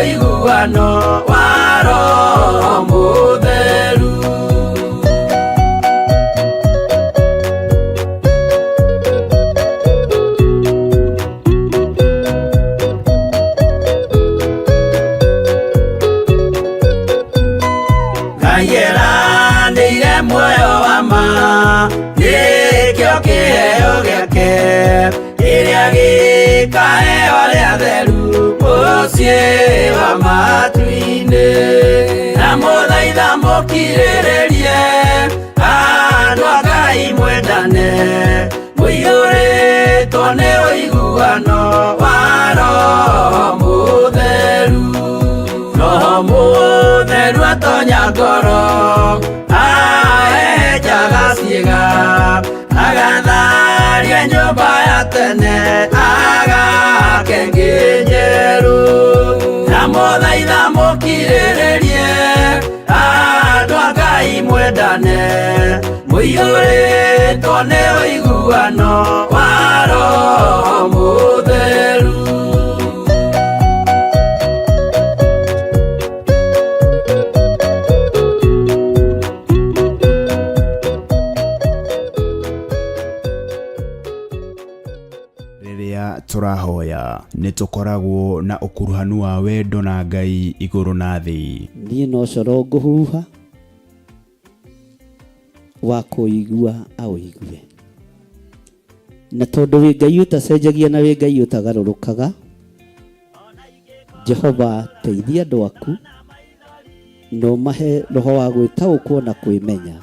Ũiguano wa Roho Mũtheru. Ngai eranĩire muoyo wa ma, nĩkĩo kĩheo gĩake kĩrĩa gĩkaheo arĩa atheru mũciĩ wa matu-inĩ. Na mũthaitha mũkirĩrĩrie, andũ a Ngai mwendane, mũiyũrĩtwo nĩ ũiguano wa Roho Mũtheru. Roho Mũtheru atonya ngoro, ahehenjaga ciĩga, agatharia nyũmba ya tene, agake ĩngĩ njerũ. Na mũthaitha mũkirĩrĩrie, andũ a Ngai mwendane, mũiyũrĩtwo nĩ ũiguano wa Roho Mũtheru. Rĩrĩa tũrahoya nĩ tũkoragwo na ũkuruhanu wa wendo na Ngai igũrũ na thĩ. Niĩ no coro ngũhuha, wa kũigua aũigue. Na tondũ wĩ Ngai ũtacenjagia na wĩ Ngai ũtagarũrũkaga, Jehova teithia andũ aku na ũmahe roho wa gwĩtaũkwo na kwĩmenya.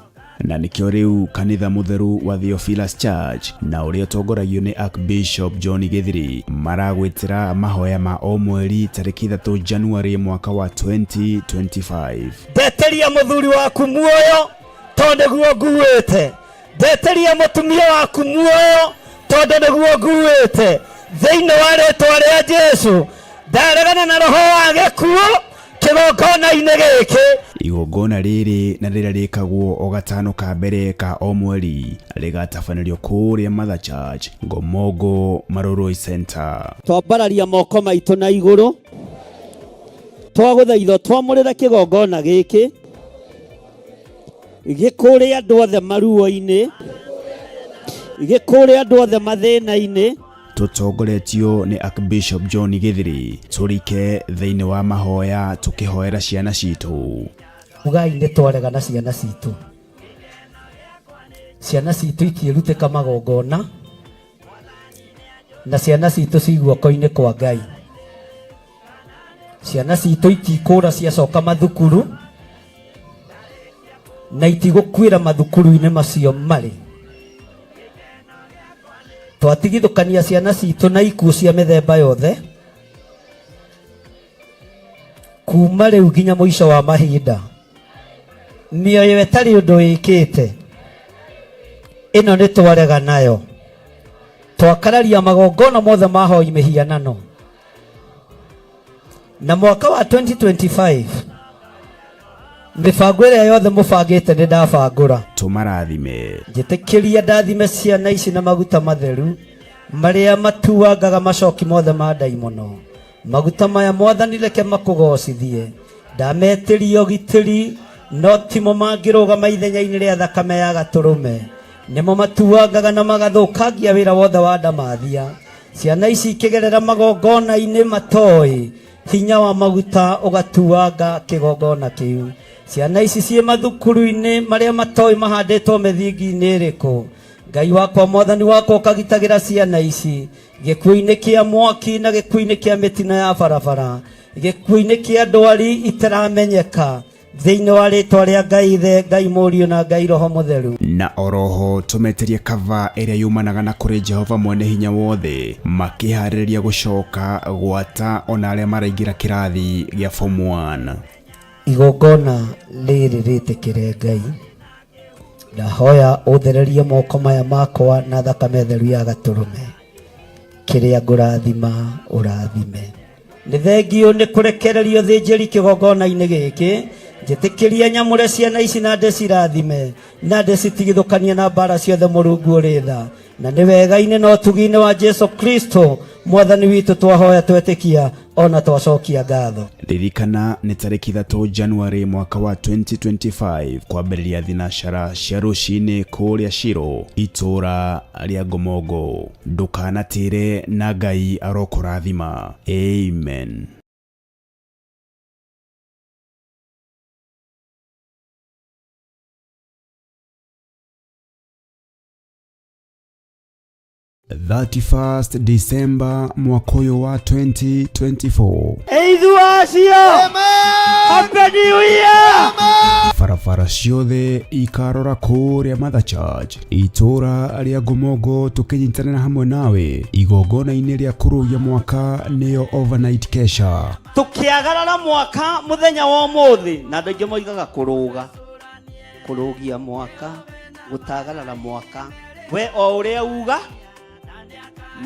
Na nĩkĩo rĩu kanitha mũtheru wa Theophilus Church na ũrĩa ũtongoragio nĩ Archbishop John Gĩthiri maragwĩtĩra mahoya ma o mweri tarĩki 3 January mwaka wa 2025. Ndeteria mũthuri waku muoyo tondũ nĩguo nguĩte. Ndeteria mũtumia waku muoyo tondũ nĩguo nguĩte. Thĩinĩ wa rĩtwa rĩa Jesu, ndaregana na roho wa gĩkuũ kĩgongona-inĩ gĩkĩ. Igongona rĩrĩ na rĩrĩa rĩkagwo o gatano ka mbere ka o mweri rĩgatabanĩrio kũrĩa Mother Church, Ngomongo, Marurui Center. Twambararia moko maitũ na igũrũ, twagũthaitha twamũrĩre kĩgongona gĩkĩ, gĩkũũre andũ othe maruo-inĩ, gĩkũũre andũ othe mathĩna-inĩ. Tũtongoretio nĩ Archbishop John Gĩthiri, tũrike thĩinĩ wa mahoya tũkĩhoera ciana citũ. Ugai nĩ twarega na ciana citũ. Ciana citũ itiĩrutĩka magongona, na ciana citũ ci guoko-inĩ kwa Ngai. Ciana citũ itikũra ciacoka mathukuru, na itigũkuĩra mathukuru-inĩ macio marĩ. Twatigithũkania ciana citũ na ikuũ cia mĩthemba yothe, kuma rĩu nginya mũico wa mahinda. Mĩoyo ĩtarĩ ũndũ ĩkĩte, ĩno nĩ twarega nayo. Twakararia magongona mothe ma hoi mĩhianano. Na mwaka wa 2025, mĩbango ĩrĩa yothe mũbangĩte nĩ ndabangũra. Tũmarathime. Njĩtĩkĩria ndathime ciana ici na maguta matheru marĩa matuangaga macoki mothe ma ndaimono. Maguta maya Mwathani reke makũgocithie. Ndametĩria ũgitĩri, no timo mangĩrũgama ithenya-inĩ rĩa thakame ya gatũrũme. Nĩmo matuangaga na magathũkangia wĩra wothe wa ndamathia. Ciana ici ikĩgerera magongona-inĩ matoĩ, hinya wa maguta ũgatuanga kĩgongona kĩu. Ciana ici ciĩ mathukuru-inĩ marĩa matoĩ mahandĩtwo mĩthingi-inĩ ĩrĩkũ. Ngai wakwa, Mwathani wakwa, ũkagitagĩra ciana ici gĩkuũ-inĩ kĩa mwaki na gĩkuũ-inĩ kĩa mĩtino ya barabara, gĩkuũ-inĩ kĩa ndwari itaramenyeka, thĩinĩ wa rĩtwa rĩa Ngai Ithe, Ngai Mũriũ na Ngai Roho Mũtheru. Na oroho tũmetĩrie kava ĩrĩa yumanaga na kũrĩ Jehova mwene hinya wothe, makĩharĩrĩria gũcoka gwata ona arĩa maraingĩra kĩrathi gĩa form 1. Igongona rĩrĩ rĩtĩkĩre Ngai, ndahoya ũthererie moko maya makwa na thakame theru ya gatũrũme, kĩrĩa ngũrathima ũrathime. Nĩ thengiũ nĩ kũrekererio thĩnjĩri kĩgongona-inĩ gĩkĩ, Njĩtĩkĩria nyamũre ciana ici na ndĩcirathime na ndĩcitigithũkanie na mbara ciothe Mũrungu ũrĩ tha. Na nĩ wega-inĩ na ũtugi-inĩ wa Jesu Kristo mwathani witũ twahoya twetĩkia ona twacokia ngatho. Ririkana nĩ tarĩki 3 January mwaka wa 2025 kwambĩrĩria thinacara cia rũcinĩ kũrĩa Shiro itũra rĩa Ngomongo. Ndũkanatĩre na Ngai arokũrathima. Amen. 31st December mwaka ũyũ wa 2024. Eithu acio. Happy New Year. Barabara ciothe ikarora kũrĩa Mother Church itũra rĩa Ngomongo, tũkĩnyitanĩra hamwe nawe igongona-inĩ rĩa kũrũgia mwaka nĩyo overnight kesha. Tukiagarara mwaka muthenya wa umuthi na andu aingi moigaga kuruga kurugia mwaka gutagarara mwaka we o uria uga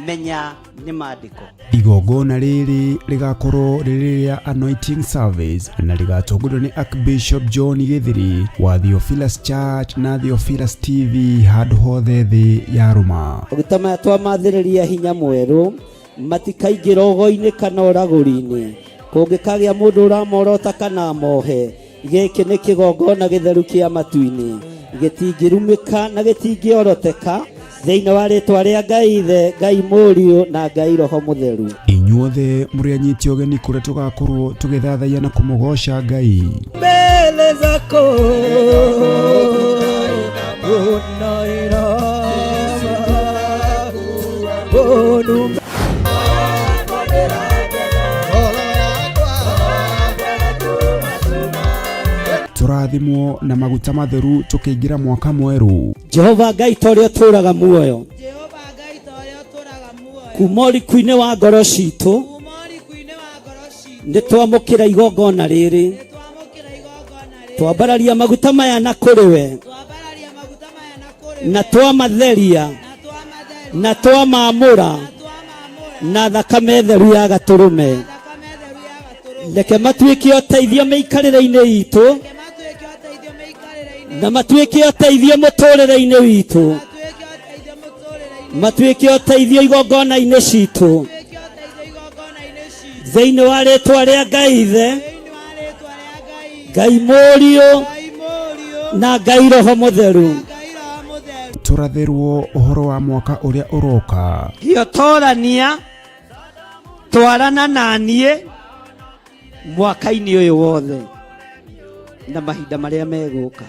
menya ni mandiko. Igongona rĩrĩ rĩgakorwo rĩrĩ rĩa anointing service na rĩgatongorio nĩ Archbishop John Gĩthiri wa Theophilus Church na Theophilus TV handũ hothe thĩ ya rũma. Maguta maya twamathĩrĩria hinya mwerũ matikaingĩra ũgo-inĩ kana ũragũri-inĩ kũngĩkagĩa mũndũ ũramorota kana amohe. Gĩkĩ nĩ kĩgongona gĩtheru kĩa matu-inĩ gĩtingĩrumĩka na gĩtingĩoroteka thĩinĩ wa rĩtwa rĩa Ngai Ithe, Ngai Mũriũ na Ngai Roho Mũtheru. Inyuothe mũrĩ anyiti ũgeni kũrĩa tũgakorwo tũgĩthathaiya na kũmũgoca Ngai. Mbele zako Tũrathimwo na maguta matheru tũkĩingĩra mwaka mwerũ. Jehova Ngai ta ũrĩa ũtũũraga muoyo, Jehova Ngai ta ũrĩa ũtũũraga muoyo, kuma ũriku-inĩ wa ngoro citũ kuma ũriku-inĩ wa ngoro citũ, nĩ twamũkĩra igongona rĩrĩ, nĩ twamũkĩra igongona rĩrĩ, twambararia maguta maya na kũrĩ we, twambararia maguta maya na kũrĩ na we, twamatheria na twamatheria, na twamamũra na twamamũra na thakame theru ya gatũrũme. na thakame theru ya gatũrũme. Reke matuĩke ũteithio mĩikarĩre-inĩ itũ Reke matuĩke ũteithio mĩikarĩre-inĩ na matuĩke ũteithio mũtũrĩre-inĩ witũ, matuĩke ũteithio mũtũrĩre-inĩ, matuĩke ũteithio igongona-inĩ citũ, matuĩke ũteithio igongona-inĩ citũ, thĩinĩ wa rĩtwa rĩa Ngai Ithe, thĩinĩ wa rĩtwa rĩa Ngai, Ngai Mũriũ Ngai Mũriũ na Ngai Roho Mũtheru. na Ngai Roho Mũtheru. Tũrathĩrwo ũhoro wa mwaka ũrĩa ũroka. Hiotorania twarana na niĩ mwaka-inĩ ũyũ wothe na mahinda marĩa megũka.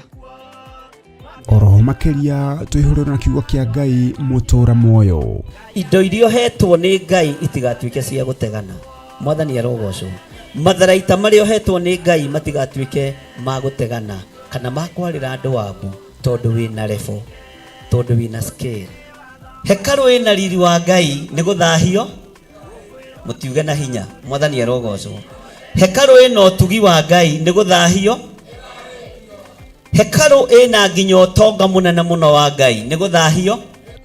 Oroho makĩria tũihũrĩrwo na kiugo kĩa Ngai mũtũra muoyo. Indo iria ũhetwo nĩ Ngai itigatuĩke cia gũtegana. Mwathani arogocwo. Matharaita marĩa ũhetwo nĩ Ngai matigatuĩke ma gũtegana kana ma kwarĩra andũ wabu tondũ wĩna level, tondũ wĩna scale. Hekarũ ĩna riri wa Ngai nĩ gũthahio, mũtiuge na hinya. Mwathani arogocwo. Hekarũ ĩna ũtugi wa Ngai nĩ gũthahio. Hekarũ ĩna nginya ũtonga mũnene mũno wa Ngai nĩ gũthahio.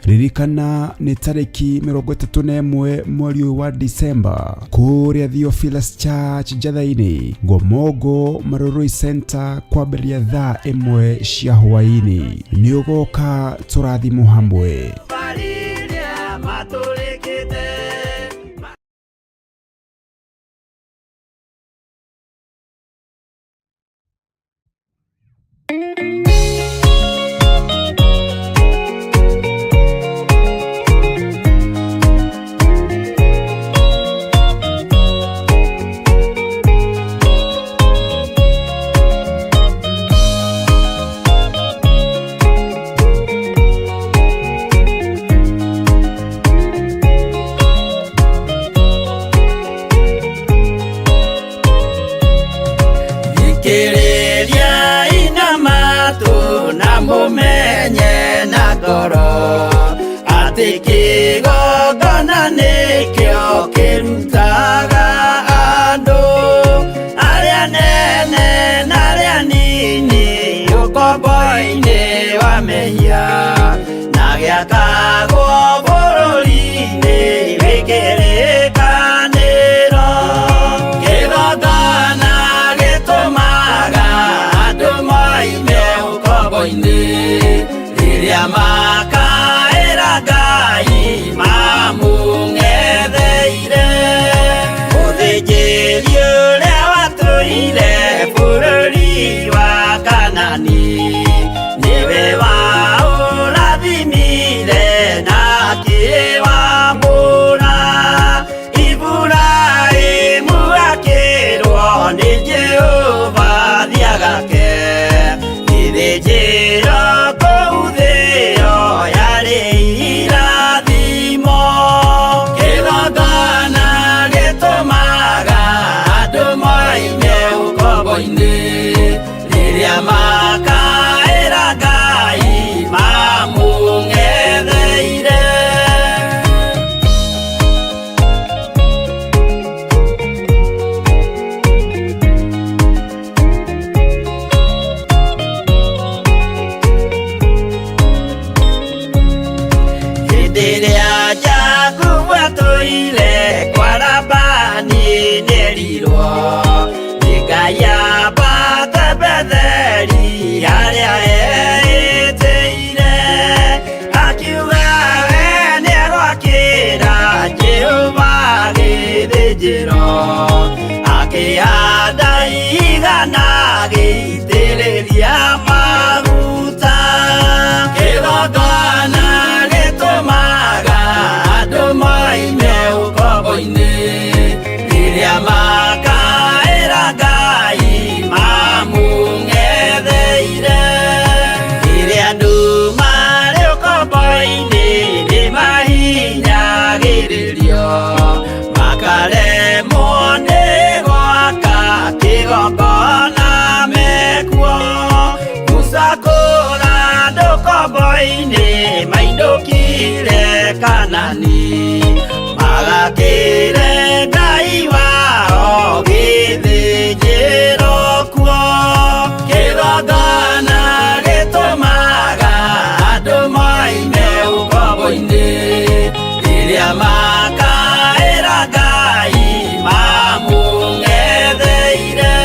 Ririkana nĩ tarĩki 31 mweri ũyũ wa December kũrĩa Theophilus Church Njatha-inĩ Ngomongo Marurui Center kwambĩrĩria thaa 1 cia hwaĩ-inĩ. Nĩ ũgoka tũrathimwo hamwe. Thikĩrĩria inamatu na mũmenye na ngoro atĩ kĩgongona nĩkĩo kĩrutaga andũ arĩa nene na arĩa nini ũkombo-inĩ wa mehia na gĩakagwo bũrũri-inĩ wĩ kĩrĩkanĩro. Kĩgongona gĩtũmaga ũkombo-inĩ rĩrĩa makaĩra Ngai mamũng'etheire mũthĩnjĩri ũrĩa watũire bũrũri wa Kanani nĩwe waũrathimire na akĩwamũra Iburahĩmu akĩrwo nĩ Jehova thiagake gĩthĩnjĩro kũu thĩo yarĩ irathimo kĩgongona gĩtũmaga andũ moime ũkombo-inĩ rĩrĩa makaĩra Ngai mamũng'etheire. Hĩndĩ ĩrĩa Jakubu atũire kwa Labani nĩerirwo nĩ Ngai ambate Betheli harĩa eĩtĩire akiuga we nĩegwakĩra Jehova gĩthĩnjĩro akĩhanda igana agĩitĩrĩria maguta kĩgongona gĩtũmaga andũ moime ũkombo-inĩ rĩrĩa makaĩra Ngai mamũng'etheire rĩrĩa andũ marĩ ũkombo-inĩ nĩmahinyagĩrĩrio makaremwo nĩ gwaka kĩgongona mekuo Musa kũra andũ ũkombo-inĩ mainũkire Kanani magakĩre Ngai wao gĩthĩnjĩro kuo kĩgongona gĩtũmaga andũ moime ũkombo-inĩ rĩrĩa makaĩra Ngai mamũng'etheire.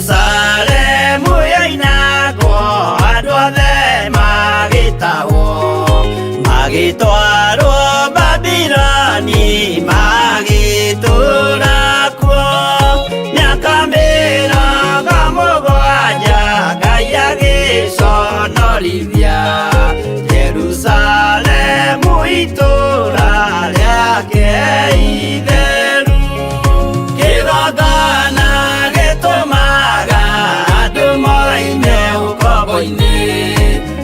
Jerusalemu yoinagwo andũ othe magĩtahwo magĩtwarwo Babiloni magĩtũũra kuo mĩaka 70 Ngai agĩconorithia Jerusalemu itũũra rĩake itheru kĩgongona gĩtũmaga andũ moime ũkombo-inĩ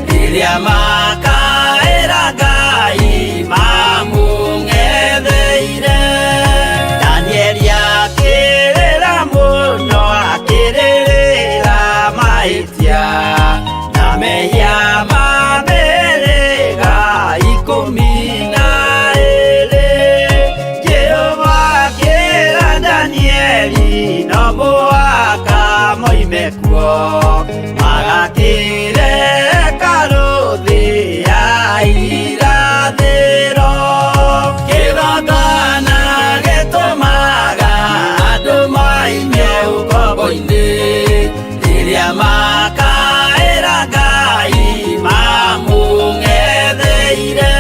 rĩrĩa makaĩra Ngai mamũng'etheire Danieli akĩrĩra mũno akĩrĩrĩra mahĩtia na mehia ma mĩhĩrĩga 12 Jehova akĩra Danieli no mũhaka moime kuo magakĩre hekarũ thĩ ya irathĩro kĩgongona gĩtũmaga andũ moime ũkombo-inĩ rĩrĩa makaĩra Ngai mamũng'etheire.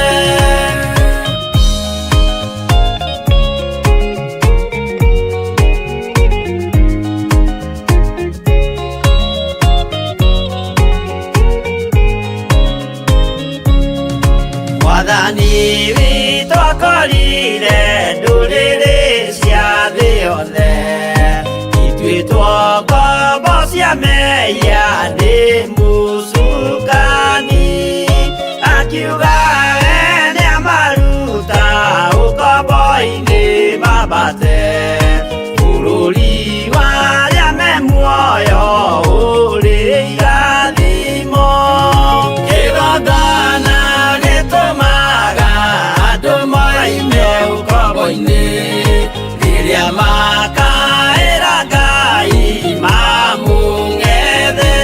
Mwathani witũ akorire ndũrĩrĩ cia thĩ yothe ituĩtwo ngombo cia mehia nĩ mũcukani akiuga we nĩamaruta ũkombo-inĩ mambate bũrũri wa arĩa me muoyo ũrĩ irathimo kĩgongona gĩtũmaga andũ moime ũkombo-inĩ rĩrĩa makaĩra Ngai mamũng'etheire.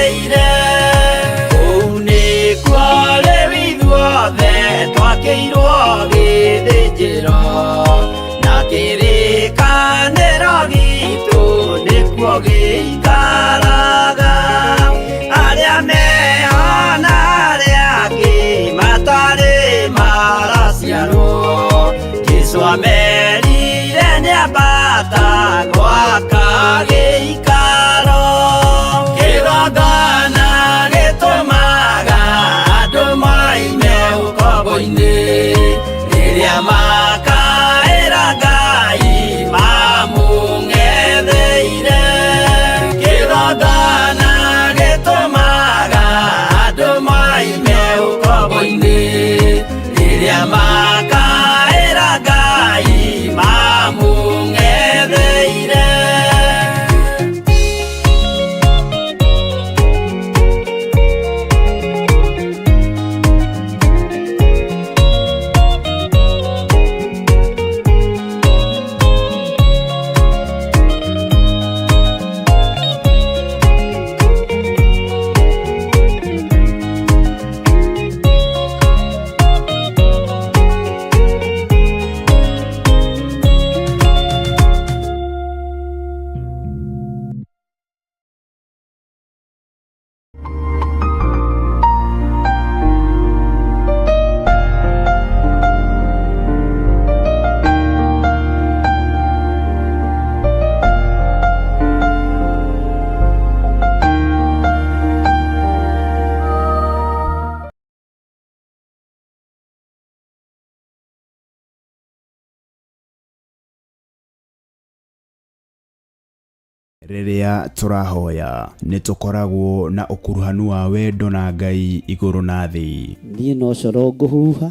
Rĩrĩa tũrahoya nĩ tũkoragwo na ũkuruhanu wa wendo na Ngai igũrũ na thĩ. Niĩ no coro ngũhuha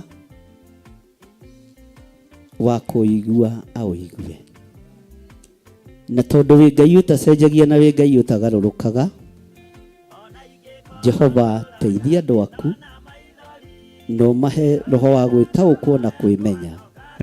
wa kũigua aũigue. Na tondũ wĩ Ngai ũtacenjagia na wĩ Ngai ũtagarũrũkaga, Jehova teithia andũ aku na ũmahe roho wa gwĩtaũkwo na kwĩmenya.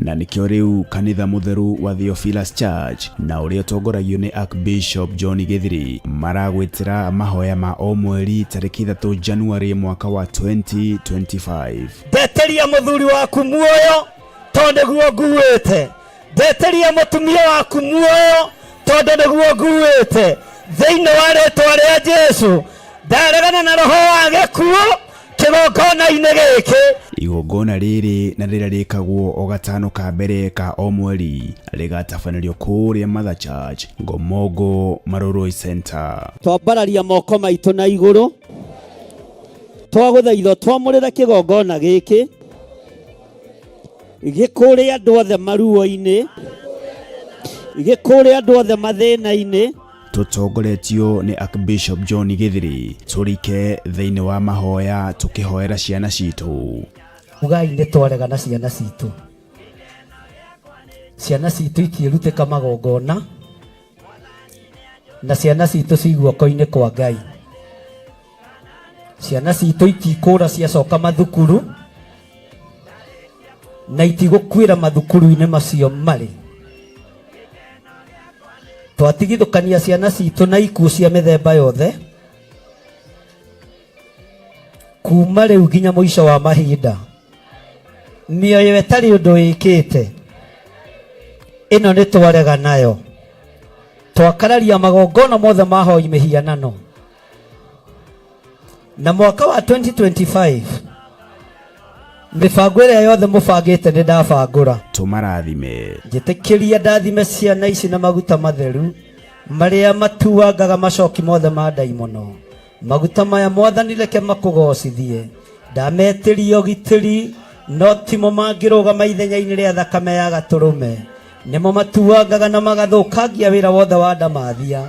Na nĩkĩo rĩu kanitha mũtheru wa Theophilus Church na ũrĩa ũtongoragio nĩ Archbishop John Gĩthiri maragwĩtĩra mahoya ma o mweri tarĩki 3 January mwaka wa 2025. Ndeteria mũthuri waku muoyo tondũ nĩguo nguĩte, ndeteria mũtumia waku muoyo tondũ nĩguo nguĩte. Thĩinĩ wa rĩtwa rĩa Jesu ndaregana na roho wa gĩkuũ kĩgongona-inĩ gĩkĩ. Igongona rĩrĩ na rĩrĩa rĩkagwo o gatano ka mbere ka o mweri rĩgatabanĩrio kũrĩa Mother Church, Ngomongo Marurui Center. Twambararia moko maitũ na igũrũ, twagũthaitha twamũrĩre kĩgongona gĩkĩ gĩkũrĩ andũ othe maruo-inĩ, gĩkũrĩ andũ othe mathĩna-inĩ. Tũtongoretio nĩ Archbishop John Gĩthiri, tũrike thĩinĩ wa mahoya tũkĩhoera ciana citũ. Ugai nĩ twarega na ciana citũ. Ciana citũ itiĩrutĩka magongona, na ciana citũ ci guoko-inĩ kwa Ngai. Ciana citũ itikũra ciacoka mathukuru, na itigũkuĩra mathukuru-inĩ macio marĩ. Twatigithũkania ciana citũ na ikuũ cia mĩthemba yothe, kuma rĩu nginya mũico wa mahinda. Mĩoyo ĩtarĩ ũndũ ĩkĩte, ĩno nĩ twarega nayo. Twakararia magongona mothe ma hoi mĩhianano. Na mwaka wa 2025 mĩbango ĩrĩa yothe mũbangĩte nĩ ndabangũra. Tũmarathime. Njĩtĩkĩria ndathime ciana ici na maguta matheru marĩa matuangaga macoki mothe ma ndaimono. Maguta maya Mwathani reke makũgocithie. Ndametĩria ũgitĩri no timo mangĩrũgama ithenya-inĩ rĩa thakame ya gatũrũme. Nĩmo matuangaga na magathũkangia wĩra wothe wa ndamathia.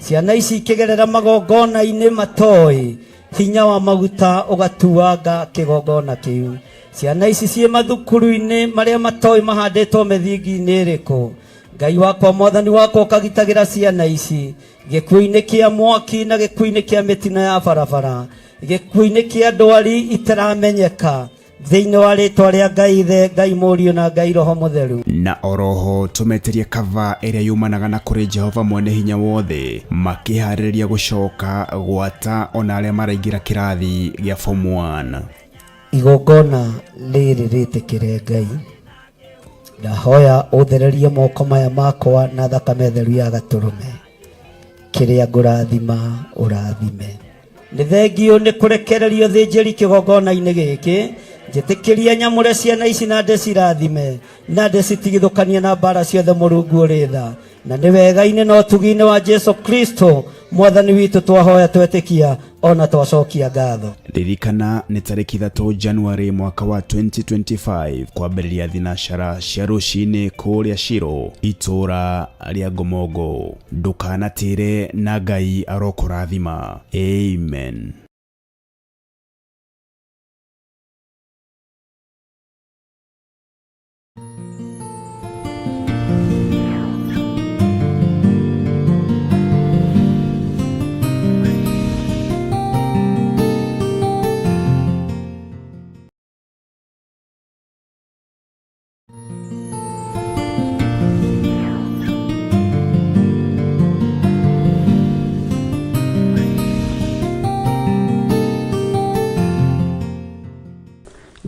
Ciana ici ikĩgerera magongona-inĩ matoĩ, hinya wa maguta ũgatuanga kĩgongona kĩu. Ciana ici ciĩ mathukuru-inĩ marĩa matoĩ mahandĩtwo mĩthingi-inĩ ĩrĩkũ. Ngai wakwa Mwathani wakwa ũkagitagĩra ciana ici gĩkuũ-inĩ kĩa mwaki na gĩkuũ-inĩ kĩa mĩtino ya barabara, gĩkuũ-inĩ kĩa ndwari itaramenyeka, thĩinĩ wa rĩtwa rĩa Ngai Ithe, Ngai Mũriũ na Ngai Roho Mũtheru. Na oroho tũmetĩrie kava ĩrĩa yumanaga na kũrĩ Jehova mwene hinya wothe, makĩharĩrĩria gũcoka gwata ona arĩa maraingĩra kĩrathi gĩa form 1. Igongona rĩrĩ rĩtĩkĩre Ngai, ndahoya ũthererie moko maya makwa na thakame theru ya gatũrũme, kĩrĩa ngũrathima ũrathime. Nĩ thengio nĩ kũrekererio thĩnjĩri kĩgongona-inĩ gĩkĩ, njĩtĩkĩria nyamũre ciana ici na ndĩcirathime, na ndĩcitigithũkanie na mbara ciothe Mũrungu ũrĩ tha. Na nĩ wega-inĩ na ũtugi-inĩ wa Jesu Kristo Mwathani witũ twahoya twetĩkia ona twacokia ngatho. Ririkana nĩ tarĩki 3 January mwaka wa 2025 kwambĩrĩria thinacara cia rũcinĩ kũrĩa Shiro itũra rĩa Ngomongo. Ndũkanatĩre na Ngai arokũrathima. Amen.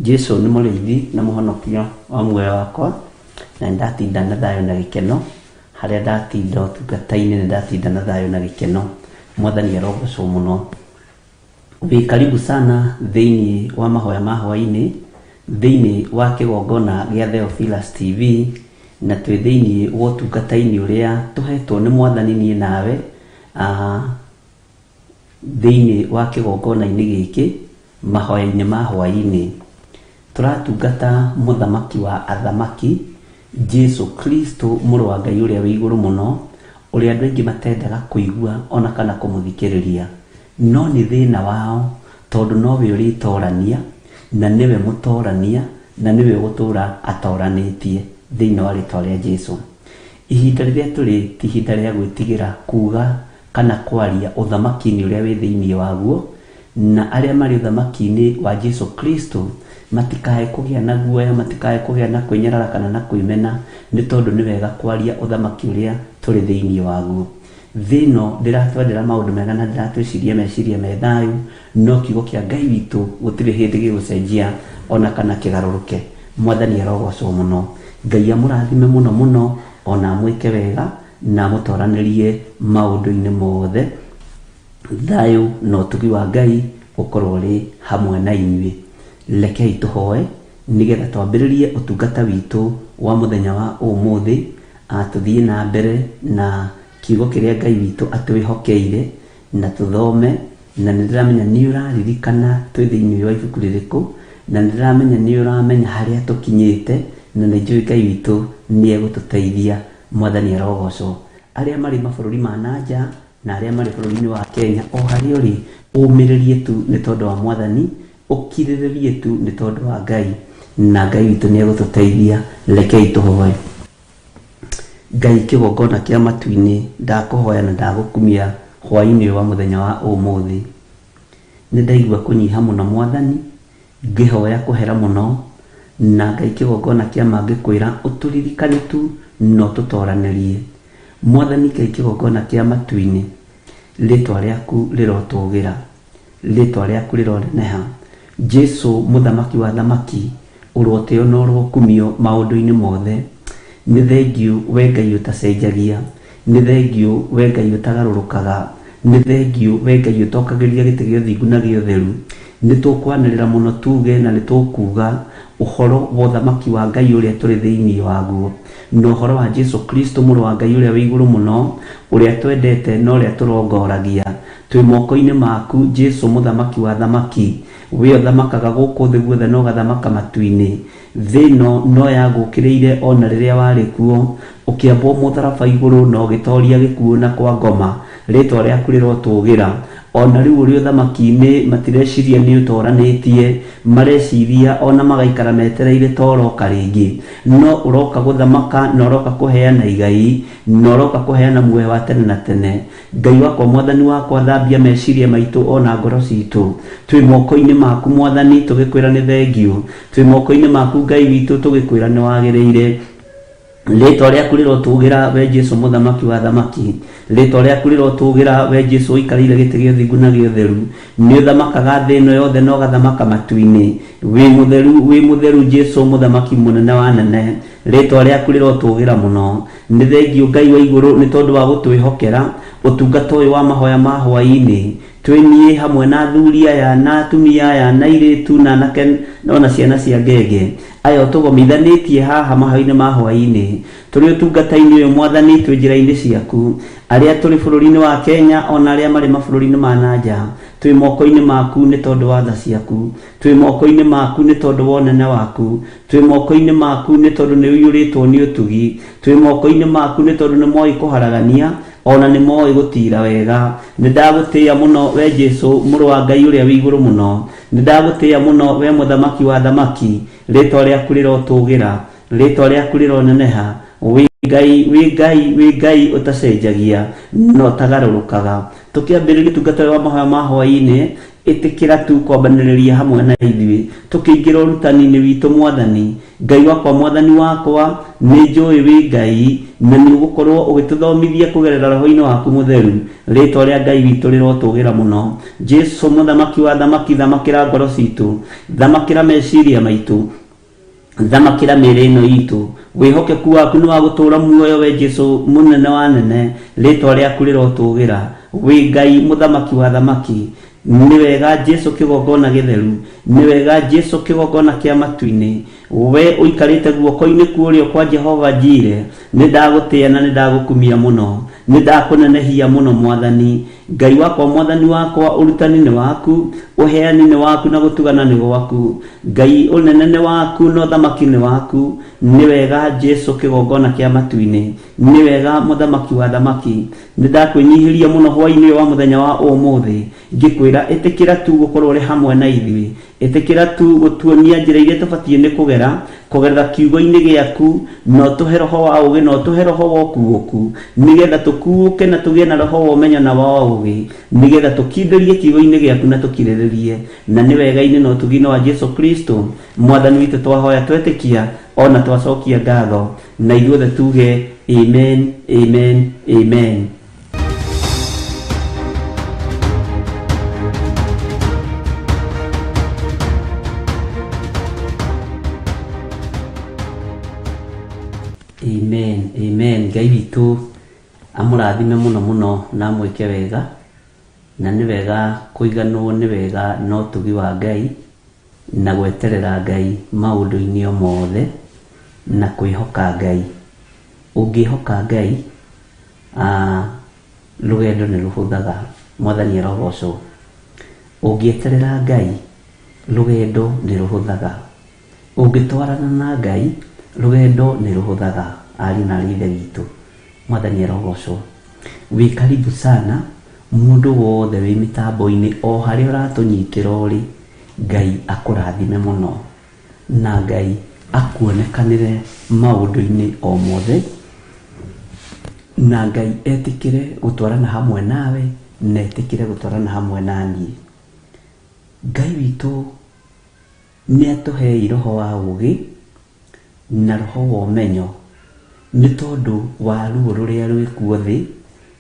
Jesu nĩ mũrĩithi na mũhonokia wa muoyo wakwa, na nĩ ndatinda na thayũ na gĩkeno. Harĩa ndatinda ũtungata-inĩ nĩ ndatinda na thayũ na gĩkeno. Mwathani arogocwo mũno. Wĩ karibu sana thĩinĩ wa mahoya ma hwaĩ-inĩ, thĩinĩ wa kĩgongona gĩa Theophilus TV, na twĩ thĩinĩ wa ũtungata-inĩ ũrĩa tũhetwo nĩ Mwathani niĩ nawe, thĩinĩ wa kĩgongona-inĩ gĩkĩ, mahoya-inĩ ma hwaĩ-inĩ. Tũratungata mũthamaki wa athamaki, Jesu Kristo mũrũ wa Ngai ũrĩa wĩ igũrũ mũno, Ũrĩa andũ aingĩ matendaga kũigua ona kana kũmũthikĩrĩria, no nĩ thĩna wao tondũ nowe ũrĩtorania na nĩwe mũtorania na nĩwe ũgũtũra atoranĩtie thĩinĩ wa rĩtwa rĩa Jesu. Ihinda rĩrĩa tũrĩ ti ihinda rĩa gwĩtigĩra kuga kana kwaria ũthamaki-inĩ ũrĩa wĩ thĩinĩ waguo, na arĩa marĩ ũthamaki-inĩ wa Jesu Kristo matikae kũgĩa na guoya, matikae kũgĩa na kwĩnyarara kana na kwĩmena, nĩ tondũ nĩ wega kwaria ũthamaki ũrĩa tũrĩ thĩinĩ waguo. Thĩ ĩno ndĩratwendera maũndũ mega na ndĩratwĩciria meciria me thayũ, no kiugo kĩa Ngai witũ gũtirĩ hĩndĩ gĩgũcenjia ona kana kĩgarũrũke. Mwathani arogocwo mũno. Ngai amũrathime mũno mũno ona amwĩke wega na amũtoranĩrie maũndũ-inĩ mothe. Thayũ na ũtugi wa Ngai ũkorwo ũrĩ hamwe na inyuĩ. Rekei tũhoe nĩgetha twambĩrĩrie ũtungata witũ wa mũthenya wa ũmũthĩ, tũthiĩ na mbere na kiugo kĩrĩa Ngai witũ atwĩhokeire na tũthome, na nĩ ndĩramenya nĩ ũraririkana twĩ thĩinĩ wa ibuku rĩrĩkũ, na nĩ ndĩramenya nĩ ũramenya harĩa tũkinyĩte, na nĩ njũĩ Ngai witũ nĩ egũtũteithia. Mwathani arogocwo. Arĩa marĩ mabũrũri ma na nja na arĩa marĩ bũrũri-inĩ wa Kenya, o harĩa ũrĩ, ũmĩrĩrie tu nĩ tondũ wa Mwathani, ũkirĩrĩrie tu nĩ tondũ wa Ngai, na Ngai witũ nĩ egũtũteithia. Rekei tũhoe. Ngai kĩgongona kĩa matu-inĩ, ndakũhoya na ndagũkumia hwaĩ-inĩ ũyũ wa mũthenya wa ũmũthĩ. Nĩ ndaigua kũnyiha mũno Mwathani, ngĩhoya kũhera mũno, na Ngai kĩgongona kĩa ma ngĩkwĩra ũtũririkane tu na ũtũtoranĩrie. Mwathani Ngai kĩgongona kĩa matu-inĩ, rĩtwa rĩaku rĩrotũgĩra, rĩtwa rĩaku rĩroneneha. Jesu mũthamaki wa thamaki, ũrotĩo na ũrokumio maũndũ-inĩ mothe. Nĩ thengiũ we Ngai ũtacenjagia, nĩ thengiũ we Ngai ũtagarũrũkaga, nĩ thengiũ we Ngai ũtokagĩria gĩtĩ gĩa ũthingu na gĩa ũtheru. Nĩ tũkwanĩrĩra mũno tuge na nĩ tũkuga ũhoro wa ũthamaki wa Ngai ũrĩa tũrĩ thĩinĩ waguo, na ũhoro wa Jesu Kristo mũrũ wa Ngai ũrĩa wĩ igũrũ mũno, ũrĩa twendete na ũrĩa tũrongoragia. Twĩ moko-inĩ maku Jesu mũthamaki wa thamaki, we ũthamakaga gũkũ thĩ guothe na ũgathamaka matu-inĩ. Thĩ ĩno no yagũũkĩrĩire o na rĩrĩa warĩ kuo, ũkĩambwo mũtharaba igũrũ na ũgĩtooria gĩkuũ na kwa ngoma. Rĩĩtwa rĩaku rĩrotũũgĩra. O na rĩu ũrĩ ũthamaki-inĩ matireciria nĩ ũtooranĩtie, mareciria o na magaikara metereire ta ũroka rĩngĩ. No ũroka gũthamaka na ũroka kũheana igai, na ũroka kũheana muoyo wa tene na tene. Ngai wakwa Mwathani wakwa thambia meciria maitũ o na ngoro citũ. Twĩ moko-inĩ maku Mwathani tũgĩkwĩra nĩ thengiũ. Twĩ moko-inĩ maku Ngai witũ tũgĩkwĩra nĩ wagĩrĩire. Rĩtwa rĩaku rĩrotũgĩra we Jesu mũthamaki wa thamaki. Rĩtwa rĩaku rĩrotũgĩra we Jesu ũikarĩire gĩtĩ gĩa ũthingu na gĩa ũtheru. Nĩ ũthamakaga thĩ ĩno yothe na ũgathamaka matu-inĩ. Wĩ mũtheru, wĩ mũtheru Jesu mũthamaki mũnene wa anene. Rĩtwa rĩaku rĩrotũgĩra mũno. Nĩ thengiũ Ngai wa igũrũ nĩ tondũ wa gũtwĩhokera ũtungata ũyũ wa mahoya ma hwaĩ-inĩ. Twĩ niĩ hamwe na athuri aya na atumia aya na airĩtu na anake ona ciana cia ngenge aya ũtũgomithanĩtie haha mahoya-inĩ ma hwaĩ-inĩ. Tũrĩ ũtungata-inĩ ũyũ Mwathani twĩ njĩra-inĩ ciaku. Arĩa tũrĩ bũrũri-inĩ wa Kenya ona arĩa marĩ mabũrũri-inĩ ma na nja, twĩ moko-inĩ maku nĩ tondũ wa tha ciaku. Twĩ moko-inĩ maku nĩ tondũ wa ũnene waku. Twĩ moko-inĩ maku nĩ tondũ nĩ ũiyũrĩtwo nĩ ũtugi. Twĩ moko-inĩ maku nĩ tondũ nĩ moĩ kũharagania, o na nĩ moĩ gũtiira wega. Nĩ ndagũtĩĩa mũno, wee Jesu, Mũrũ wa Ngai ũrĩa wĩ igũrũ mũno. Nĩ ndagũtĩĩa mũno, wee Mũthamaki wa athamaki. Rĩĩtwa rĩaku rĩrotũũgĩra. Rĩĩtwa rĩaku rĩroneneha. Wĩ Ngai, wĩ Ngai, wĩ Ngai ũtacenjagia na ũtagarũrũkaga. Tũkĩambĩrĩria ũtungata ũyũ wa mahoya ma hwaĩ-inĩ, ĩtĩkĩra tu kwambanĩrĩria hamwe na ithuĩ tũkĩingĩra ũrutani-inĩ witũ Mwathani. Ngai wakwa Mwathani wakwa, nĩ njũĩ wĩ Ngai na nĩ ũgũkorwo ũgĩtũthomithia kũgerera Roho-inĩ waku Mũtheru. Rĩĩtwa rĩa Ngai witũ rĩrotũgĩra mũno. Jesu Mũthamaki wa athamaki thamakĩra ngoro citũ, thamakĩra meciria maitũ, thamakĩra mĩĩrĩ ĩno itũ. Wĩhokeku waku nĩ wa gũtũũra muoyo we Jesu mũnene wa anene, rĩĩtwa rĩaku rĩrotũgĩra. Wĩ Ngai Mũthamaki wa athamaki. Nĩ wega Jesu kĩgongona gĩtheru, nĩ wega Jesu kĩgongona kĩa matu-inĩ. We ũikarĩte guoko-inĩ kwa ũrĩo kwa Jehova Jire, nĩ ndagũtĩĩa na nĩ ndagũkumia mũno. Nĩ ndakũnenehia mũno Mwathani Ngai wakwa, Mwathani wakwa, ũrutani nĩ waku, ũheani nĩ waku na gũtugana nĩ gwaku. Ngai ũnene nĩ waku na ũthamaki nĩ waku. Nĩ wega Jesu kĩgongona kĩa matu-inĩ, nĩ wega mũthamaki wa athamaki. Nĩ ndakwĩnyihĩria mũno hwaĩ-inĩ ũyũ wa mũthenya wa ũmũthĩ, ngĩkwĩra ĩtĩkĩra tu gũkorwo ũrĩ hamwe na ithuĩ. Ĩtĩkĩra tu gũtuonia njĩra iria tũbatiĩ nĩ kũgera, kũgerera kiugo-inĩ gĩaku, na ũtũhe roho wa ũũgĩ na ũtũhe roho wa ũkuũku, nĩgetha tũkuũke na tũgĩe na roho wa ũmenyo na wa ũũgĩ, nĩgetha tũkindĩrie kiugo-inĩ gĩaku na tũkirĩrĩrie. Na nĩ wega-inĩ na ũtugi-inĩ wa Jesu Kristo, Mwathani witũ twahoya twetĩkia, o na twacokia ngatho. Na ithuothe tuge, Amen, amen, amen. Amen, amen. Ngai witũ amũrathime mũno mũno na amwĩke wega, na nĩ wega kũiganwo nĩ wega na ũtugi wa Ngai na gweterera Ngai maũndũ-inĩ o mothe na kwĩhoka Ngai. Ũngĩhoka Ngai Rũgendo nĩ rũhũthaga, Mwathani arogocwo. Ũngĩeterera Ngai, rũgendo nĩ rũhũthaga. Ũngĩtwarana na Ngai, rũgendo nĩ rũhũthaga, ariũ na aarĩ a Ithe witũ. Mwathani arogocwo. Wĩ karibu sana, mũndũ wothe wĩ mĩtambo-inĩ o harĩa ũratũnyitĩra ũrĩ, Ngai akũrathime mũno. Na Ngai akuonekanĩre maũndũ-inĩ o mothe, na Ngai etĩkĩre gũtwarana hamwe nawe, na etĩkĩre gũtwarana hamwe na niĩ. Ngai witũ nĩ atũhei roho wa ũũgĩ na roho wa ũmenyo, nĩ tondũ wa ruo rũrĩa rwĩkuo thĩ,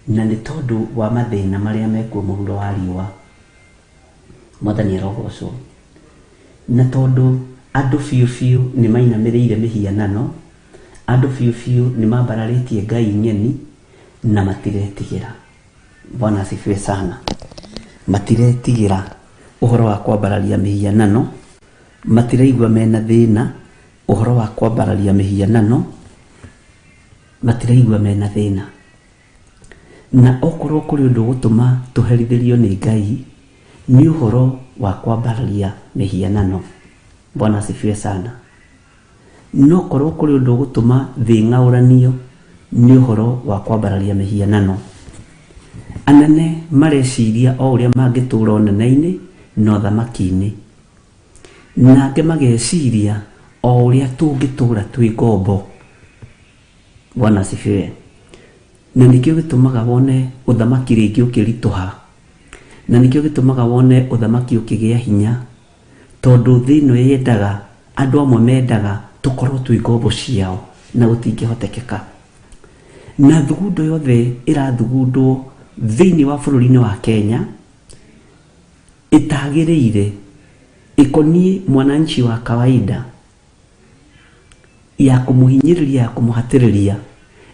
na nĩ tondũ wa mathĩna marĩa mekuo mũhuro wa riũa. Mwathani arogocwo. Na tondũ andũ biũ biũ nĩ mainamĩrĩire mĩhianano, andũ biũ biũ nĩ mambararĩtie ngai ng'eni na matiretigĩra. Bwana asifiwe sana. Matiretigĩra ũhoro wa kwambararia mĩhianano, matiraigua mena thĩna ũhoro wa kwambararia mĩhianano, matiraigua mena thĩna. Na okorwo kũrĩ ũndũ ũgũtũma tũherithĩrio nĩ Ngai, nĩ ũhoro wa kwambararia mĩhianano. Bwana asifiwe sana. No korwo kũrĩ ũndũ ũgũtũma thĩ ĩng'aũranio, nĩ ũhoro wa kwambararia mĩhianano. Anene mareciria o ũrĩa mangĩtũũra ũnene-inĩ na ũthamaki-inĩ. Na angĩ mageciria o ũrĩa tũngĩtũũra twĩ ngombo. Bwana asifiwe. Na nĩkĩo gĩtũmaga wone ũthamaki rĩngĩ ũkĩritũha. Na nĩkĩo gĩtũmaga wone ũthamaki ũkĩgĩa hinya. Tondũ thĩ ĩno yendaga, andũ amwe mendaga tũkorwo twĩ ngombo ciao na gũtingĩhotekeka. Na thugundo yothe ĩrathugundwo thĩinĩ wa bũrũri-inĩ wa Kenya ĩtagĩrĩire ĩkoniĩ mwananchi wa kawaida ya kũmũhinyĩrĩria ya kũmũhatĩrĩria,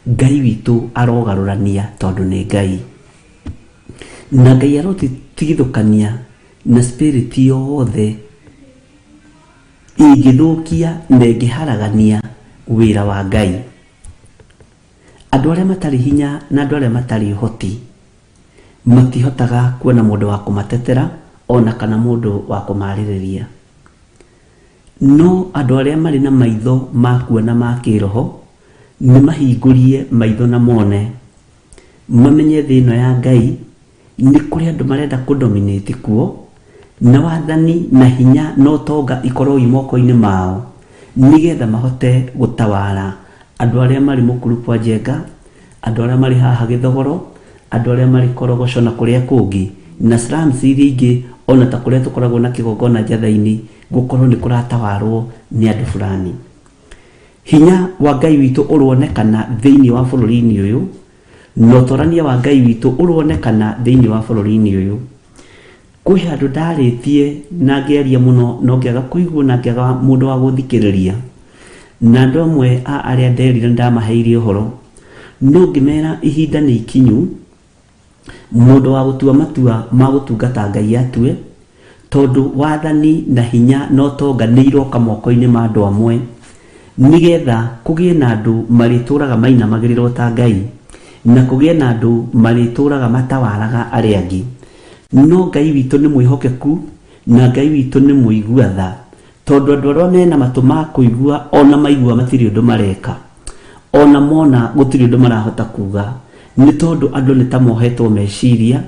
Ngai witũ arogarũrania tondũ nĩ Ngai. Na Ngai arotigithũkania na spirit yothe ĩngĩthũkia na ĩngĩharagania wĩra wa Ngai. Andũ arĩa matarĩ hinya na andũ arĩa matarĩ ũhoti matihotaga kuona mũndũ wa kũmatetera ona kana mũndũ wa kũmarĩrĩria. No andũ arĩa marĩ na maitho ma kuona ma kĩĩroho nĩ mahingũrie maitho na mone, mamenye thĩ ĩno ya Ngai nĩ kũrĩ andũ marenda kũ dominate kuo, na wathani na hinya na ũtonga ikorwo i moko-inĩ mao, nĩgetha mahote gũtawara andũ arĩa marĩ mũkuru kwa Njenga, andũ arĩa marĩ haha Gĩthogoro, andũ arĩa marĩ Korogocho na kũrĩa kũngĩ, na slums iria ingĩ ona ta kũrĩa tũkoragwo na kĩgongona Njatha-inĩ, gũkorwo nĩ kũratawarwo nĩ andũ fulani. Hinya wa Ngai witũ ũronekana thĩinĩ wa bũrũri-inĩ ũyũ, na ũtorania wa Ngai witũ ũronekana thĩinĩ wa bũrũri-inĩ ũyũ. Kwĩ handũ ndarĩtie na ngĩaria mũno no ngĩaga kũiguo na ngĩaga mũndũ wa gũthikĩrĩria. Na andũ amwe a arĩa nderire nĩndamaheire ũhoro, no ngĩmera ihinda nĩ ikinyu mũndũ wa gũtua matua ma gũtungata Ngai atue, tondũ wathani na hinya na ũtonga nĩ iroka moko-inĩ ma andũ amwe, nĩgetha kũgĩe na andũ marĩtũraga mainamagĩrĩra o ta Ngai, Na kũgĩe na andũ marĩtũraga matawaraga arĩa angĩ. No Ngai witũ nĩ mwĩhokeku na Ngai witũ nĩ mũigua tha, tondũ andũ arĩa mena matũ ma kũigua ona maigua matirĩ ũndũ mareka, ona mona gũtirĩ ũndũ marahota kuga, nĩ tondũ andũ nĩ ta mohetwo meciria,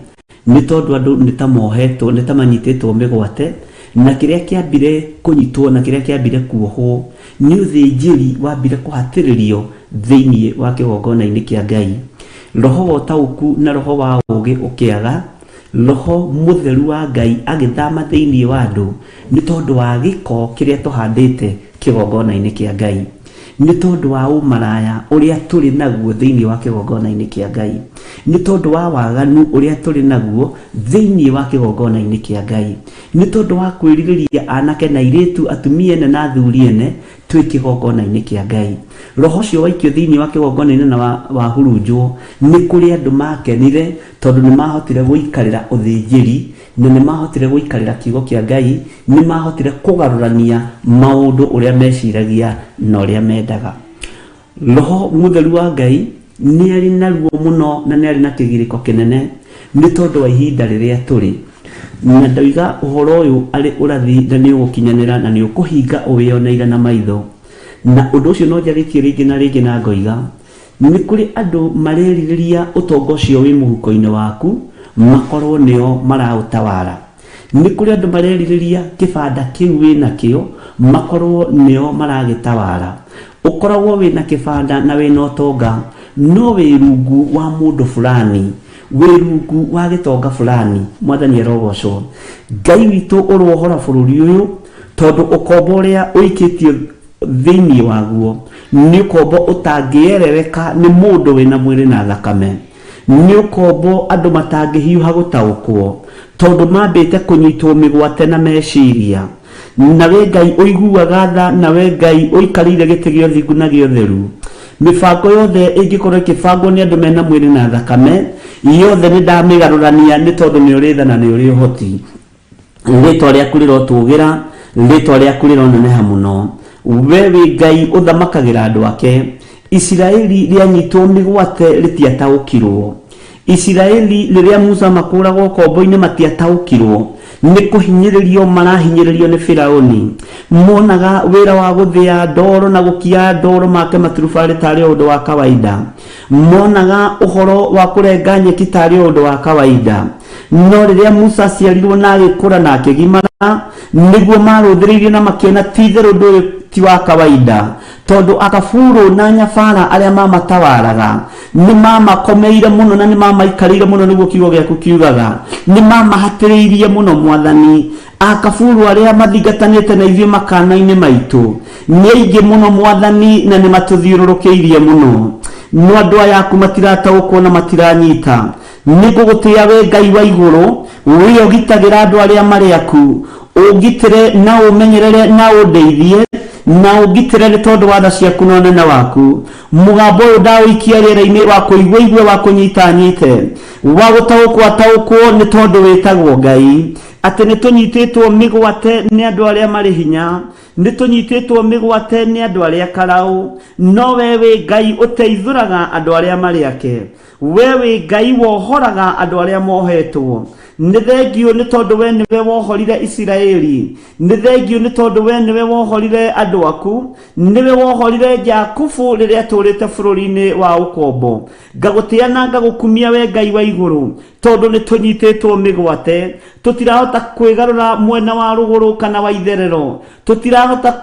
nĩ tondũ andũ nĩ ta mohetwo, nĩ ta manyitĩtwo mĩgwate, na kĩrĩa kĩambire kũnyitwo na kĩrĩa kĩambire kuohwo nĩ ũthĩnjĩri wambire kũhatĩrĩrio thĩinĩ wa kĩgongona-inĩ kĩa Ngai. Roho wa ũtaũku na roho wa ũũgĩ ũkĩaga, Roho mũtheru wa Ngai agĩthama thĩinĩ wa andũ nĩ tondũ wa gĩko kĩrĩa tũhandĩte kĩgongona-inĩ kĩa Ngai, nĩ tondũ wa ũmaraya ũrĩa tũrĩ naguo thĩinĩ wa kĩgongona-inĩ kĩa Ngai, nĩ tondũ wa waganu ũrĩa tũrĩ naguo thĩinĩ wa kĩgongona-inĩ kĩa Ngai, nĩ tondũ wa kwĩrirĩria anake na airĩtu, atumia ene na athuri ene twĩ kĩgongona-inĩ kĩa Ngai. Roho ũcio waikio thĩinĩ wa kĩgongona-inĩ na wahurunjwo, nĩ kũrĩ andũ makenire tondũ nĩ mahotire gũikarĩra ũthĩnjĩri na nĩ mahotire gũikarĩra kiugo kĩa Ngai, nĩ mahotire kũgarũrania maũndũ ũrĩa meciragia na ũrĩa mendaga. Roho mũtheru wa Ngai nĩ arĩ na ruo mũno na nĩ arĩ na kĩgirĩko kĩnene nĩ tondũ wa ihinda rĩrĩa tũrĩ. Na ndoiga ũhoro ũyũ arĩ ũrathi na nĩ ũgũkinyanĩra na nĩ ũkũhinga ũwĩoneire na maitho. Na ũndũ ũcio no njarĩtie rĩngĩ na rĩngĩ na ngoiga, nĩ kũrĩ andũ marerirĩria ũtonga ũcio wĩ mũhuko-inĩ waku makorwo nĩo maraũtawara. Nĩ kũrĩ andũ marerirĩria kĩbanda kĩu wĩ nakĩo makorwo nĩo maragĩtawara. Ũkoragwo wĩna kĩbanda na wĩna ũtonga no wĩ rungu wa mũndũ fulani, wĩ rungu wa gĩtonga fulani. Mwathani arogocwo. Ngai witũ ũrohora bũrũri ũyũ tondũ ũkombo ũrĩa ũikĩtio thĩinĩ waguo nĩ ũkombo ũtangĩerereka nĩ mũndũ wĩna mwĩrĩ na thakame. Nĩ ũkombo andũ matangĩhiũha gũtaũkwo tondũ mambĩte kũnyitwo mĩgwate na meciria. Nawe Ngai ũiguaga tha, nawe Ngai ũikarĩire gĩtĩ gĩa ũthingu na gĩa ũtheru. Mĩbango yothe ĩngĩkorwo ĩkĩbangwo nĩ andũ mena mwĩrĩ na thakame, yothe nĩ ndamĩgarũrania nĩ tondũ nĩ ũrĩ tha na nĩ ũrĩ ũhoti. Rĩtwa rĩaku rĩrotũgĩra, rĩtwa rĩaku rĩroneneha mũno. We wĩ Ngai ũthamakagĩra andũ ake. Isiraeli rĩanyitwo mĩgwate rĩtiataũkirwo. Isiraeli rĩrĩa Musa makũragwo ũkombo-inĩ matiataũkirwo nĩ kũhinyĩrĩrio marahinyĩrĩrio nĩ Firauni. Monaga wĩra wa gũthĩa ndoro na gũkia ndoro make maturubarĩ tarĩ o ũndũ wa kawaida. Monaga ũhoro wa kũrenga nyeki tarĩ o ũndũ wa kawaida. No rĩrĩa Musa aciarirwo na agĩkũra na akĩgimara, nĩguo marũthĩrĩirie na makĩona ti itherũ ũndũ ũyũ ti wa kawaida. Tondũ akaburu na nyabara arĩa mamatawaraga nĩ mamakomeire mũno na nĩ mamaikarĩire mũno, nĩguo kiugo gĩaku kiugaga. Nĩ mamahatĩrĩirie mũno Mwathani. Akaburu arĩa mathingatanĩte na ithuĩ makana-inĩ maitũ nĩ aingĩ mũno Mwathani, na nĩ matũthiũrũrũkĩirie mũno. No andũ aya aku matirataũkwo na matiranyita. Nĩ ngũgũtĩĩa we Ngai wa igũrũ, wee ũgitagĩra andũ arĩa marĩ aku. Ũngitĩre na ũmenyerere na ũndeithie, na ũngitĩre nĩ tondũ wa tha ciaku na ũnene waku. Mũgambo ũyũ ndaũikia rĩera-inĩ, wa kũigua igue, wa kũnyita nyite, wa gũtaũkwo ataũkwo, nĩ tondũ wĩtagwo Ngai. Atĩ nĩ tũnyitĩtwo mĩgwate nĩ andũ arĩa marĩ hinya, nĩ tũnyitĩtwo mĩgwate nĩ andũ arĩa karaũ, no we wĩ Ngai ũteithũraga andũ arĩa marĩ ake. We wĩ Ngai wohoraga andũ arĩa mohetwo. Nĩ thengiũ nĩ tondũ we nĩwe wohorire Isiraeli. Nĩ thengiũ nĩ tondũ we nĩwe wohorire andũ aku. Nĩwe wohorire Jakubu rĩrĩa atũũrĩte bũrũri-inĩ wa ũkombo. Ngagũtĩa na ngagũkumia we Ngai wa igũrũ, tondũ nĩ tũnyitĩtwo mĩgwate. Tũtirahota kwĩgarũra mwena wa rũgũrũ kana wa itherero. Tũtirahota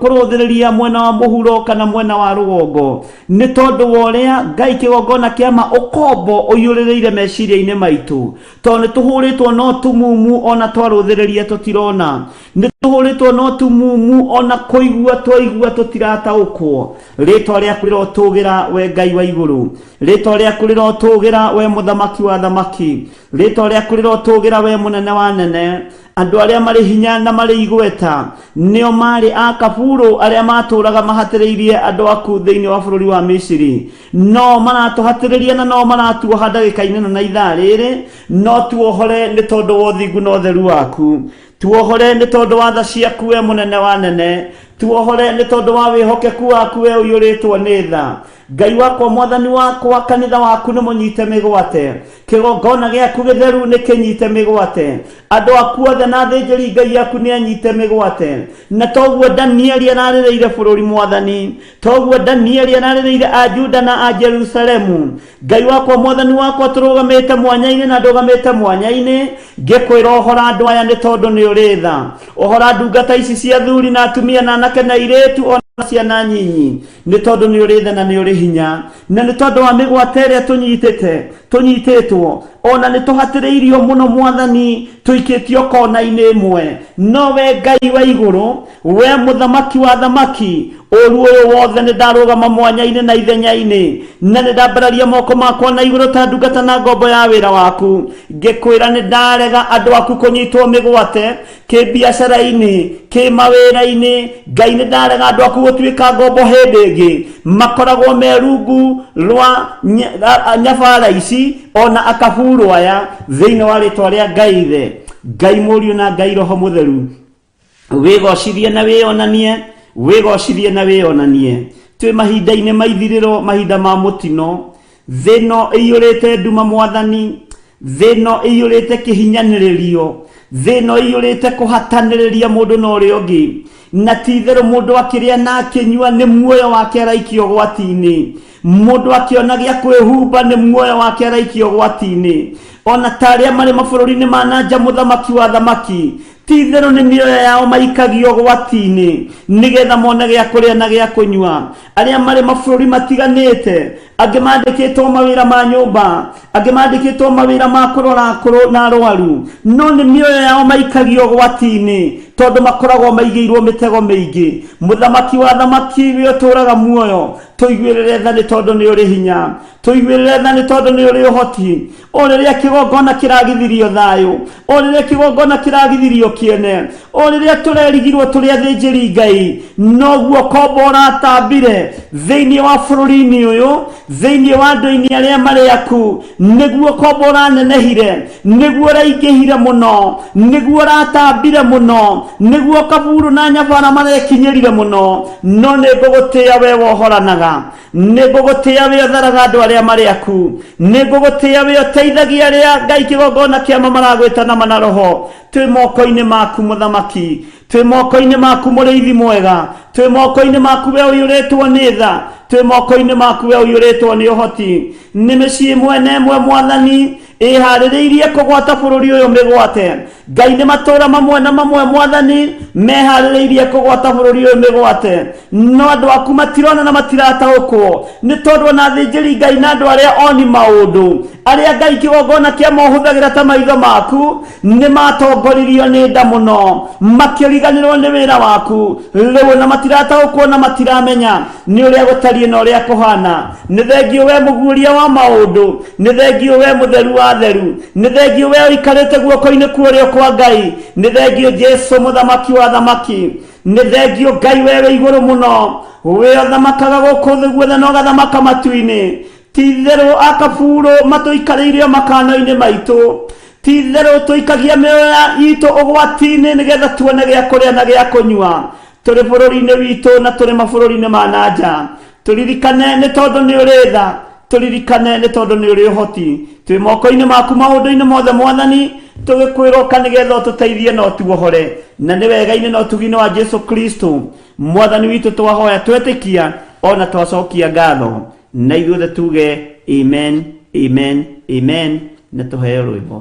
kũrũthĩrĩria mwena wa mũhuro kana mwena wa rũgongo, nĩ tondũ wa ũrĩa Ngai kĩgongona kĩa ma ũkombo ũiyũrĩrĩire meciria-inĩ maitũ. Tondũ nĩ tũhũrĩtwo no tumumu, ona twarũthĩrĩria tũtirona. Nĩ tũhũrĩtwo no tumumu, ona kũigua twaigua tũtirataũkwo. Rĩtwa rĩaku rĩrotũgĩra we Ngai wa igũrũ. Rĩtwa rĩaku rĩrotũgĩra we mũthamaki wa athamaki. Rĩtwa rĩaku rĩrotũgĩra we mũnene wa anene. Andũ arĩa marĩ hinya na marĩ igweta nĩo maarĩ a kaburu arĩa matũũraga mahatĩrĩirie andũ aku thĩinĩ wa bũrũri wa Misiri. No maratũhatĩrĩria na no maratuoha ndagĩka-inĩ ĩno na ithaa rĩrĩ, no tuohore nĩ tondũ wa ũthingu na ũtheru waku. Tuohore nĩ tondũ wa tha ciaku we mũnene wa nene. Tuohore nĩ tondũ wa wĩhokeku waku we ũiyũrĩtwo nĩ tha. Ngai wakwa, Mwathani wakwa, kanitha waku nĩ mũnyite mĩgwate, kĩgongona gĩaku gĩtheru nĩ kĩnyite mĩgwate, andũ aku othe na athĩnjĩri Ngai aku nĩ anyite mĩgwate. Na toguo Danieli ararĩrĩire bũrũri, Mwathani, toguo Danieli ararĩrĩire a Juda na a Jerusalemu. Ngai wakwa, Mwathani wakwa, tũrũgamĩte mwanya-inĩ na ndũgamĩte mwanya-inĩ ngĩkwĩra ũhoro andũ aya, nĩ tondũ nĩ ũrĩ tha. Ũhoro ndungata ici cia athuri na atumia na anake na airĩtu ona ciana nyinyi, nĩ tondũ nĩ ũrĩ tha na nĩ ũrĩ hinya, na nĩ tondũ wa mĩgwate ĩrĩa tũnyitĩte tũnyitĩtwo, ona nĩ tũhatĩrĩirio mũno, Mwathani, tũikĩtio kona-inĩ ĩmwe. No we Ngai wa igũrũ, we mũthamaki wa thamaki, ũru ũyũ wothe nĩ ndarũgama mwanya-inĩ na ithenya-inĩ, na nĩ ndambararia moko makwa na igũrũ ta ndungata na ngombo ya wĩra waku, ngĩkwĩra nĩ ndarega andũ aku kũnyitwo mĩgwate kĩbiacara-inĩ, kĩmawĩra-inĩ. Ngai, nĩ ndarega andũ aku gũtuĩka ngombo hĩndĩ ĩngĩ, makoragwo me rungu rwa nyabara ici ona akaburu aya, thĩinĩ wa rĩtwa rĩa Ngai Ithe, Ngai Mũriũ na Ngai Roho Mũtheru. Wĩgocithie na wĩonanie, wĩgocithie na wĩonanie. Twĩ mahinda-inĩ ma ithirĩro, mahinda ma mũtino. Thĩ ĩno ĩiyũrĩte nduma, Mwathani. Thĩ ĩno ĩiyũrĩte kĩhinyanĩrĩrio. Thĩ ĩno ĩiyũrĩte kũhatanĩrĩria mũndũ na ũrĩa ũngĩ, na ti itherũ mũndũ akĩrĩa na akĩnyua nĩ muoyo wake araikio ũgwati-inĩ, mũndũ akĩona gĩa kwĩhumba nĩ muoyo wake araikio ũgwati-inĩ, ona ta arĩa marĩ mabũrũri-inĩ ma na nja, mũthamaki wa thamaki, ti itherũ nĩ mĩoyo yao maikagio ũgwati-inĩ nĩgetha mone gĩa kũrĩa na gĩa kũnyua. Arĩa marĩ mabũrũri matiganĩte, angĩ mandĩkĩtwo mawĩra ma nyũmba, angĩ mandĩkĩtwo mawĩra ma kũrora akũrũ na arwaru, no nĩ mĩoyo yao maikagio ũgwati-inĩ tondũ makoragwo maigĩirwo mĩtego mĩingĩ. Mũthamaki wa thamaki, we ũtũũraga muoyo, tũiguĩrĩre tha nĩ tondũ nĩ ũrĩ hinya, tũiguĩrĩre tha nĩ tondũ nĩ ũrĩ ũhoti. O rĩrĩa kĩgongona kĩragithirio thayũ, o rĩrĩa kĩgongona kĩragithirio kĩene, o rĩrĩa tũrerigirwo tũrĩ athĩnjĩri Ngai, noguo kombo ũratambire thĩinĩ wa bũrũri-inĩ ũyũ, thĩinĩ wa andũ-inĩ arĩa marĩ aku, nĩguo kombo ũranenehire, nĩguo ũraingĩhire mũno, nĩguo ũratambire mũno, nĩguo kaburu na nyabara marekinyĩrire mũno. No nĩ ngũgũtĩĩa we wohoranaga, nĩ ngũgũtĩĩa we ũtharaga andũ arĩa marĩ aku, nĩ ngũgũtĩĩa we ũteithagia arĩa Ngai kĩgongona kĩama maragwĩta nama na roho. Twĩ moko-inĩ maku, mũthamaki, twĩ moko-inĩ maku, mũrĩithi mwega, twĩ moko-inĩ maku we ũiyũrĩtwo nĩ tha, twĩ moko-inĩ maku we ũiyũrĩtwo nĩ ũhoti. Nĩ mĩciĩ ĩmwe na ĩmwe, Mwathani, ĩharĩrĩirie kũgwata bũrũri ũyũ mĩgwate. Ngai, nĩ matũũra mamwe na mamwe, Mwathani, meharĩrĩirie kũgwata bũrũri ũyũ mĩgwate, no andũ aku matirona na matirataũkwo, nĩ tondũ ona athĩnjĩri Ngai na andũ arĩa oni maũndũ, arĩa Ngai kĩgongona kĩa mohũthagĩra ta maitho maku, nĩ matongoririo nĩ nda mũno, makĩriganĩrwo nĩ wĩra waku rĩu, na matirataũkwo na matiramenya nĩ ũrĩa gũtariĩ na ũrĩa kũhana. Nĩ thengio we mũguũria wa maũndũ, nĩ thengio we mũtheru wa theru, nĩ thengio we ũikarĩte guoko-inĩ kwa ũrĩo kwa Ngai, nĩ thengio Jesu mũthamaki wa thamaki, nĩ thengio Ngai we wĩ igũrũ mũno, we ũthamakaga gũkũ thĩ guothe na ũgathamaka matu-inĩ. Ti itherũ akaburu matũikarĩire o makano-inĩ maitũ. Ti itherũ tũikagia mĩoyo itũ ũgwati-inĩ nĩgetha tuone gĩa kũrĩa na gĩa kũnyua, tũrĩ bũrũri-inĩ witũ na tũrĩ mabũrũri-inĩ ma na nja. Tũririkane nĩ tondũ nĩ ũrĩ tha, tũririkane nĩ tondũ nĩ ũrĩ ũhoti. Twĩ moko-inĩ maku maũndũ-inĩ mothe, Mwathani, tũgĩkwĩra ũka nĩgetha ũtũteithie na ũtuohore. Na nĩ wega-inĩ na ũtugi-inĩ wa Jesu Kristo Mwathani witũ twahoya, twetĩkia ona twacokia ngatho, na ithuothe tuge amen, amen, amen, na tũheo rwĩmbo.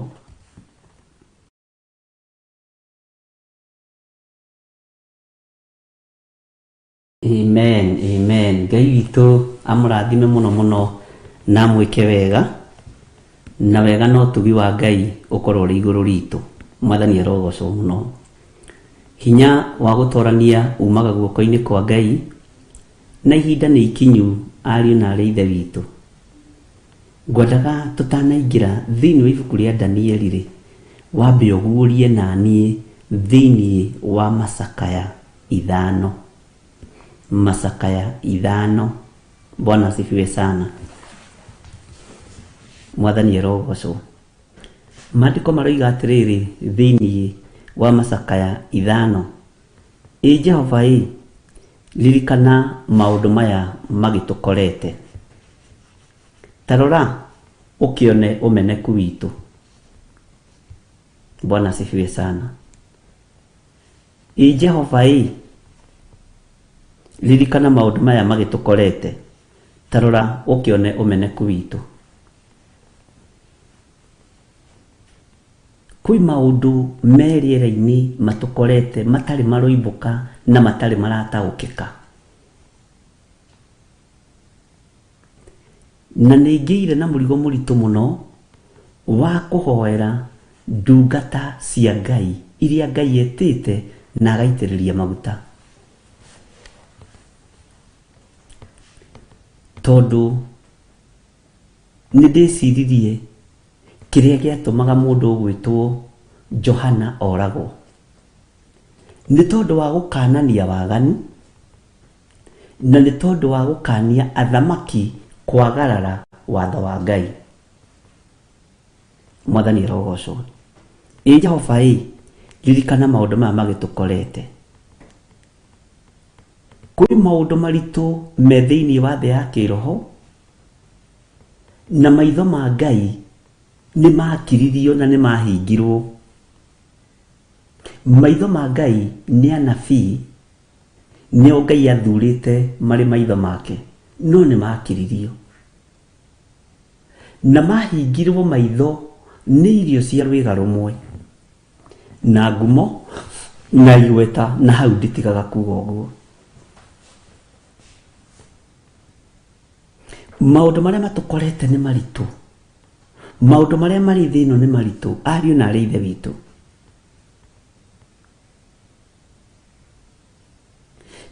Amen, amen. Ngai witũ amũrathime mũno mũno na amwĩke wega, na wega na ũtugi wa Ngai ũkorwo ũrĩ igũrũ ritũ. Mwathani arogocwo mũno. Hinya wa gũtorania umaga guoko-inĩ kwa Ngai, na ihinda nĩ ikinyu, ariũ na arĩ ithe witũ. Ngwendaga tũtanaingĩra thĩinĩ wa ibuku rĩa Danieli rĩ, wambe ũguũrie naniĩ thĩinĩ wa Macakaya 5. Macakaya 5. Bwana asifiwe sana. Mwathani arogocwo. Maandĩko maroiga atĩrĩrĩ thĩinĩ wa Macakaya 5, Ĩ Jehova ĩ, ririkana maũndũ maya magĩtũkorete. Ta rora ũkĩone ũmeneku witũ. Bwana asifiwe sana. Ĩ Jehova ĩ, ririkana maũndũ maya magĩtũkorete, ta rora ũkĩone ũmeneku witũ. Kwĩ maũndũ me rĩera-inĩ matũkorete matarĩ maroimbũka na matarĩ marataũkĩka. Na nĩ ngĩire na mũrigo mũritũ mũno wa kũhoera ndungata cia Ngai iria Ngai etĩte na agaitĩrĩria maguta. Tondũ nĩ ndĩciririe kĩrĩa gĩatũmaga mũndũ ũgwĩtwo Johana oragwo. Nĩ tondũ wa gũkanania waganu, na nĩ tondũ wa gũkania athamaki kwagarara watho wa Ngai. Mwathani arogocwo. Ĩ Jehova ĩ, ririkana maũndũ maya magĩtũkorete. Kwĩ maũndũ maritũ me thĩinĩ wa thĩ ya kĩroho, na maitho ma Ngai nĩ makiririo na nĩ mahingirwo. Maitho ma Ngai nĩ anabii, nĩo Ngai athurĩte marĩ maitho make, no nĩ makiririo. Na mahingirwo maitho nĩ irio cia rwĩga rũmwe, na ngumo, na igweta, na hau nditigaga kuga ũguo. Maũndũ marĩa matũkorete nĩ maritũ, maũndũ marĩa marĩ thĩ ĩno nĩ maritũ, ariũ na arĩ ithe witũ.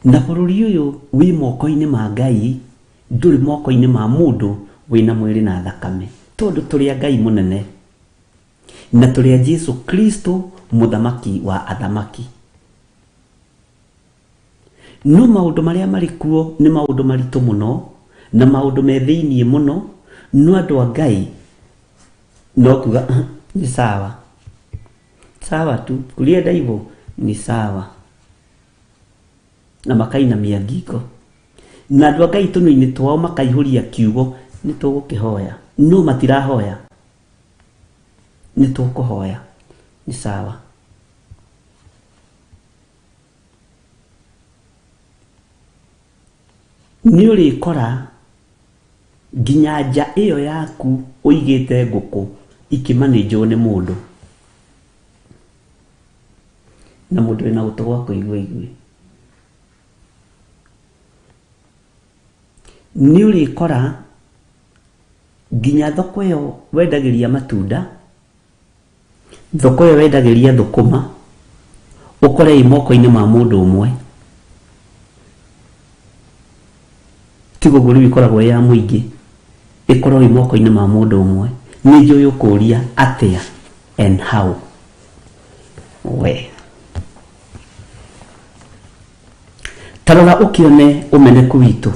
Na bũrũri ũyũ wĩ moko-inĩ ma Ngai, ndũrĩ moko-inĩ ma mũndũ wĩna mwĩrĩ na thakame, tondũ tũrĩ a Ngai mũnene, na tũrĩ a Jesu Kristo mũthamaki wa athamaki. No maũndũ marĩa marĩ kuo nĩ maũndũ maritũ mũno, na maũndũ me thĩiniĩ mũno, no andũ a Ngai no kuga nĩ sawa, sawa tu, kulienda hivyo ni sawa, na makainamia ngingo. Na andũ a Ngai tũnua-inĩ twao makaihũria kiugo nĩ tũgũkĩhoya, no matirahoya, nĩ tũkũhoya, nĩ sawa. Nĩ ũrĩkora nginya nja ĩyo yaku ũigĩte ngũkũ ikĩmanĩnjwo nĩ mũndũ. Na mũndũ wĩna gũtũ gwa kũigua aigue. Nĩ ũrĩkora nginya thoko ĩyo wendagĩria matunda Thoko ĩyo wendagĩria thũkũma, ũkore ĩ moko-inĩ ma mũndũ ũmwe. Tiga ũguo rĩu ĩkoragwo ĩ ya mũingĩ, ĩkorwo ĩ moko-inĩ ma mũndũ ũmwe. Nĩ njũĩ ũkũria atĩa and how. We. Ta rora ũkĩone ũmeneku witũ.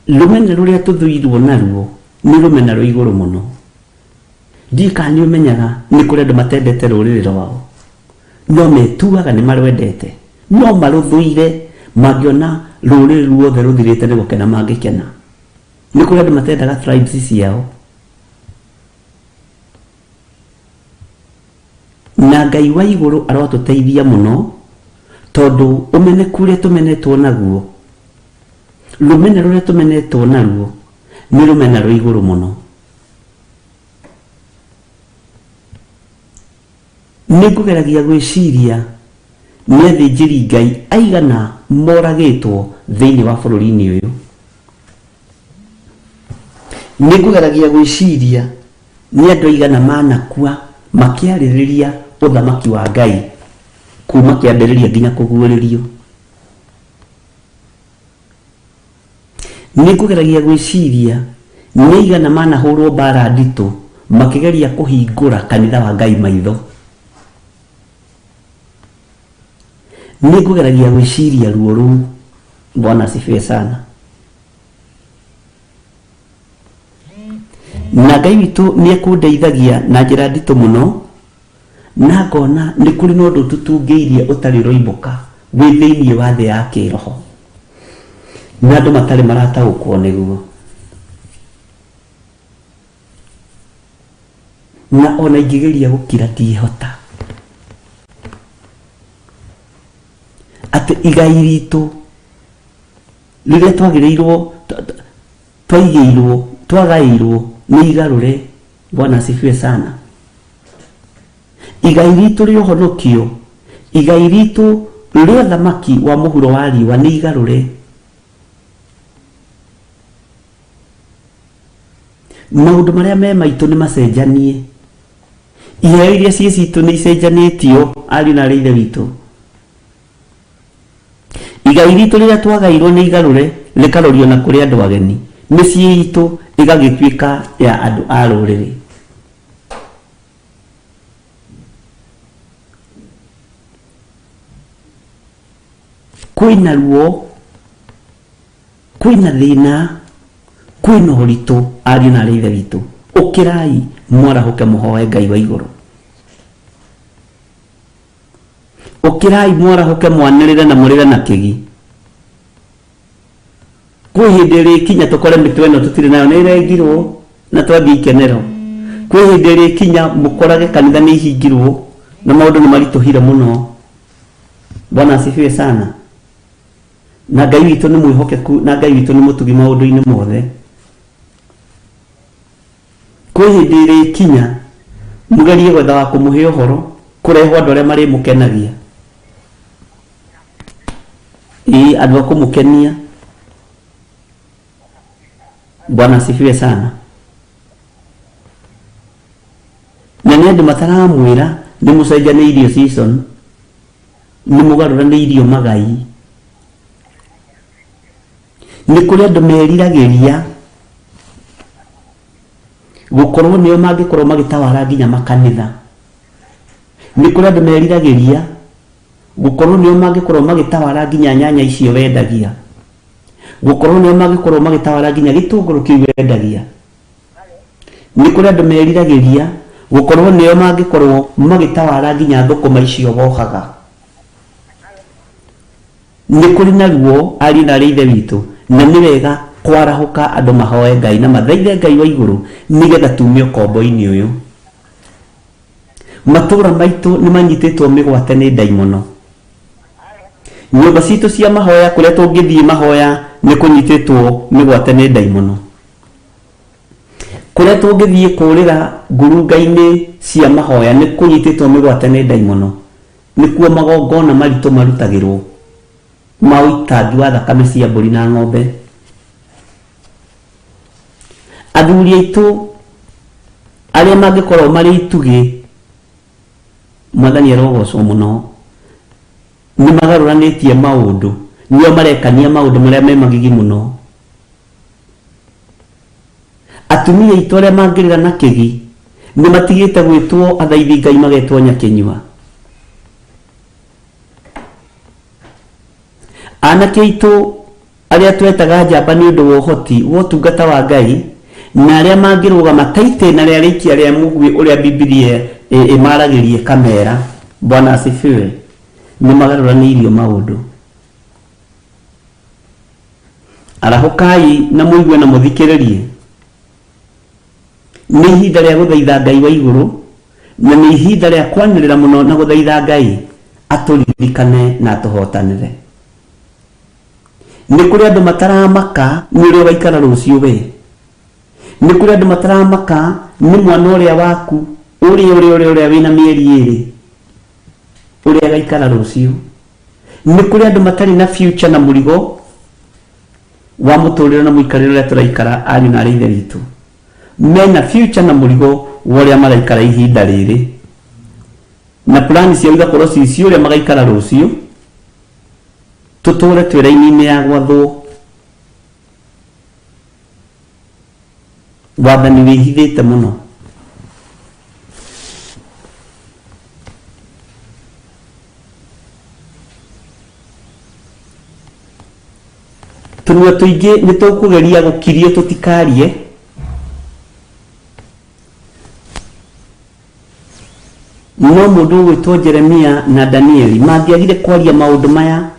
Rũmena rũrĩa tũthũirwo naruo nĩ rũmena rwĩ igũrũ mũno. Ndiũĩ kana nĩ ũmenyaga nĩ kũrĩ andũ matendete rũrĩrĩ rwao, no metuaga nĩ marwendete, no marũthũire mangĩona rũrĩrĩ ruothe rũthirĩte nĩ gũkena mangĩkena. Nĩ kũrĩ andũ matendaga tribes ciao. Na Ngai wa igũrũ arotũteithia mũno, tondũ ũmeneku ũrĩa tũmenetwo naguo, rũmena rũrĩa tũmenetwo naruo, nĩ rũmena rwĩ igũrũ mũno. Nĩ ngũgeragia gwĩciria nĩ athĩnjĩri Ngai aigana moragĩtwo thĩinĩ wa bũrũri-inĩ ũyũ. Nĩ ngũgeragia gwĩciria nĩ andũ aigana manakua makĩarĩrĩria ũthamaki wa Ngai kuma kĩambĩrĩria nginya kũguũrĩrio. Nĩ ngũgeragia gwĩciria nĩ aigana manahũrwo mbara nditũ makĩgeria kũhingũra kanitha wa Ngai maitho. Nĩ ngũgeragia gwĩciria ruo rũu. Bwana asifiwe sana. Na Ngai witũ nĩ ekũndeithagia na njĩra nditũ mũno, na ngona nĩ kũrĩ na ũndũ ũtũtungĩirie ũtarĩ ũroimbũka wĩ thĩinĩ wa thĩ ya kĩroho. Na andũ matarĩ marataũkwo nĩguo. Na ona ingĩgeria gũkira ndihota. Atĩ igai ritũ rĩrĩa twagĩrĩirwo twaigĩirwo twagaĩirwo nĩ igarũre. Bwana asifiwe sana. Igai ritũ rĩa ũhonokio, igai ritũ rĩa ũthamaki wa mũhuro wa riũa nĩ igarũre. Maũndũ marĩa me maitũ nĩ macenjanie. Iheo iria ciĩ citũ nĩ icenjanĩtio, ariũ na aarĩ a Ithe witũ. Igai ritũ rĩrĩa twagairwo nĩ igarũre rĩkarorio na kũrĩ andũ ageni, mĩciĩ itũ ĩgagĩtuĩka ya andũ a rũrĩrĩ. Kwĩna ruo, kwĩna thĩna, kwĩna ũritũ, ariũ na aarĩ a Ithe witũ. Ũkĩrai mwarahũke mũhoe Ngai wa igũrũ. Ũkĩrai mwarahũke mwanĩrĩre na mũrĩre na kĩgi. Kwĩ hĩndĩ ĩrĩkinya tũkore mĩtwe ĩno tũtirĩ nayo nĩ ĩrengirwo na twambie ikenero. Kwĩ hĩndĩ ĩrĩkinya mũkorage kanitha nĩ ihingirwo na maũndũ nĩ maritũhire mũno. Bwana asifiwe sana. Na Ngai witũ nĩ mwĩhokeku na Ngai witũ nĩ mũtugi maũndũ-inĩ mothe. Kwĩ hĩndĩ ĩrĩkinya mũgerie gwetha wa kũmũhe ũhoro, kũrehwo andũ arĩa marĩmũkenagia. Ĩĩ andũ a kũmũkenia. Bwana asifiwe sana. Na nĩ andũ mataramwĩra nĩ mũcenjanĩirio season, nĩ mũgarũranĩirio magai. Nĩ kũrĩ andũ meriragĩria gũkorwo nĩo mangĩkorwo magĩtawara nginya makanitha. Nĩ kũrĩ andũ meriragĩria gũkorwo nĩo mangĩkorwo magĩtawara nginya nyanya icio wendagia, gũkorwo nĩo mangĩkorwo magĩtawara nginya gĩtũngũrũ kĩu wendagia. Nĩ kũrĩ andũ meriragĩria gũkorwo nĩo mangĩkorwo magĩtawara nginya thũkũma icio wohaga. Nĩ kũrĩ na ruo, ariũ na aarĩ a Ithe witũ, na nĩ wega kwarahũka andũ mahoe Ngai na mathaithe Ngai wa igũrũ nĩgetha tume ũkombo-inĩ ũyũ. Matũũra maitũ nĩ manyitĩtwo mĩgwate nĩ ndaimono. Nyũmba citũ cia mahoya kũrĩa tũngĩthiĩ mahoya nĩ kũnyitĩtwo mĩgwate nĩ ndaimono. Kũrĩa tũngĩthiĩ kũũrĩra ngurunga-inĩ cia mahoya nĩ kũnyitĩtwo mĩgwate nĩ ndaimono. Nĩkuo magongona maritũ marutagĩrwo ma ũitangi wa thakame cia mbũri na ng'ombe. Athuri aitũ arĩa mangĩkorwo marĩ itugĩ, Mwathani arogocwo mũno, nĩ magarũranĩtie maũndũ, nĩo marekania maũndũ marĩa me magigi mũno. Atumia aitũ arĩa mangĩrĩra na kĩgi, nĩ matigĩte gwĩtwo athaithi Ngai magetwo nyakĩnyua. Anake aitũ arĩa twetaga njamba nĩ ũndũ wa ũhoti wa ũtungata wa Ngai, na arĩa mangĩrũgama ta itĩna rĩa rĩikia rĩa mũguĩ ũrĩa Bibilia ĩmaragĩria ĩkamera, Bwana asifiwe, nĩ magarũranĩirio maũndũ. Arahũkai na mũigue na mũthikĩrĩrie. Nĩ ihinda rĩa gũthaitha Ngai wa igũrũ, na nĩ ihinda rĩa kwanĩrĩra mũno na gũthaitha Ngai atũririkane na atũhotanĩre. Nĩ kũrĩ andũ mataramaka nĩ ũrĩa ũgaikara rũciũ we. Nĩ kũrĩ andũ mataramaka nĩ mwana ũrĩa waku, ũrĩa ũrĩa ũrĩa ũrĩa wĩna mĩeri ĩrĩ, ũrĩa agaikara rũciũ. Nĩ kũrĩ andũ matarĩ na future na mũrigo wa mũtũrĩre na mũikarĩre ũrĩa tũraikara ariũ na arĩ ithe witũ. Mena future na mũrigo wa ũrĩa maraikara ihinda rĩrĩ. Na plan ciao igakorwo ci cia ũrĩa magaikara rũciũ. Tũtũre twĩ raini-inĩ ya gwathwo. Wathani wĩhithĩte mũno. Tũnua tũingĩ nĩ tũkũgeria gũkirio tũtikarie. No mũndũ ũgwĩtwo Jeremia na Danieli mangĩagire kwaria maũndũ maya.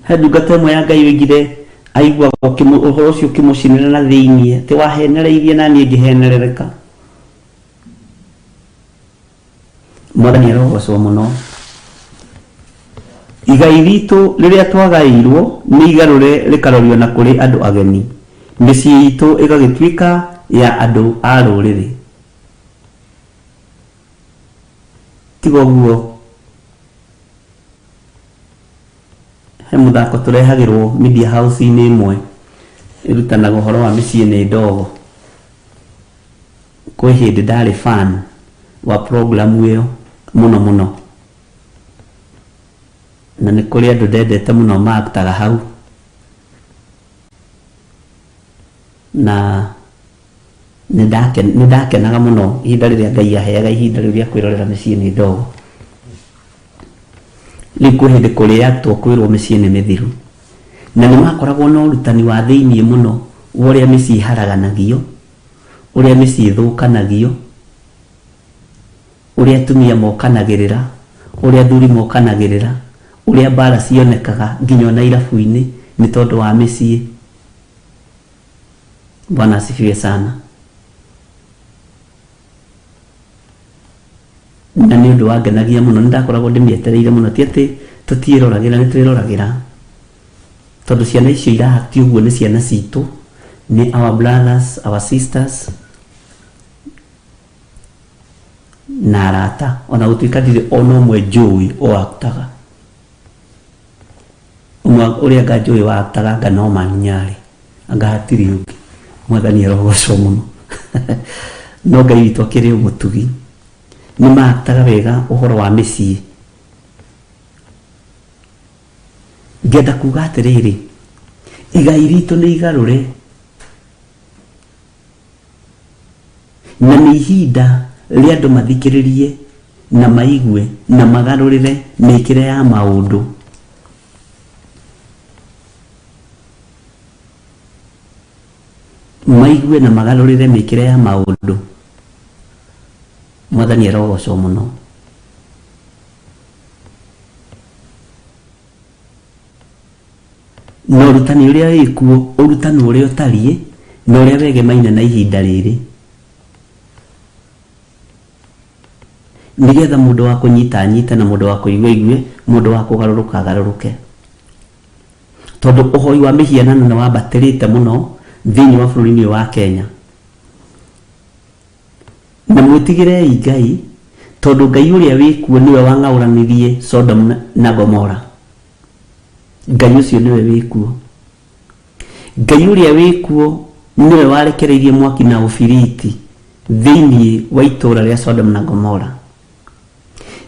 He ndungata ĩmwe ya Ngai oigire aiguaga ũhoro ũcio ũkĩmũcinĩra na thĩiniĩ, atĩ wahenereirie na niĩ ngĩhenerereka. Mwathani arogocwo mũno. Igai ritũ rĩrĩa twagaĩirwo nĩ igarũre rĩkarorio na kũrĩ andũ ageni, mĩciĩ itũ ĩgagĩtuĩka ya andũ a rũrĩrĩ. Tiga ũguo, he mũthako tũrehagĩrwo media house-inĩ ĩmwe ĩrutanaga ũhoro wa mĩciĩ nĩ ndogo. Kwĩ hĩndĩ ndarĩ fan wa program ĩyo mũno mũno, na nĩ kũrĩ andũ ndendete mũno ma act aga hau, na nĩ ndakenaga mũno ihinda rĩrĩa Ngai aheaga ihinda rĩu rĩa kwĩrorera mĩciĩ nĩ ndogo. Rĩu kwĩ hĩndĩ kũrĩ act wo kwĩrwo mĩciĩ nĩ mĩthiru, na nĩ makoragwo na ũrutani wa thĩiniĩ mũno wa ũrĩa mĩciĩ ĩharaganagio, ũrĩa mĩciĩ ĩthũkanagio, ũrĩa atumia mokanagĩrĩra, ũrĩa athuri mokanagĩrĩra, ũrĩa mbara cionekaga nginya ona irabu-inĩ nĩ tondũ wa mĩciĩ. Bwana asifiwe sana. Na nĩ ũndũ wangenagia mũno, nĩ ndakoragwo ndĩmĩetereire mũno, ti atĩ tũtiĩroragĩra, nĩ twĩroragĩra, tondũ ciana icio irahatio ũguo nĩ ciana citũ, nĩ our brothers, our sisters na arata, ona gũtuĩka ndirĩ ona ũmwe njũĩ o aktaga. Ũmwe ũrĩa anga njũĩ wa aktaga anga no Manyarĩ, anga hatirĩ ũngĩ. Mwathani arogocwo mũno. No Ngai witũ akĩrĩ o mũtugi. Nĩ maaktaga wega ũhoro wa mĩciĩ. Ngenda kuga atĩrĩrĩ, igai ritũ nĩ igarũre Na nĩ ihinda rĩa andũ mathikĩrĩrie na maigue na magarũrĩre mĩkĩre ya maũndũ. Maigue na magarũrĩre mĩkĩre ya maũndũ. Mwathani arogocwo mũno. Na ũrutani ũrĩa wĩ kuo, ũrutani ũrĩa ũtariĩ, na ũrĩa wegemaine na ihinda rĩrĩ, nĩgetha mũndũ wa kũnyita anyite, na mũndũ wa kũigua aigue, mũndũ wa kũgarũrũka agarũrũke. Tondũ ũhoi wa mĩhianano nĩ wambatĩrĩte mũno thĩinĩ wa bũrũri-inĩ ũyũ wa Kenya. Na mwĩtigĩrei Ngai, tondũ Ngai ũrĩa wĩ kuo nĩwe wang'aũranirie Sodomu na Gomora. Ngai ũcio nĩwe wĩ kuo. Ngai ũrĩa wĩ kuo nĩwe warekereirie mwaki na ũbiriti thĩinĩ wa itũũra rĩa Sodomu na Gomora.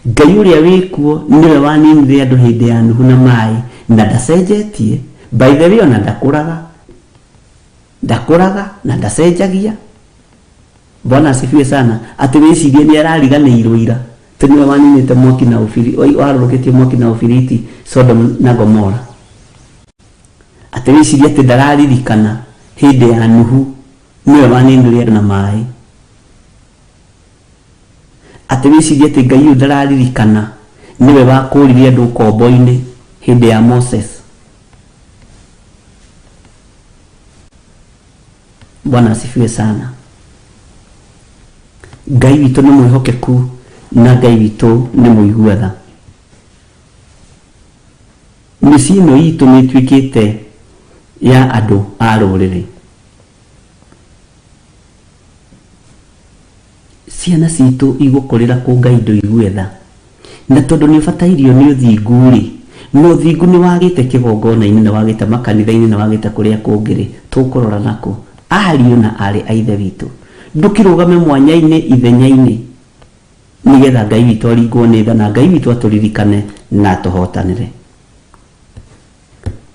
Ngai ũrĩa wĩ kuo nĩwe waninire andũ hĩndĩ ya Nuhu na maĩ na ndacenjetie. By the way, ona ndakũraga. Ndakũraga na ndacenjagia. Bwana asifiwe sana. Atĩ wĩcirie nĩ arariganĩirwo ira atĩ nĩwe waninĩte mwaki na ũbiri, warũrũkĩtie mwaki na ũbiriti Sodom na Gomora. Atĩ wĩcirie atĩ ndararirikana hĩndĩ ya Nuhu nĩwe waninire andũ na maĩ. Atĩ wĩcirie atĩ Ngai ũyũ ndararirikana nĩwe wakũrire andũ ũkombo-inĩ hĩndĩ ya Moses. Bwana asifiwe sana. Ngai witũ nĩ mwĩhokeku na Ngai witũ nĩ mũigua tha. Mĩciĩ ĩno itũ nĩ ĩtuĩkĩte ya andũ a rũrĩrĩ. Ciana citũ igũkũrĩra kũ Ngai ndũigue tha? Na tondũ nĩ ũbatairio nĩ ũthingu-rĩ, na ũthingu nĩ wagĩte kĩgongona-inĩ, nĩ wagĩte makanitha-inĩ, nĩ wagĩte kũrĩa kũngĩ-rĩ, tũkũrora nakũ? Ariũ na aarĩ a Ithe witũ, ndũkĩrũgame mwanya-inĩ ithenya-inĩ, nĩgetha Ngai witũ aringwo nĩ tha na Ngai witũ atũririkane na atũhotanĩre.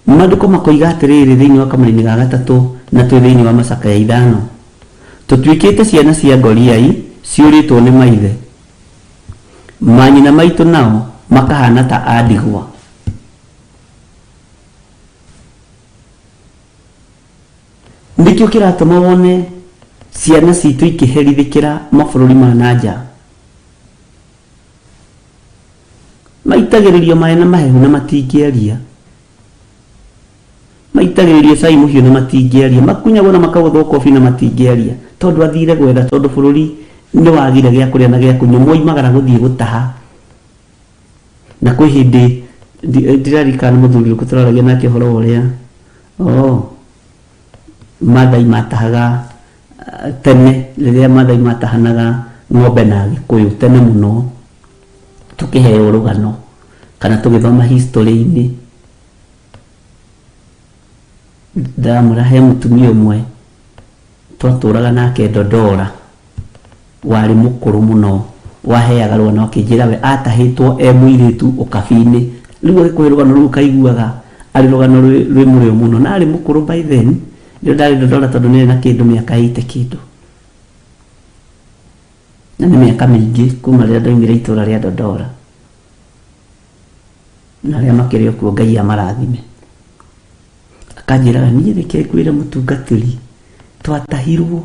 Maandĩko makoiga atĩrĩrĩ thĩinĩ wa kamũri-inĩ ga gatatũ na twĩ thĩinĩ wa macakaya ithano, Tũtuĩkĩte ciana cia ngoriai ciũrĩtwo nĩ maithe, manyina maitũ nao makahana ta a ndigwa. Nĩkĩo kĩratũma wone ciana citũ ikĩherithĩkĩra mabũrũri ma na nja. Maitagĩrĩrio maĩ na mahehu na matingĩaria. Maitagĩrĩrio cai mũhiũ na matingĩaria, makunyagwo na makagũthwo kobi na matingĩaria, tondũ athire gwetha, tondũ bũrũri nĩ wagire gĩa kũrĩa na gĩa kũnyua, moimagara gũthiĩ gũtaha. Na kwĩ hĩndĩ ndiririkana mũthuri ũrĩkũ tũraragia nake ũhoro wa ũrĩa oh, Mathai matahaga tene, rĩrĩa Mathai matahanaga ng'ombe na Gĩkũyũ tene mũno, tũkĩheo rũgano kana tũgĩthoma history-inĩ, ndĩramwĩra he mũtumia ũmwe twatũraga nake Dodora warĩ mũkũrũ mũno waheaga rũgano akĩnjĩra we atahĩtwo e mũirĩtu ũkabi-inĩ. Rĩu agĩkũhe rũgano rũu ũkaiguaga arĩ rũgano rwĩ mũrĩo mũno na arĩ mũkũrũ by then rĩrĩa ndarĩ Dodora tondũ nĩ arĩ na kĩndũ mĩaka ĩite kĩndũ na nĩ mĩaka mĩingĩ kuma rĩrĩa ndaumire itũra rĩa Dodora na arĩa makĩrĩ o kuo Ngai amarathime. Akanjĩraga niĩ reke ngwĩre mũtungatĩri twatahirwo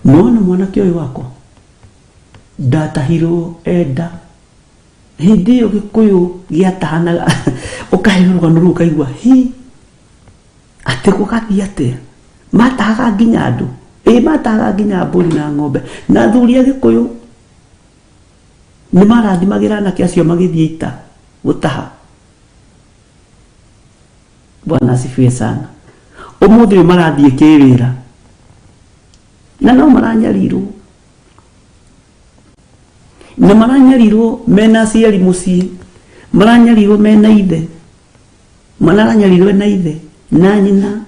nĩwona mwanake ũyũ wakwa ndatahirwo enda hĩndĩ ĩyo gĩkũyũ gĩatahanaga ũkaheo rũgano rũu ũkaigua hi atĩ gũgathiĩ atĩa matahaga nginya andũ ĩ matahaga nginya mbũri na ng'ombe na athuri a gĩkũyũ nĩ marathimagĩra anake acio magĩthiĩ ita gũtaha Bwana asifiwe sana. Ũmũthĩ ũyũ marathiĩ kĩwĩra na no maranyarirwo na maranyarirwo mena aciari mũciĩ, maranyarirwo mena ithe, maranyarirwo na ithe na nyina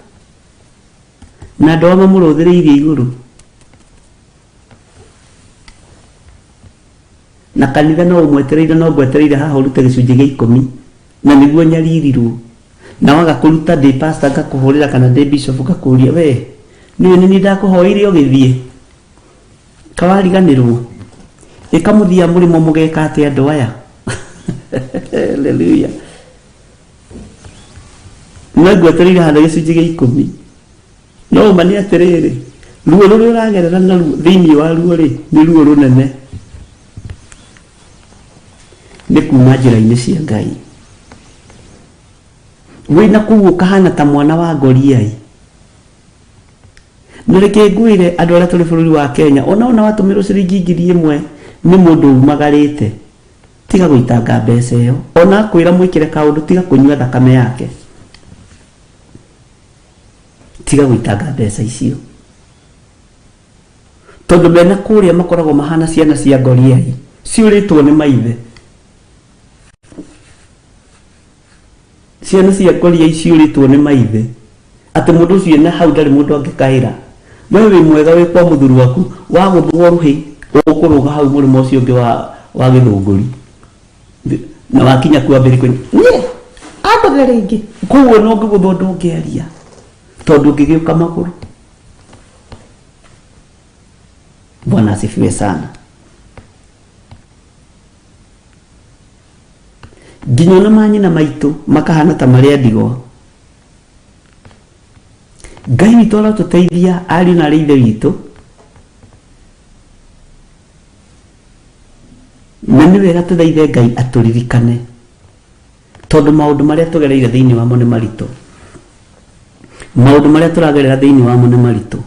na andũ ao mamũrũthĩrĩirie igũrũ na kanitha no ũmwetereire no ngwetereire haha ũrute gĩcunjĩ gĩa ikũmi na nĩguo nyaririrwo na waga kũruta ndĩ pastor ngakũhũrĩra kana ndĩ bishop ngakũria we nĩwe nĩ niĩ ndakũhoire ũgĩthiĩ kawariganĩrwo ĩkamũthia mũrĩmo mũgeka atĩa andũ aya haleluya no ngwetereire haha gĩcunjĩ gĩa ikũmi no ũma nĩ atĩrĩrĩ ruo rũrĩa ũragerera naruo thĩinĩ wa ruo rĩ nĩ ruo rũnene nĩ kuma njĩra-inĩ cia Ngai wĩna kũu ũkahana ta mwana wa ngoriai na reke ngwĩre andũ arĩa tũrĩ bũrũri wa Kenya ona ona watũmĩrwo ciringi 1000 nĩ mũndũ umagarĩte tiga gũitanga mbeca ĩyo ona akwĩra mwĩkĩre kaũndũ tiga kũnyua thakame yake tiga gũitanga mbeca icio tondũ mena kũrĩa makoragwo mahana ciana cia ngoriai ciũrĩtwo nĩ maithe ciana cia ngoriai ciũrĩtwo nĩ maithe atĩ mũndũ ũcio ena hau ndarĩ mũndũ angĩkaĩra we wĩ mwega wĩ kwa mũthuri waku wagũthwo rũhĩ ũkũrũga hau mũrĩmo ũcio ũngĩ wa, wa gĩthũngũri na wakinya kuo ambĩrĩ kwenye niĩ angũthe rĩngĩ koguo no ngĩgũthwo ndũngĩaria tondũ ũngĩgĩũka magũrũ Bwana asifiwe sana. Nginya ona manyina maitũ makahana ta marĩ a ndigwa. Ngai witũ arotũteithia ariũ na arĩ ithe witũ na nĩ wega tũthaithe Ngai atũririkane tondũ maũndũ marĩa tũgereire thĩinĩ wamo nĩ maritũ maũndũ marĩa tũragerera thĩinĩ wamo nĩ maritũ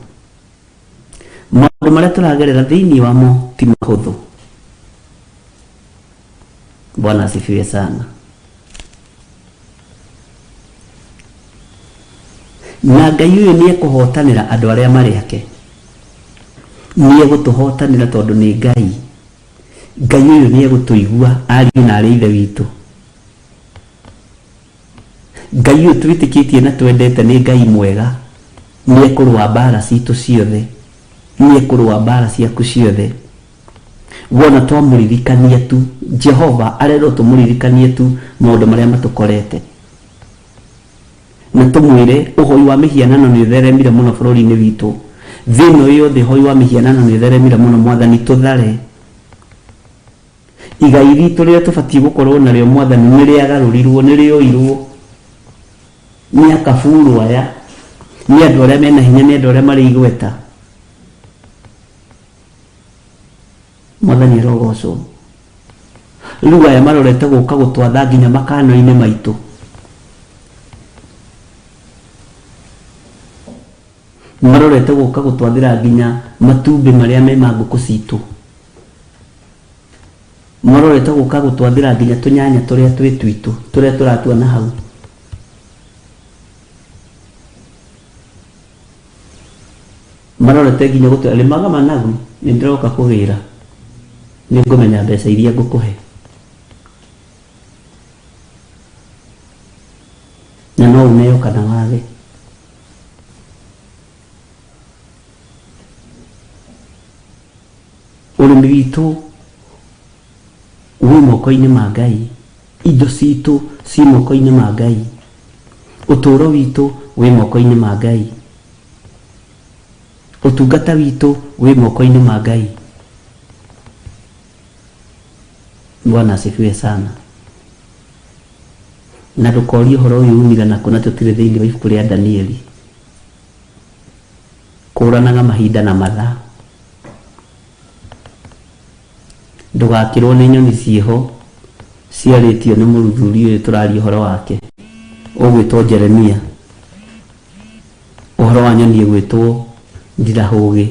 maũndũ marĩa tũragerera thĩinĩ wamo ti mahũthũ bwana asifiwe sana na ngai ũyũ nĩ ekũhotanĩra andũ arĩa marĩ ake nĩ egũtũhotanĩra tondũ nĩ ngai ngai ũyũ nĩ egũtũigua ariũ na arĩ ithe witũ Ngai ũyũ twĩtĩkĩtie na twendete nĩ Ngai mwega, nĩ ekũrũa mbara citũ ciothe, nĩ ekũrũa mbara ciaku ciothe. Wona twamũririkania tu, Jehova arerwo tũmũririkanie tu maũndũ marĩa matũkorete. Na tũmwĩre ũhoi wa mĩhianano nĩ ũtheremire mũno bũrũri-inĩ witũ. Thĩ ĩno yothe ũhoi wa mĩhianano nĩ ũtheremire mũno, Mwathani tũthare. Igai ritũ rĩrĩa tũbatiĩ gũkorwo narĩo Mwathani nĩ rĩagarũrirwo, nĩ rĩoirwo nĩ akaburu aya, nĩ andũ arĩa mena hinya, nĩ andũ arĩa marĩ igweta. Mwathani arogocwo. Rĩu aya marorete gũka gũtwatha nginya makano-inĩ maitũ. Marorete gũka gũtwathĩra nginya matumbĩ marĩa me ma ngũkũ citũ. Marorete gũka gũtwathĩra nginya tũnyanya tũrĩa twĩ twitũ, tũrĩa tũratua na hau. Marorete nginya gũtwĩra rĩmaga managu nĩ ndĩroka kũgĩra, nĩ ngũmenya mbeca iria ngũkũhe. Na no ũneo kana wage. Ũrĩmi witũ wĩ moko-inĩ ma Ngai, indo citũ ciĩ moko-inĩ ma Ngai, ũtũũro witũ wĩ moko-inĩ ma Ngai, ũtungata witũ wĩ moko-inĩ ma Ngai. Bwana asifiwe sana. Na ndũkorie ũhoro ũyũ umire nakũ na tũtirĩ thĩinĩ wa ibuku rĩa Danieli. Kũranaga mahinda na mathaa. Ndũgakĩrwo nĩ nyoni ciĩho ciarĩtio nĩ mũthuri ũyũ tũraria ũhoro wake ũgwĩtwo Jeremia. Ũhoro wa nyoni ĩgwĩtwo ndirahũgĩ,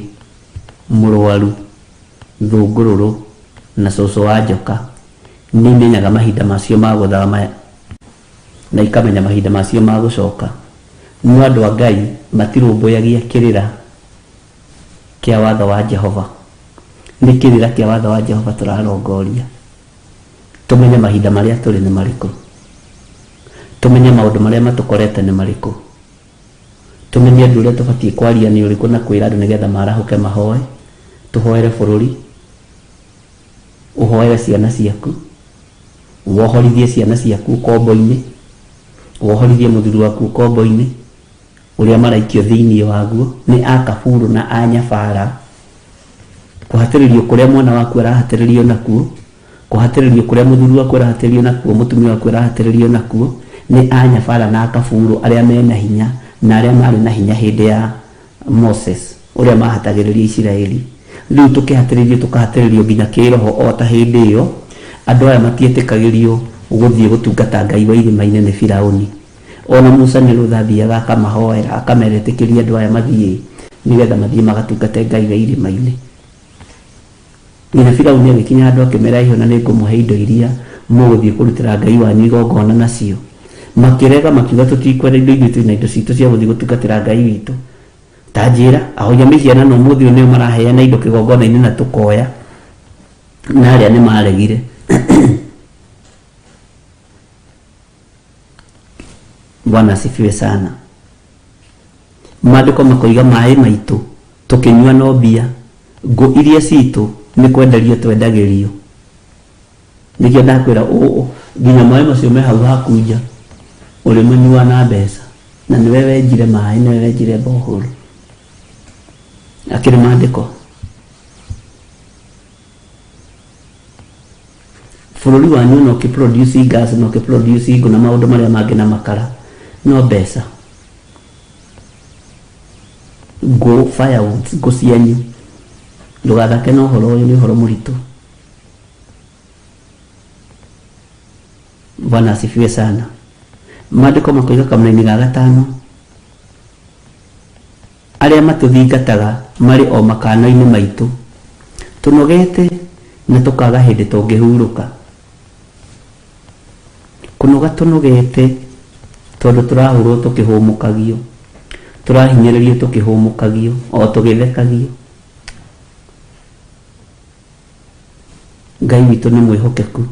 mũrwaru, thũngũrũrũ na cũcũ wa njoka. Nĩ imenyaga mahinda macio ma gũthama na ikamenya mahinda macio ma gũcoka. No andũ a Ngai matirũmbũyagia kĩrĩra kĩa watho wa Jehova. Nĩ kĩrĩra kĩa watho wa Jehova tũrarongoria. Tũmenye mahinda marĩa tũrĩ nĩ marĩkũ. Tũmenye maũndũ marĩa matũkorete nĩ marĩkũ. Tũmenye ũndũ ũrĩa tũbatiĩ kwaria nĩ ũrĩkũ na kwĩra andũ nĩgetha marahũke mahoe. Tũhoere bũrũri. Ũhoere ciana ciaku. Wohorithie ciana ciaku ũkombo-inĩ. Wohorithie mũthuri waku ũkombo-inĩ. Ũrĩa maraikio thĩinĩ waguo nĩ akaburu na anyabara. Kũhatĩrĩrio kũrĩa mwana waku arahatĩrĩrio nakuo, kũhatĩrĩrio kũrĩa mũthuri waku arahatĩrĩrio nakuo, mũtumia waku arahatĩrĩrio nakuo nĩ anyabara na akaburu arĩa mena hinya na arĩa marĩ na hinya hĩndĩ ya Moses ũrĩa mahatagĩrĩria Isiraeli. Rĩu tũkĩhatĩrĩrio tũkahatĩrĩrio nginya kĩroho o ta hĩndĩ ĩyo andũ aya matietĩkagĩrio gũthiĩ gũtungata Ngai wa irĩma-inĩ nĩ Firaũni. Ona Musa nĩ rũtha athiaga akamahoera akamera ĩtĩkĩria andũ aya mathiĩ nĩgetha mathiĩ magatungate Ngai wa irĩma-inĩ. Nginya Firauni agĩkinya handũ akĩmera ĩhĩ ona nĩ ngũmũhe indo iria mũgũthiĩ kũrutĩra Ngai wanyu igongona nacio. Makĩrega makiuga tũtikwenda indo ithuĩ twĩna indo citũ cia gũthiĩ gũtungatĩra Ngai witũ. Ta njĩra, ahoya mĩhianano ũmũthĩ ũyũ nĩo maraheana indo kĩgongona-inĩ na tũkoya na arĩa nĩ maregire. Bwana asifiwe sana. Maandĩko makoiga maĩ maitũ tũkĩnyua no mbia, ngũ iria citũ nĩ kwenderio twendagĩrio. Nĩkĩo ndakwĩra nginya maĩ macio me hau haku nja ũrĩmanyua na mbeca, na nĩwe wenjire maĩ, nĩwe wenjire borehole. Akĩrĩ maandĩko. Bũrũri wanyu ona ũkĩ produce gas na ũkĩ produce ngũ na maũndũ marĩa mangĩ na makara no mbeca. Ngũ, firewoods, ngũ cianyu. Ndũgathake na ũhoro ũyũ, nĩ ũhoro mũritũ. Bwana asifiwe sana. Maandĩko makoiga kamũraini ga gatano, Arĩa matũthingataga marĩ o makano-inĩ maitũ, Tũnogete na tũkaaga hĩndĩ tũngĩhurũka. Kũnoga tũnogete tondũ tũrahũrwo tũkĩhũmũkagio, Tũrahinyĩrĩrio tũkĩhũmũkagio, o tũgĩthekagio. Ngai witũ nĩ mwĩhokeku.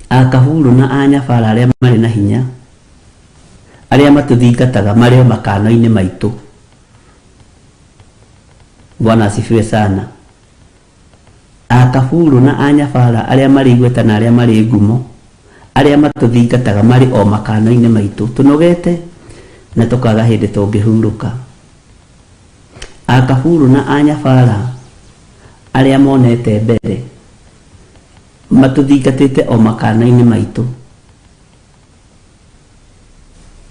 Akahurũ na anyabara arĩa marĩ na hinya, arĩa matũthingataga marĩ o makano-inĩ maitũ. Bwana asifiwe sana. Akahurũ na anyabara arĩa marĩ igweta na arĩa marĩ ngumo, arĩa matũthingataga marĩ o makano-inĩ maitũ. Tũnogete na tũkaga hĩndĩ tũngĩhurũka. Akahurũ na anyabara arĩa monete mbere, Matũthingatĩte o makaana-inĩ maitũ,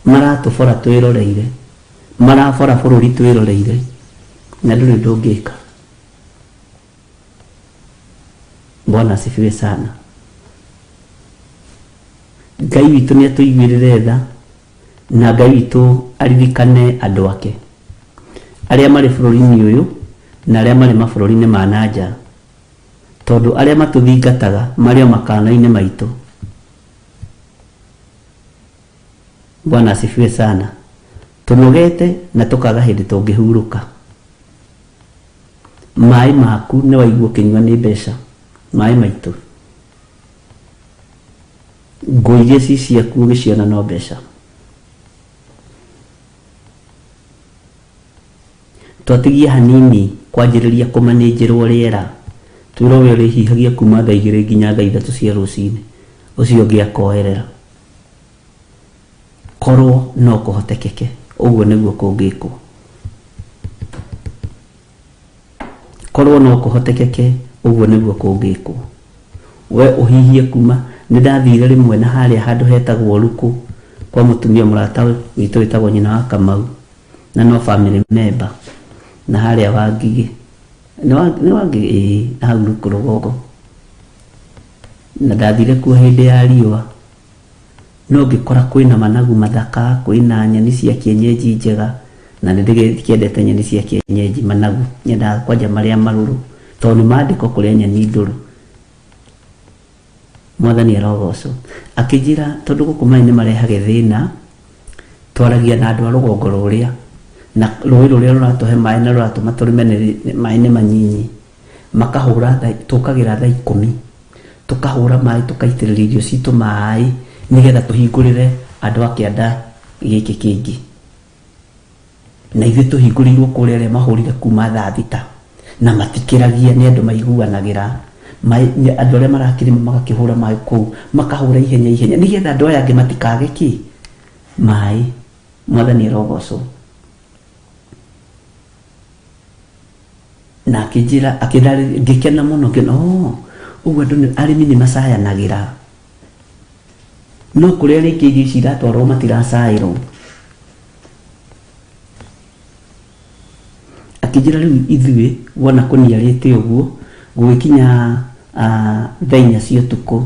Maratũbora twĩroreire, Marabora bũrũri twĩroreire, Na ndũrĩ ũndũ ũngĩka. Bwana asifiwe sana. Ngai witũ nĩ atũiguĩrĩre tha, na Ngai witũ aririkane andũ ake. Arĩa marĩ bũrũri-inĩ ũyũ na arĩa marĩ mabũrũri-inĩ ma na nja. Tondũ arĩa matũthingataga marĩ o makana-inĩ maitũ. Bwana asifiwe sana. Tũnogete na tũkaga hĩndĩ tũngĩhurũka. Maĩ maku nĩ waigua ũkĩnyua nĩ mbeca. Maĩ maitũ. Ngũ iria ci ciaku ũgĩciona no mbeca. Twatigia hanini kwanjĩrĩria kũmanĩnjĩrwo rĩera, twĩrwo we ũrĩhihagia kuma thaa igĩrĩ nginya thaa ithatũ cia rũcinĩ, ũcio ũngĩ akoerera. Korwo no kũhotekeke, ũguo nĩguo kũngĩkwo. Korwo no kũhotekeke, ũguo nĩguo kũngĩkwo. We ũhihie kuma, nĩ ndathire rĩmwe na harĩa handũ hetagwo Rukũ kwa mũtumia mũrata witũ wĩtagwo nyina wa Kamau, na no family member, na harĩa Wangigĩ, nĩ Wangigĩ? Ĩĩ, na hau Rukũ rũgongo. Na ndathire kuo hĩndĩ ya riũa. No ngĩkora kwĩna managu mathaka, kwĩna nyeni cia kienyeji njega, na nĩ ndĩkĩendete nyeni cia kienyeji, managu nyendaga kwanja marĩa marũrũ, tondũ nĩ mandĩko kũrĩa nyeni ndũrũ. Mwathani arogocwo. Akĩnjĩra tondũ gũkũ maĩ nĩ marehage thĩna, twaragia na andũ a rũgongo rũrĩa, na rũĩ rũrĩa rũratũhe maĩ na rũratũma tũrĩme maĩ nĩ manyinyi. Makahũra thaa, tũkagĩra thaa ikũmi, tũkahũra maĩ tũkaitĩrĩria irio citũ maĩ nĩgetha tũhingũrĩre andũ a kĩanda gĩkĩ kĩngĩ. Na ithuĩ tũhingũrĩirwo kũrĩa arĩa mahũrire kuma thaa thita na matikĩragia nĩ andũ maiguanagĩra. Maĩ, andũ arĩa marakĩrĩma magakĩhũra maĩ kũu, makahũra ihenya ihenya nĩgetha andũ aya angĩ matikage kĩ? Maĩ. Mwathani arogocwo. Na akĩnjĩra akĩndarĩria ngĩkena mũno ngĩona oh ũguo andũ nĩ arĩmi nĩ macayanagĩra no kũrĩa rĩngĩ irio ici iratwarwo matiracaĩrwo akĩnjĩra rĩu ithuĩ wona kũniarĩte ũguo gũgĩkinya ah, thaa inya cia ũtukũ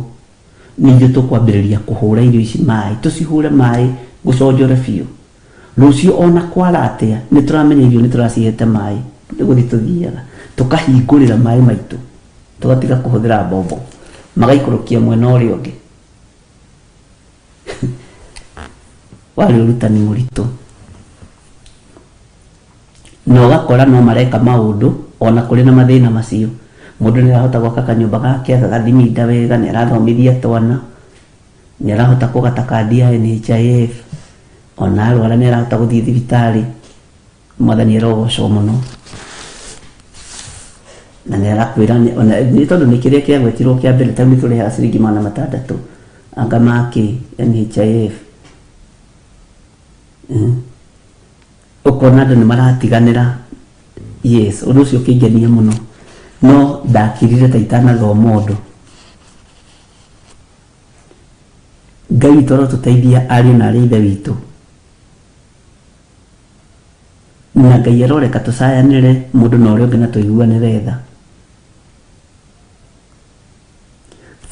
nĩ ithuĩ tũkwambĩrĩria kũhũra irio ici maĩ tũcihũre maĩ gũconjore biũ Rũciũ ona kwara atĩa nĩ tũramenya irio nĩ tũracihete maĩ, nĩ gũthiĩ tũthiaga tũkahingũrĩra maĩ maitũ tũgatiga kũhũthĩra mbombo magaikũrũkia mwena ũrĩa ũngĩ. Warĩ ũrutani mũritũ. Na ũgakora no mareka maũndũ ona kũrĩ na mathĩna macio. Mũndũ nĩ arahota gwaka kanyũmba gake agagathimida wega, nĩ arathomithia twana. Nĩ arahota kũgata kandi ya NHIF, ona arwara nĩ arahota gũthiĩ thibitarĩ. Mwathani arogocwo mũno. Na nĩ arakwĩra ona nĩ tondũ nĩ kĩrĩa kĩagwetirwo kĩa mbere ta rĩu nĩ tũrĩhaga ciringi 600 anga ma kĩ NHIF. Ũkona andũ nĩ maratiganĩra yes, ũndũ ũcio ũkĩngenia mũno. No ndakirire ta itanathoma ũndũ. Ngai witũ arotũteithia ariũ na arĩ a ithe witũ. Na Ngai aroreka tũcayanĩre mũndũ na ũrĩa ũngĩ na tũiguanĩre tha.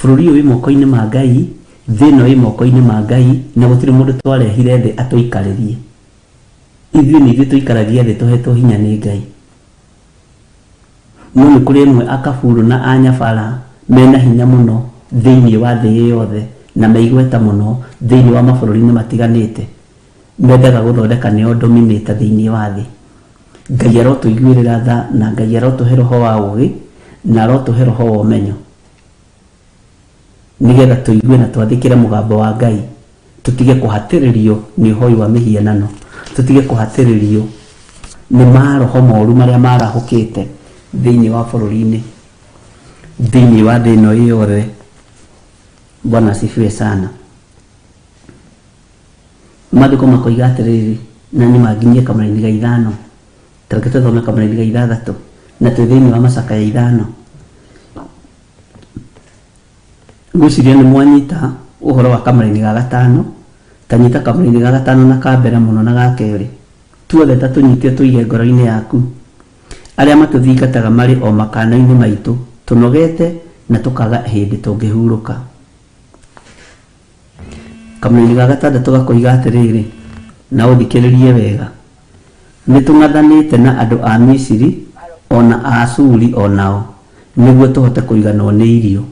Bũrũri ũyũ wĩ moko-inĩ ma Ngai, thĩ ĩno ĩ moko-inĩ ma Ngai, na gũtirĩ mũndũ twarehire thĩ atũikarĩrie. Ithuĩ nĩ ithuĩ tũikaragia thĩ tũhetwo hinya nĩ Ngai. No nĩ kũrĩ amwe akaburu na anyabara mena hinya mũno thĩinĩ wa thĩ ĩ yothe na me igweta mũno thĩinĩ wa mabũrũri-inĩ matiganĩte mendaga gũthondeka nĩo dominator thĩinĩ wa thĩ. Ngai arotũiguĩrĩra tha na Ngai arotũhe roho wa ũgĩ na arotũhe roho wa ũmenyo. Nĩgetha tũigue na twathĩkĩre mũgambo wa Ngai, tũtige kũhatĩrĩrio nĩ ũhoi wa mĩhianano, tũtige kũhatĩrĩrio nĩ maroho moru marĩa marahũkĩte thĩinĩ wa bũrũri-inĩ, thĩinĩ wa thĩ ĩno ĩ yothe. Bwana asifiwe sana. Maandĩko makoiga atĩrĩrĩ, na niĩ manginyie kamũraini ga ithano, ta reke tũthome kamũraini ga ithathatũ, na twĩ thĩinĩ wa macakaya ithano. Ngwĩciria nĩ mwanyita ũhoro wa kamũraini ga gatano, ta nyita kamũraini ga gatano na ka mbere mũno na ga kerĩ. Tuothe ta tũnyite ũtũige ngoro-inĩ yaku. Arĩa matũthingataga marĩ o makana-inĩ maitũ, tũnogete na tũkaga hĩndĩ tũngĩhurũka. Kamũraini ga gatandatũ gakoiga atĩrĩrĩ, na ũthikĩrĩrie wega. Nĩ tũng'athanĩte na andũ a Misiri o na a Ashuri o nao, nĩguo tũhote kũiganwo nĩ irio.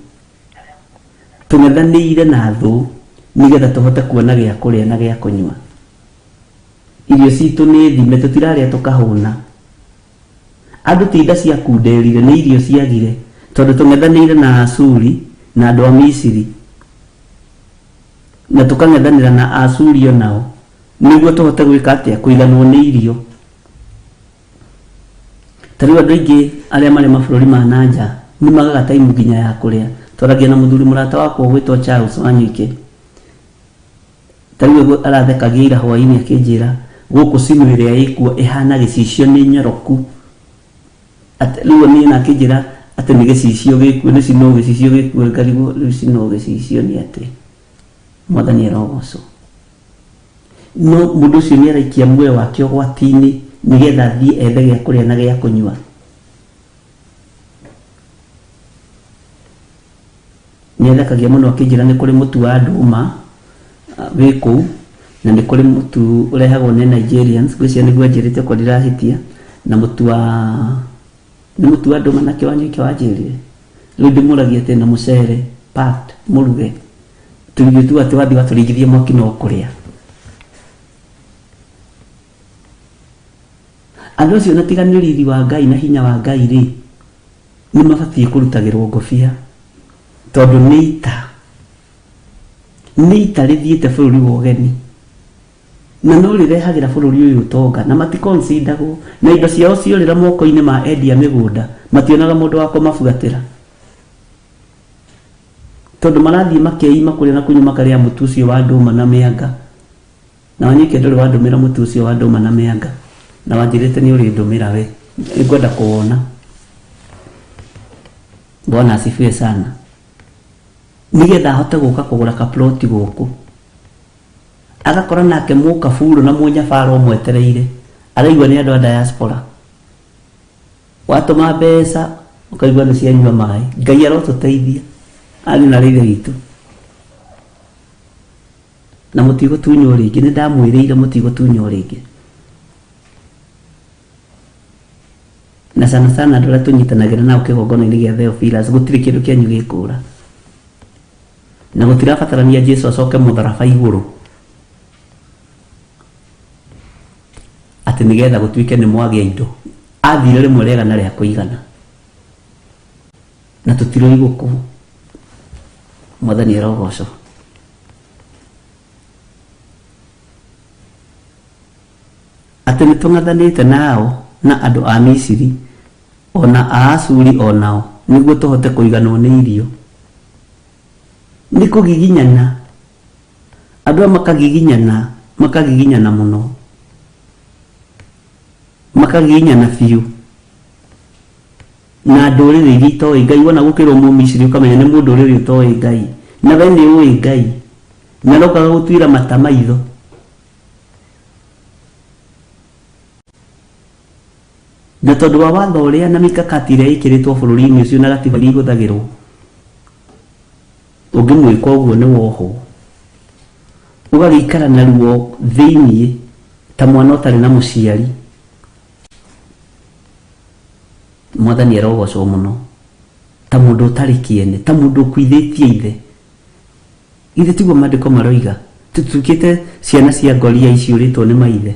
Tũng'ethanĩire na thũ nĩgetha tũhote kuona gĩa kũrĩa na gĩa kũnyua. Irio citũ nĩ thime, tũtirarĩa tũkahũna. Andũ ti nda ciakunderire, nĩ irio ciagire, tondũ tũng'ethanĩire na Aashuri na andũ a Misiri, na tũkang'ethanĩra na Aashuri o nao, nĩguo tũhote gwĩka atĩa? Kũiganwo nĩ irio. Ta rĩu andũ aingĩ arĩa marĩ mabũrũri ma na nja nĩ magaga time nginya ya kũrĩa. Twaragia na mũthuri mũrata wakwa ũgwĩtwo Charles Wanyoike. Ta rĩu ũguo arathekagia ira hwainĩ akĩnjĩra gũkũ snow ĩrĩa ĩkuo ĩhana gĩcicio nĩ nyoroku. Atĩ rĩu niĩ na akĩnjĩra atĩ nĩ gĩcicio gĩkuo nĩ snow gĩcicio gĩkuo ngarigwo rĩu snow gĩcicio nĩ atĩa. Mwathani arogocwo. No mũndũ ũcio nĩ araikia muoyo wake ũgwati-inĩ nĩgetha athiĩ ethe gĩa kũrĩa na gĩa kũnyua. Nĩ athekagia mũno akĩnjĩra nĩ kũrĩ mũtu wa ndũma wĩ kũu na nĩ kũrĩ mũtu ũrehagwo nĩ Nigerians, ngwĩciria nĩguo anjĩrĩte okorwo ndirahĩtia, na mũtu wa, nĩ mũtu wa ndũma nakĩ Wanyoike wanjĩrire? Rĩu ndĩmũragia atĩ na mũcere packed mũruge, tũirio tu atĩ wathiĩ watũringithia mwaki no kũrĩa. Andũ acio ona tiga nĩ riri wa Ngai na hinya wa Ngai rĩ, nĩ mabatiĩ kũrutagĩrwo ngobia tondũ nĩ ita nĩ ita rĩthiĩte bũrũri wa ũgeni na no rĩrehagĩra bũrũri ũyũ ũtonga na matikonsindagwo na indo ciao ciorĩra moko-inĩ ma endia mĩgũnda mationaga mũndũ wa kũmabuatĩra tondũ marathiĩ makeima kũrĩa na kũnyua makarĩa mũtu ũcio wa ndũma na mĩanga Na Wanyoike ndũrĩ wandũmĩra mũtu ũcio wa ndũma na mĩanga na wanjĩrĩte nĩ ũrĩndũmĩra we nĩngwenda kũwona Bwana asifiwe sana nĩgetha ahote gũka kũgũra kaploti gũkũ agakora nake mũkaburu na mũnyabara ũmwetereire araigua nĩ andũ a diaspora watũma mbeca ũkaigua nĩ cianyua maĩ ngai arotũteithia ariũ na arĩ ithe witũ na mũtigũtunywo rĩngĩ nĩ ndamwĩrĩire mũtigũtunywo rĩngĩ na sana sana andũ arĩa tũnyitanagĩra nao kĩgongona-inĩ gĩa Theophilus gũtirĩ kĩndũ kĩanyu gĩkũra na gũtirabatarania Jesu acoke mũtharaba igũrũ atĩ nĩgetha gũtuĩke nĩ mwagĩa indo athire rĩmwe rĩega na rĩa kũigana na tũtiroigwo kũu mwathani arogocwo atĩ nĩ tũng'athanĩte nao na andũ a Misiri o na a Ashuri o nao nĩguo tũhote kũiganwo nĩ irio nĩ kũgiginyana andũ aya makagiginyana makagiginyana mũno makagiginyana biũ na ndũrĩrĩ iria itoĩ Ngai wona gũkĩrwo mũmisiri ũkamenya nĩ mũndũ ũrĩrĩ ũtoĩ Ngai na we nĩ ũĩ Ngai na rokaga gũtuĩra mata maitho na tondũ wa watho ũrĩa na mikakati ĩrĩa ĩkĩrĩtwo bũrũri-inĩ ũcio na gatiba iria ihũthagĩrwo ũngĩmwĩka ũguo nĩ wohwo ũgagĩikara na ruo thĩiniĩ ta mwana ũtarĩ na mũciari mwathani arogocwo mũno ta mũndũ ũtarĩ kĩene ta mũndũ ũkuithĩtie ithe ithe tiguo maandĩko maroiga tũtuĩkĩte ciana cia ngoria iciũrĩtwo nĩ maithe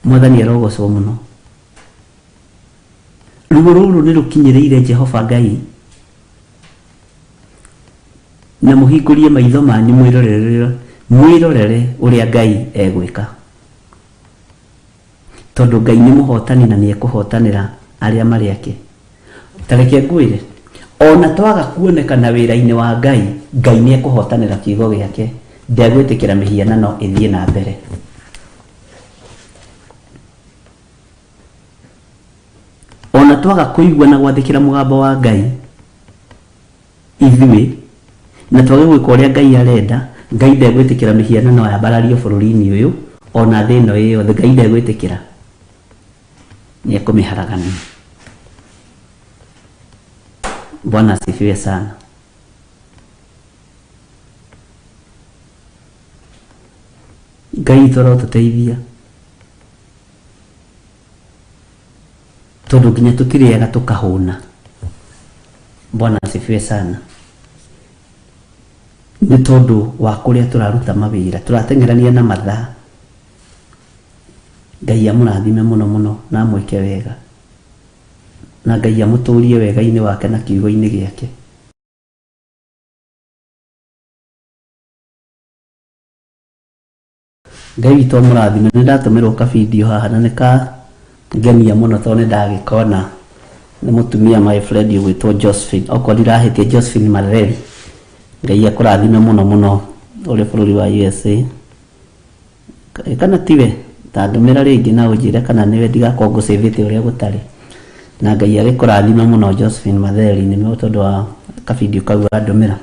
mwathani arogocwo mũno ruo rũrũ nĩ rũkinyĩrĩire jehova ngai na mũhingũrie maitho manyu mwĩrorere mwĩrorere ũrĩa ngai egwĩka tondũ ngai nĩ mũhotani na nĩ ekũhotanĩra arĩa marĩ ake ta reke ngwĩre ona twaga kuonekana wĩra-inĩ wa ngai ngai nĩ ekũhotanĩra kiugo gĩake ndegwĩtĩkĩra mĩhianano ĩthiĩ na mbere ona twaga kũigua na gwathĩkĩra mũgambo wa ngai ithuĩ na twage gwĩka ũrĩa ngai arenda ngai ndegwĩtĩkĩra mĩhianano yambarario bũrũri-inĩ ũyũ ona thĩ ĩno ĩ yothe ngai ndegwĩtĩkĩra nĩ ekũmĩharagania bwana asifiwe sana ngai witũ arotũteithia. Tondũ nginya tũtirĩaga tũkahũna. Bwana asifiwe sana. Nĩ tondũ wa kũrĩa tũraruta mawĩra, tũrateng'erania na mathaa. Ngai amũrathime mũno mũno na amwĩke wega. Na Ngai amũtũrie wega-inĩ wake na kiugo-inĩ gĩake. Ngai witũ amũrathime. Nĩ ndatũmĩrwo ka video haha na nĩ kangenia mũno tondũ nĩ ndagĩkona. Nĩ mũtumia my friend ũgwĩtwo Josephine. Okorwo ndirahĩtia Josephine Matheri. Ngai akũrathime mũno mũno ũrĩ bũrũri wa USA. Kana tiwe? Ta ndũmĩra rĩngĩ na ũnjĩre kana nĩwe ndigakorwo ngũcĩvĩte ũrĩa gũtarĩ. Na Ngai agĩkũrathime mũno Josephine Matheri nĩ tondũ wa ka video kau wandũmĩra.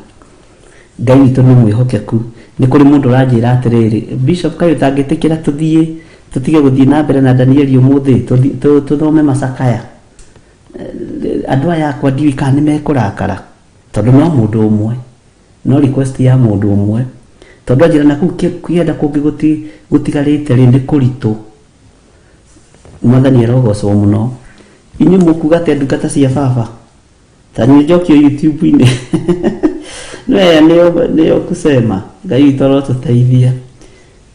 Ngai witũ nĩ mwĩhokeku. Nĩ kũrĩ mũndũ ũranjĩra atĩrĩrĩ, Bishop kaĩ ũtangĩtĩkĩra tũthiĩ tũtige gũthiĩ na mbere na Danieli ũmũthĩ tũthome macakaya. Andũ aya akwa ndiũĩ kana nĩ mekũrakara tondũ no mũndũ ũmwe, no request ya mũndũ ũmwe. Tondũ anjĩra na kũu kĩanda kũngĩ gũtigarĩte rĩ nĩ kũritũ. Mwathani arogocwo mũno. Inyuĩ mũkuga atĩa ndungata cia baba? Ta nĩ njokio YouTube-inĩ. Nĩwe nĩyo kusema. Ngai witũ arotũteithia.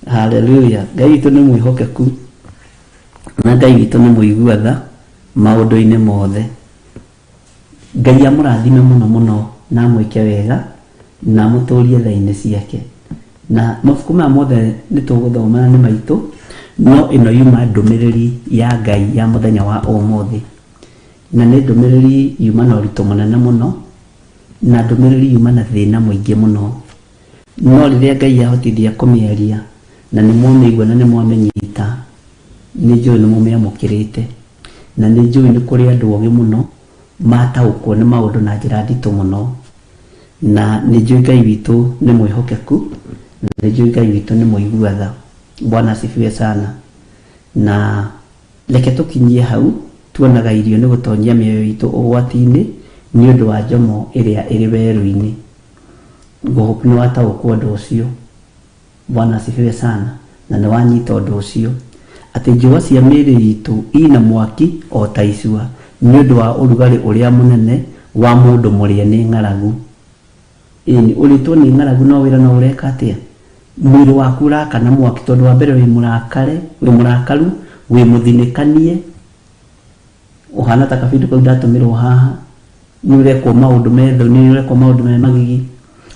Haleluya. Ngai witũ nĩ mwĩhokeku na Ngai witũ nĩ mũigua tha maũndũ-inĩ mothe. Ngai amũrathime mũno mũno na amwĩke wega na amũtũrie tha-inĩ ciake. Na mabuku maya mothe nĩ tũgũthoma na nĩ maitũ, no ĩno yuma ndũmĩrĩri ya Ngai ya mũthenya wa ũmũthĩ. Na nĩ ndũmĩrĩri yuma na ũritũ mũnene mũno, na ndũmĩrĩri yuma na thĩna mũingĩ mũno. No rĩrĩa Ngai ahotithia kũmĩaria, na nĩ mwamĩigua na nĩ mwamĩnyita, nĩ njũĩ nĩ mũmĩamũkĩrĩte. Na nĩ njũĩ nĩ kũrĩ andũ ogĩ mũno, mataũkwo nĩ maũndũ na njĩra nditũ mũno. Na nĩ njũĩ Ngai witũ nĩ mwĩhokeku, na nĩ njũĩ Ngai witũ nĩ mũigua tha. Bwana asifiwe sana. Na Reke tũkinyie hau, tuonaga irio nĩ gũtonyia mĩoyo itũ ũgwati-inĩ nĩ ũndũ wa njomo ĩrĩa ĩrĩ werũ-inĩ. Ngũ hope nĩ wataũkwo ũndũ ũcio. Bwana asifiwe sana. Na nĩ wanyita ũndũ ũcio. Atĩ njũa cia mĩĩrĩ itũ ina mwaki o ta icua nĩ ũndũ wa ũrugarĩ ũrĩa mũnene wa mũndũ mũrĩe nĩ ng'aragu. Ĩni, ũrĩtwo nĩ ng'aragu no wĩra no ũreka atĩa? Mwĩrĩ waku ũrakana mwaki tondũ wa mbere wĩ mũrakare, wĩ mũrakaru, wĩ mũthinĩkanie, ũhana ta kabindu kau ndatũmĩrwo haha, nĩ ũrekwo maũndũ me thoni, nĩ ũrekwo maũndũ me magigi,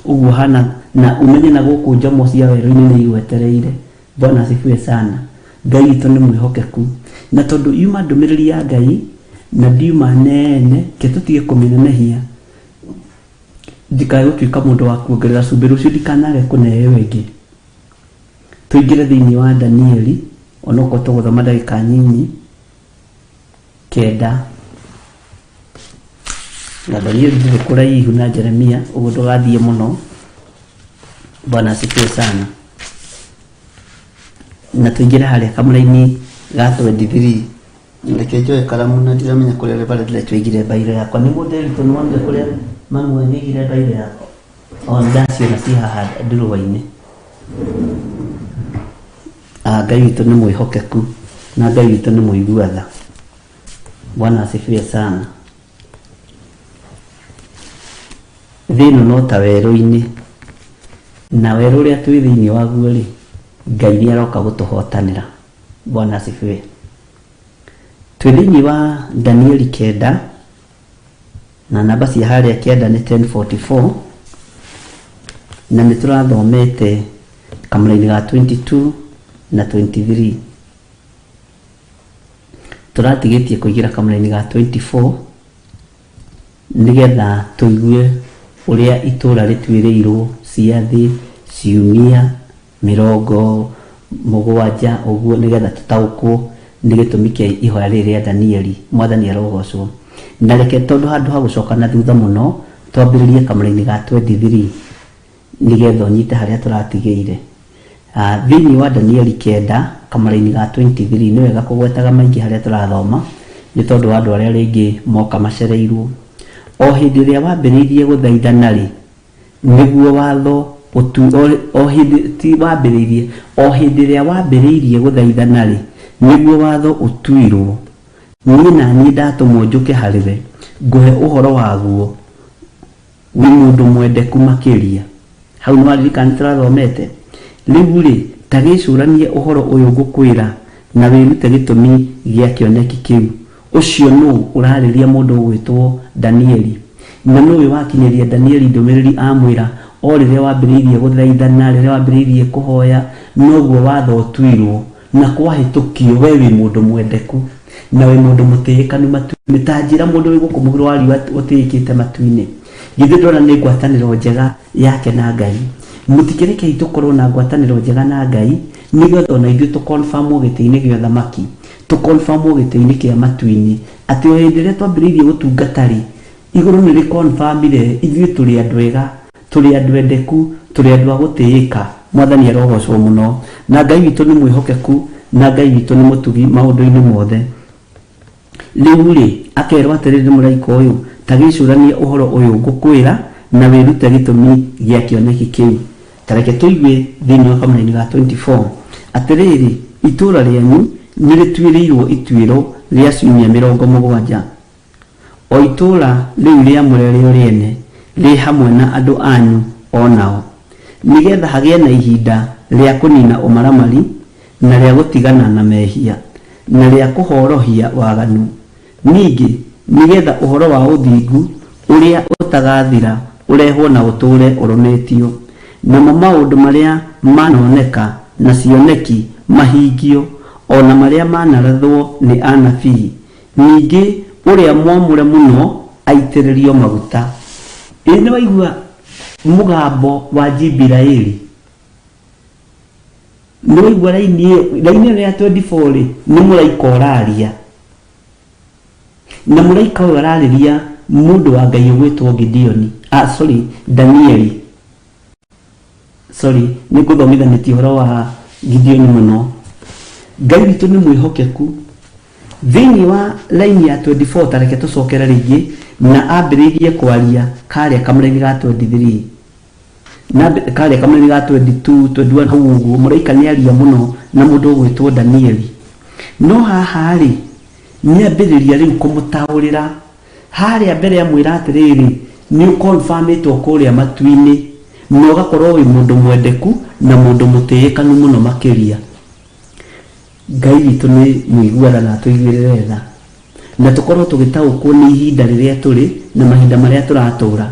ũguo ũhana, na ũmenye na gũkũ njomo cia werũ-inĩ nĩ igwetereire. Bwana asifiwe sana. Ngai witũ nĩ mwĩhokeku. Na tondũ yuma ndũmĩrĩri ya Ngai, na ndiuma nene, ke tũtige kũmĩnenehia, ndikae gũtuĩka mũndũ wa kuongerera cumbĩ rũciũ ndikanage kũneo ĩngĩ. Tũingĩre thĩinĩ wa Danieli, onokorwo tũgũthoma ndagĩka nyinyi, 9. Na Danieli ndĩrĩ kũraihu na Jeremia, ũguo ndũgathiĩ mũno. Bwana asifiwe sana. Na tũingĩre harĩa kamũraini ga 23. Reke njoe karamu na ndiramenya kũrĩa barĩa ndĩretũigire mbairũ yakwa. Nĩ mũndũ Nderitu nĩ wonire kũrĩa mami wanyu aigire mbairũ yakwa? O nĩ ndaciona ciĩ haha ndurũa-inĩ. Ah, Ngai witũ nĩ mwĩhokeku na Ngai witũ nĩ mũigua tha. Bwana asifiwe sana. Thĩ ĩno no ta werũ-inĩ, na werũ ũrĩa twĩ thĩinĩ waguo rĩ, Ngai nĩ aroka gũtũhotanĩra. Bwana asifiwe. Twĩ thĩinĩ wa Danieli 9, na namba cia harĩa 9 nĩ 1044, na nĩ tũrathomete kamũraini ga 22 na 23. Tũratigĩtie kũingĩra kamũraini ga 24 nĩgetha tũigue ũrĩa itũũra rĩtuĩrĩirwo ciathĩ, ciumia, 70 ũguo nĩgetha tũtaũkwo nĩ gĩtũmi kĩa ihoya rĩrĩ rĩa Danieli. Mwathani arogocwo. Na reke tondũ handũ ha gũcoka na thutha mũno, twambĩrĩrie kamũraini ga 23 nĩgetha ũnyite harĩa tũratigĩire. Thĩinĩ wa Danieli 9 kamũraini ga 23, nĩ wega kũgwetaga maingĩ harĩa tũrathoma nĩ tondũ wa andũ arĩa rĩngĩ moka macereirwo. O hĩndĩ ĩrĩa wambĩrĩirie gũthaithana-rĩ, Nĩguo watho ũtu, o, o hĩndĩ, ti wambĩrĩirie, o hĩndĩ ĩrĩa wambĩrĩirie gũthaithana-rĩ, nĩguo watho ũtuirwo. Niĩ na niĩ ndatũmwo njũke harĩ we ngũhe ũhoro waguo, wĩ mũndũ mwendeku makĩria. Hau nĩ waririkana nĩ tũrathomete? Rĩu-rĩ, ta gĩĩcũranie ũhoro ũyũ ngũkwĩra na wĩrute gĩtũmi gĩa kĩoneki kĩu. Ũcio nũũ ũraarĩria mũndũ ũgwĩtwo Danieli? Na nũũ ũyũ wakinyĩria Danieli ndũmĩrĩri amwĩra, O rĩrĩa wambĩrĩirie gũthaithana, rĩrĩa wambĩrĩirie kũhoya, noguo watho ũtuirwo, na kwahĩtũkio, wee wĩ mũndũ mwendeku, na wĩ mũndũ mũtĩĩkanu matu-inĩ. Ta njĩra mũndũ wĩ gũkũ mũhuro wa riũa ũtĩĩkĩte matu-inĩ. Githĩ ndũrona nĩ ngwatanĩro njega yake na Ngai? Mũtikĩrekei tũkorwo na ngwatanĩro njega na Ngai, nĩgetha o na ithuĩ tũ-confirm-wo gĩtĩ-inĩ gĩa ũthamaki, tũ-confirm-wo gĩtĩ-inĩ kĩa matu-inĩ, atĩ o hĩndĩ ĩrĩa twambĩrĩirie gũtungata-rĩ, igũrũ nĩ rĩ-confirm-ire ithuĩ tũrĩ andũ ega, tũrĩ andũ endeku, tũrĩ andũ a gũtĩĩka. Mwathani arogocwo mũno. Na Ngai witũ nĩ mwĩhokeku, na Ngai witũ nĩ mũtugi maũndũ-inĩ mothe. Rĩu-rĩ, akerwo atĩrĩrĩ nĩ mũraika ũyũ, Ta gĩĩcũranie ũhoro ũyũ ngũkwĩra, na wĩrute gĩtũmi gĩa kĩoneki kĩu. Ta reke tũigue thĩinĩ wa kamũraini ga 24, Atĩrĩrĩ, itũũra rĩanyu nĩrĩtuĩrĩirũo ituĩro rĩa ciumia 70, o itũũra rĩu rĩamũre rĩo rĩene, rĩ hamwe na andũ anyu o nao, nĩ getha hagĩe na ihinda rĩa kũnina ũmaramari, na rĩa gũtigana na mehia, na rĩa kũhorohia waganu, ningĩ nĩ getha ũhoro wa ũthingu ũrĩa ũtagathira ũrehwo na ũtũũre ũrũmĩtio, namo maũndũ marĩa maanoneka na cioneki mahingio, o na marĩa maanarathwo nĩ anabii, Ningĩ ũrĩa mwamũre mũno aitĩrĩrio maguta. Ĩ nĩwaigua mũgambo wa Jibiraeli? Nĩwaigua raini ĩyo? Raini ĩyo ya 24 rĩ, nĩ mũraika ũraria. Na mũraika ũyũ ararĩria mũndũ wa Ngai ũgwĩtwo Gideoni, ah, sorry, Danieli. Sorry, nĩ ngũthomithanĩtie ũhoro wa Gideoni mũno. Ngai witũ nĩ mwĩhokeku. Thĩinĩ wa raini ya 24 ta reke tũcokere rĩngĩ na ambĩrĩirie kwaria karĩa kamũraini ga 23 na karĩa kamũraini ga 22 21 hau ũguo mũraika nĩ aria mũno na mũndũ ũgwĩtwo Danieli. No haha rĩ nĩambĩrĩria rĩu kũmũtaũrĩra Harĩa mbere amwĩra atĩrĩrĩ, nĩ ũkonfamĩtwo kũrĩa matu-inĩ, na ũgakorwo wĩ mũndũ mwendeku na mũndũ mũtĩĩkanu mũno makĩria. Ngai witũ nĩ mũigua tha na atũiguĩrĩre tha, na tũkorwo tũgĩtaũkwo nĩ ihinda rĩrĩa tũrĩ na mahinda marĩa tũratũra.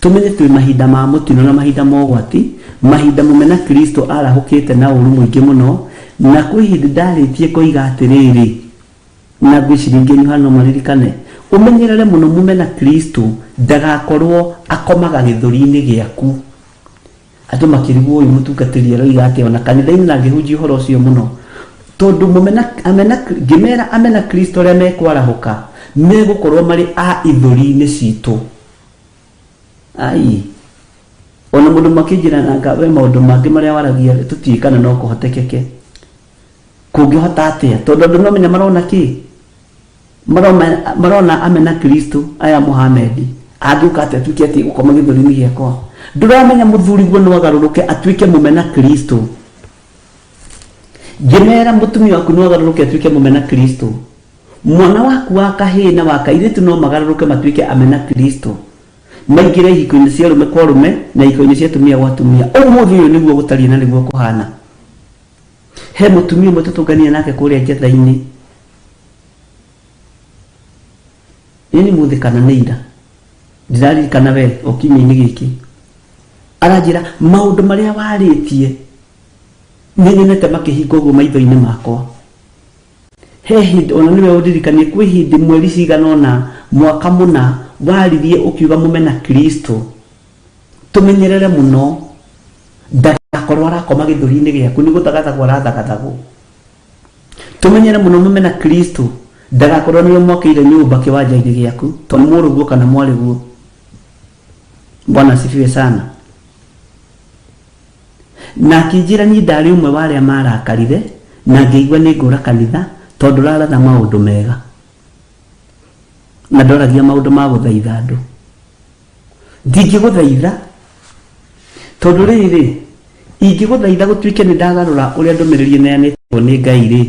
Tũmenye twĩ mahinda ma mũtino na mahinda ma ũgwati, mahinda mũmena Kristo arahũkĩte na ũru mũingĩ mũno, na kwĩ hĩndĩ ndarĩtie ngoiga atĩrĩrĩ, Na ngwĩciria aingĩ anyu haha no maririkane, ũmenyerere mũno mũmena Kristo ndagakorwo akomaga gĩthũri-inĩ gĩaku. Andũ makĩrigwo ũyũ mũtungatĩri aroiga atĩa ona kanitha-inĩ na ngĩhunjia ũhoro ũcio mũno. Tondũ mũmena, amena, ngĩmera amena Kristo arĩa mekwarahũka, megũkorwo marĩ a ithũri-inĩ citũ. Ai, ona mũndũ makĩnjĩra nanga we maũndũ mangĩ marĩa waragia tũtiũĩ kana no kũhotekeke. Kũngĩhota atĩa? Tondũ andũ no menya marona kĩ? Marona, marona amena Kristo aya Muhamedi. Angĩũka atĩa atuĩke atĩ gũkoma gĩthũri-inĩ gĩakwa? Ndũramenya mũthuriguo no agarũrũke atuĩke mũmena Kristo. Ngĩmera mũtumia waku no agarũrũke atuĩke mũmena Kristo. Mwana waku wa kahĩĩ na wa kairĩtu no magarũrũke matuĩke amena Kristo. Maingĩre ihiko-inĩ cia arũme kwa arũme na ihiko-inĩ cia atumia gwa atumia. Ũmũthĩ ũyũ nĩguo gũtariĩ na nĩguo kũhana. He mũtumia ũmwe tũtũnganire nake kũrĩa njetha-inĩ. Nĩ nĩ mũthĩ kana nĩ ira. Ndiraririkana we o kiumia-inĩ gĩkĩ. Aranjĩra maũndũ marĩa warĩtie nĩ nyonete makĩhinga ũguo maitho-inĩ makwa. He hĩndĩ ona nĩwe ũndirikanie kwĩ hĩndĩ mweri cigana ũna mwaka mũna waririe ũkiuga mũmena Kristo. Tũmenyerere mũno ndagakorwo arakoma gĩthũri-inĩ gĩaku nĩ gũthagathagwo arathagathagwo. Tũmenyere mũno mũmena Kristo ndagakorwo nĩwe mwakĩire nyũmba kĩwanja-inĩ gĩaku tondũ nĩ mũrũguo kana mwarĩguo. Bwana asifiwe sana. Na akĩnjĩra niĩ ndarĩ ũmwe wa arĩa marakarire na ngĩigua nĩ ngũra kanitha tondũ ũraratha maũndũ mega na ndoragia maũndũ ma gũthaitha andũ. Ndingĩgũthaitha tondũ rĩrĩ, ingĩgũthaitha gũtuĩke nĩ ndagarũra ũrĩa ndũmĩrĩri ĩneanĩtwo nĩ Ngai rĩ,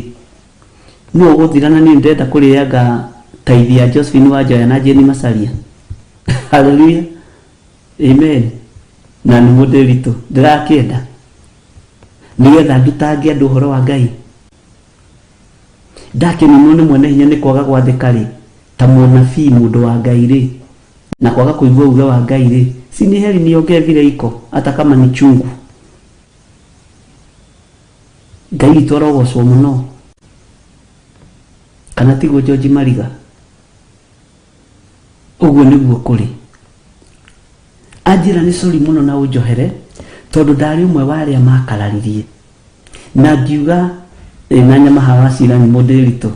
Nũ ũgũthira na niĩ ndĩrenda kũrĩanga taithi ya Josephine Wanjoya na Jane Macharia. Haleluya. Amen. Na nĩ mũndĩritũ ndĩrakĩenda nĩgetha ndutange andũ ũhoro wa Ngai. Ndakĩninwo nĩ mwene hinya nĩ kwaga gwathĩka rĩ, ta mũnabii mũndũ wa Ngai rĩ, na kwaga kũigua uge wa Ngai rĩ, si ni heri niongee vile iko hata kama ni chungu. Ngai witũ arogocwo mũno. Kana tiguo George Mariga? Ũguo nĩguo kũrĩ. Anjĩra nĩ sorry mũno na ũnjohere tondũ ndarĩ ũmwe wa arĩa makararirie. Na ngiuga ĩ na nyama hawa cira nĩ mũndĩritũ.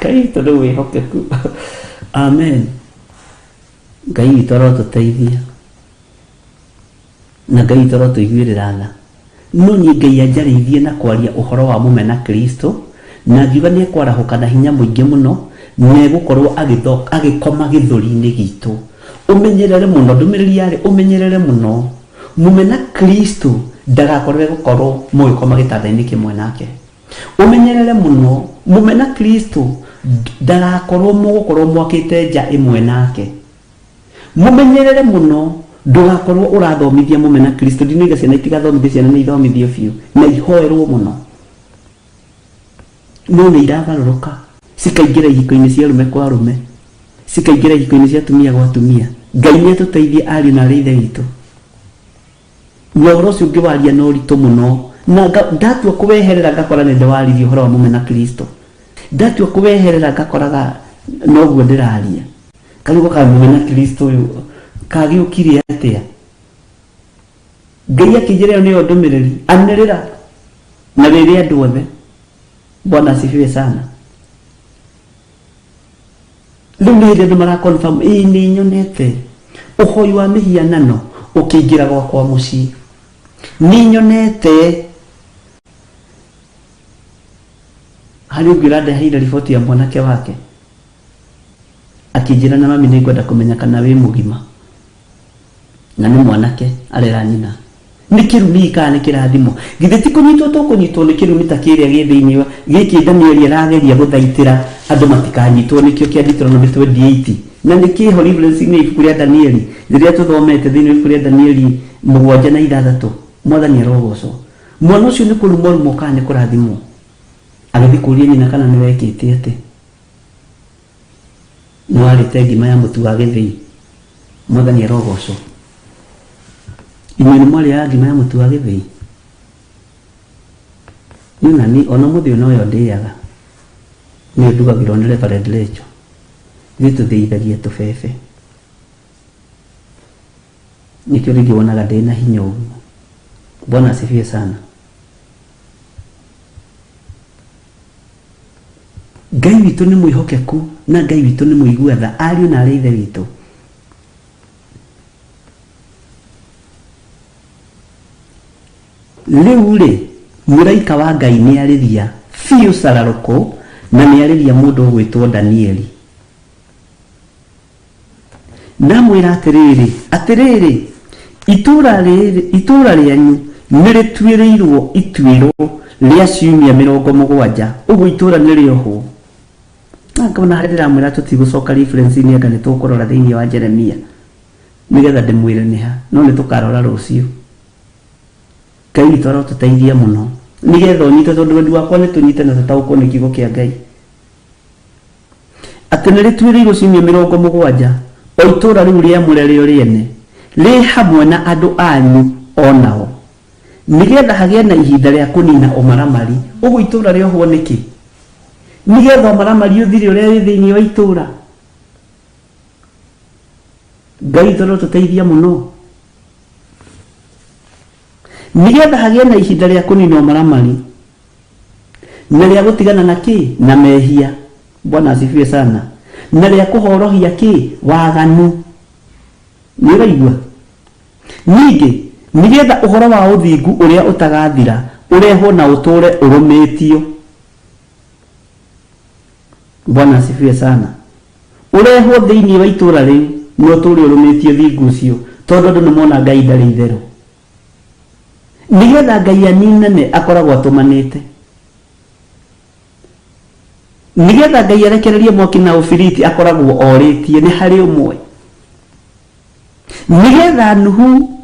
Ngai witũ nĩ mwĩhokeku. Amen. Ngai witũ arotũteithia. Na Ngai witũ arotũiguĩrĩra tha. No niĩ Ngai anjarĩirie na kwaria ũhoro wa mũmena Kristo, na ngiuga nĩ ekwarahũka na hinya mũingĩ mũno, na egũkorwo agĩkoma gĩthũri-inĩ gitũ. Ũmenyerere mũno, ndũmĩrĩri yarĩ ũmenyerere mũno, mũmena Kristo ndagakorwo egũkorwo mũgĩkoma gĩtanda-inĩ kĩmwe nake. Ũmenyerere mũno, mũmena Kristo ndagakorwo mũgũkorwo mwakĩte nja ĩmwe nake. Mũmenyerere mũno ndũgakorwo ũrathomithia mũmena Kristo. Ndinoiga ciana itigathomithio, ciana nĩ ithomithio biũ na ihoerwo mũno, no nĩ iragarũrũka cikaingĩra ihiko-inĩ cia arũme kwa arũme, cikaingĩra ihiko-inĩ cia atumia gwa atumia. Ngai nĩ atũteithie ariũ na arĩ ithe witũ. Na ũhoro ũcio ngĩwaria na ũritũ mũno, na ndatua kũweherera ngakora nĩ ndĩwaririe ũhoro wa mũmena Kristo. Ndatua kũweherera ngakoraga noguo ndĩraria. Karugo ka mũmena Kristo ũyũ kagĩũkire atĩa? Ngai akĩnjĩra ĩyo nĩyo ndũmĩrĩri, anĩrĩra na wĩre andũ othe. Bwana asifiwe sana. Rĩu nĩ hĩndĩ andũ mara confirm ĩĩ nĩ nyonete ũhoi wa mĩhianano ũkĩingĩra gwakwa mũciĩ, nĩ nyonete harĩ ũngĩ ũrandeheire riboti ya mwanake wake akĩnjĩra na mami nĩ ngwenda kũmenya kana wĩ mũgima, na nĩ mwanake arera nyina. Nĩ kĩrumi kana nĩ kĩrathimo? Githĩ ti kũnyitwo tũkũnyitwo nĩ kĩrumi ta kĩrĩa gĩ thĩinĩ wa gĩkĩ Danieli arageria gũthaitĩra andũ matikanyitwo nĩkĩo kĩa Deuteronomy 28 na nĩ kĩho reference-inĩ ya ibuku rĩa Danieli rĩrĩa tũthomete thĩinĩ wa ibuku rĩa Danieli mũgwanja na ithathatũ. Mwathani arogocwo. Mwana ũcio nĩ kũrumwo arumwo kana nĩ kũrathimwo? Agĩthiĩ kũria nyina kana nĩ wekĩte atĩ. Nĩ warĩte ngima ya mũtu wa gĩthĩi. Mwathani arogocwo. Inyuĩ nĩ mwarĩaga ngima ya mũtu wa gĩthĩi? Niĩ na niĩ ona ũmũthĩ ũyũ noyo ndĩaga. Nĩyo ndugagĩrwo nĩ Reverend Rachel. Ithuĩ tũthĩithagia tũbebe. Nĩkĩo rĩngĩ wonaga ndĩna hinya ũguo. Bwana asifiwe sana. Ngai witũ nĩ mwĩhokeku na Ngai witũ nĩ mũigua tha, ariũ na arĩ ithe witũ. Rĩu rĩ, mũraika wa Ngai nĩ arĩria biũ cararũkũ na nĩ arĩria mũndũ ũgwĩtwo Danieli. Ndamwĩra atĩrĩrĩ, atĩrĩrĩ, itũũra rĩrĩ, itũũra rĩanyu nĩrĩtuĩrĩirwo ituĩro rĩa ciumia 70, ũguo itũũra nĩrĩohwo. Na ngona harĩa ndĩramwĩra tũtigũcoka reference-inĩ anga nĩtũkũrora thĩinĩ wa Jeremia nĩgetha ndĩmwĩre nĩ ha, no nĩtũkarora rũciũ. Ngai witũ arotũteithia mũno nĩgetha ũnyite, tondũ wendi wakwa nĩ tũnyite na tũtaũkwo nĩ kiugo kĩa Ngai. Atĩ nĩ rĩtuĩrĩirwo ciumia 70, o itũũra rĩu rĩamũre rĩo rĩene, rĩ hamwe na andũ anyu o nao, nĩ getha hagĩe na ihinda rĩa kũnina ũmaramari. Ũguo itũũra rĩohwo nĩkĩ? Nĩ getha ũmaramari ũthire ũrĩa wĩ thĩinĩ wa itũũra. Ngai witũ arotũteithia mũno. Nĩ getha hagĩe na ihinda rĩa kũnina ũmaramari. Na rĩa gũtigana na kĩ? Na mehia. Bwana asifiwe sana. Na rĩa kũhorohia kĩ? Waganu. Nĩ ũraigua? Ningĩ, nĩgetha ũhoro wa ũthingu ũrĩa ũtagathira ũrehwo na ũtũũre ũrũmĩtio. Bwana asifiwe sana. Ũrehwo thĩinĩ wa itũũra rĩu na ũtũũre ũrũmĩtie ũthingu ũcio, tondũ andũ nĩ mona Ngai ndarĩ itherũ. Nĩgetha Ngai aninane akoragwo atũmanĩte. Nĩgetha Ngai arekererie mwaki na ũbiriti akoragwo orĩtie nĩ harĩ ũmwe. Nĩgetha Nuhu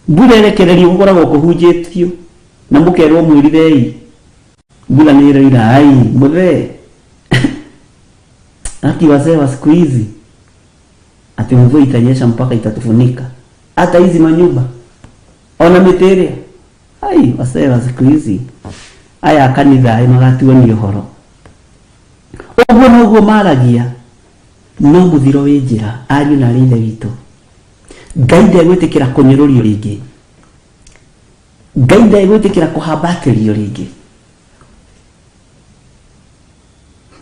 mbura ĩrekererio gũkoragwo kũhunjĩtio na mũkerwo mwĩrirei mbura nĩ ĩroira ai mũthee aki wazee wa siku hizi ati mvua itanyesha mpaka itatufunika hata hizi manyumba ona mĩtĩ ĩrĩa ai wazee wa siku hizi aya a kanitha ĩ magatuonia ũhoro ũguo noguo maragia no mũthiro wĩ njĩra ariũ na arĩ ithe witũ Ngai ndegwĩtĩkĩra kũnyũrũrio rĩngĩ. Ngai ndegwĩtĩkĩra kũhambatĩrio rĩngĩ.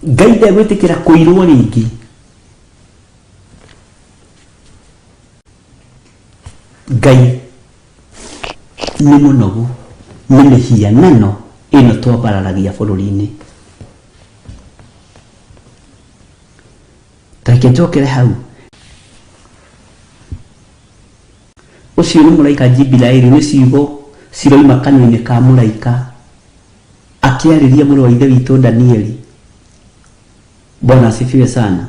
Ngai ndegwĩtĩkĩra kũirwo rĩngĩ. Ngai nĩ mũnogu nĩ mĩhianano ĩno twambararagia bũrũri-inĩ. Ta reke njokere hau. Ũcio nĩ mũraika Jibiraeli, nĩ ciugo ciroima kanua-inĩ ka mũraika akĩarĩria mũrũ wa ithe witũ Danieli. Bwana asifiwe sana.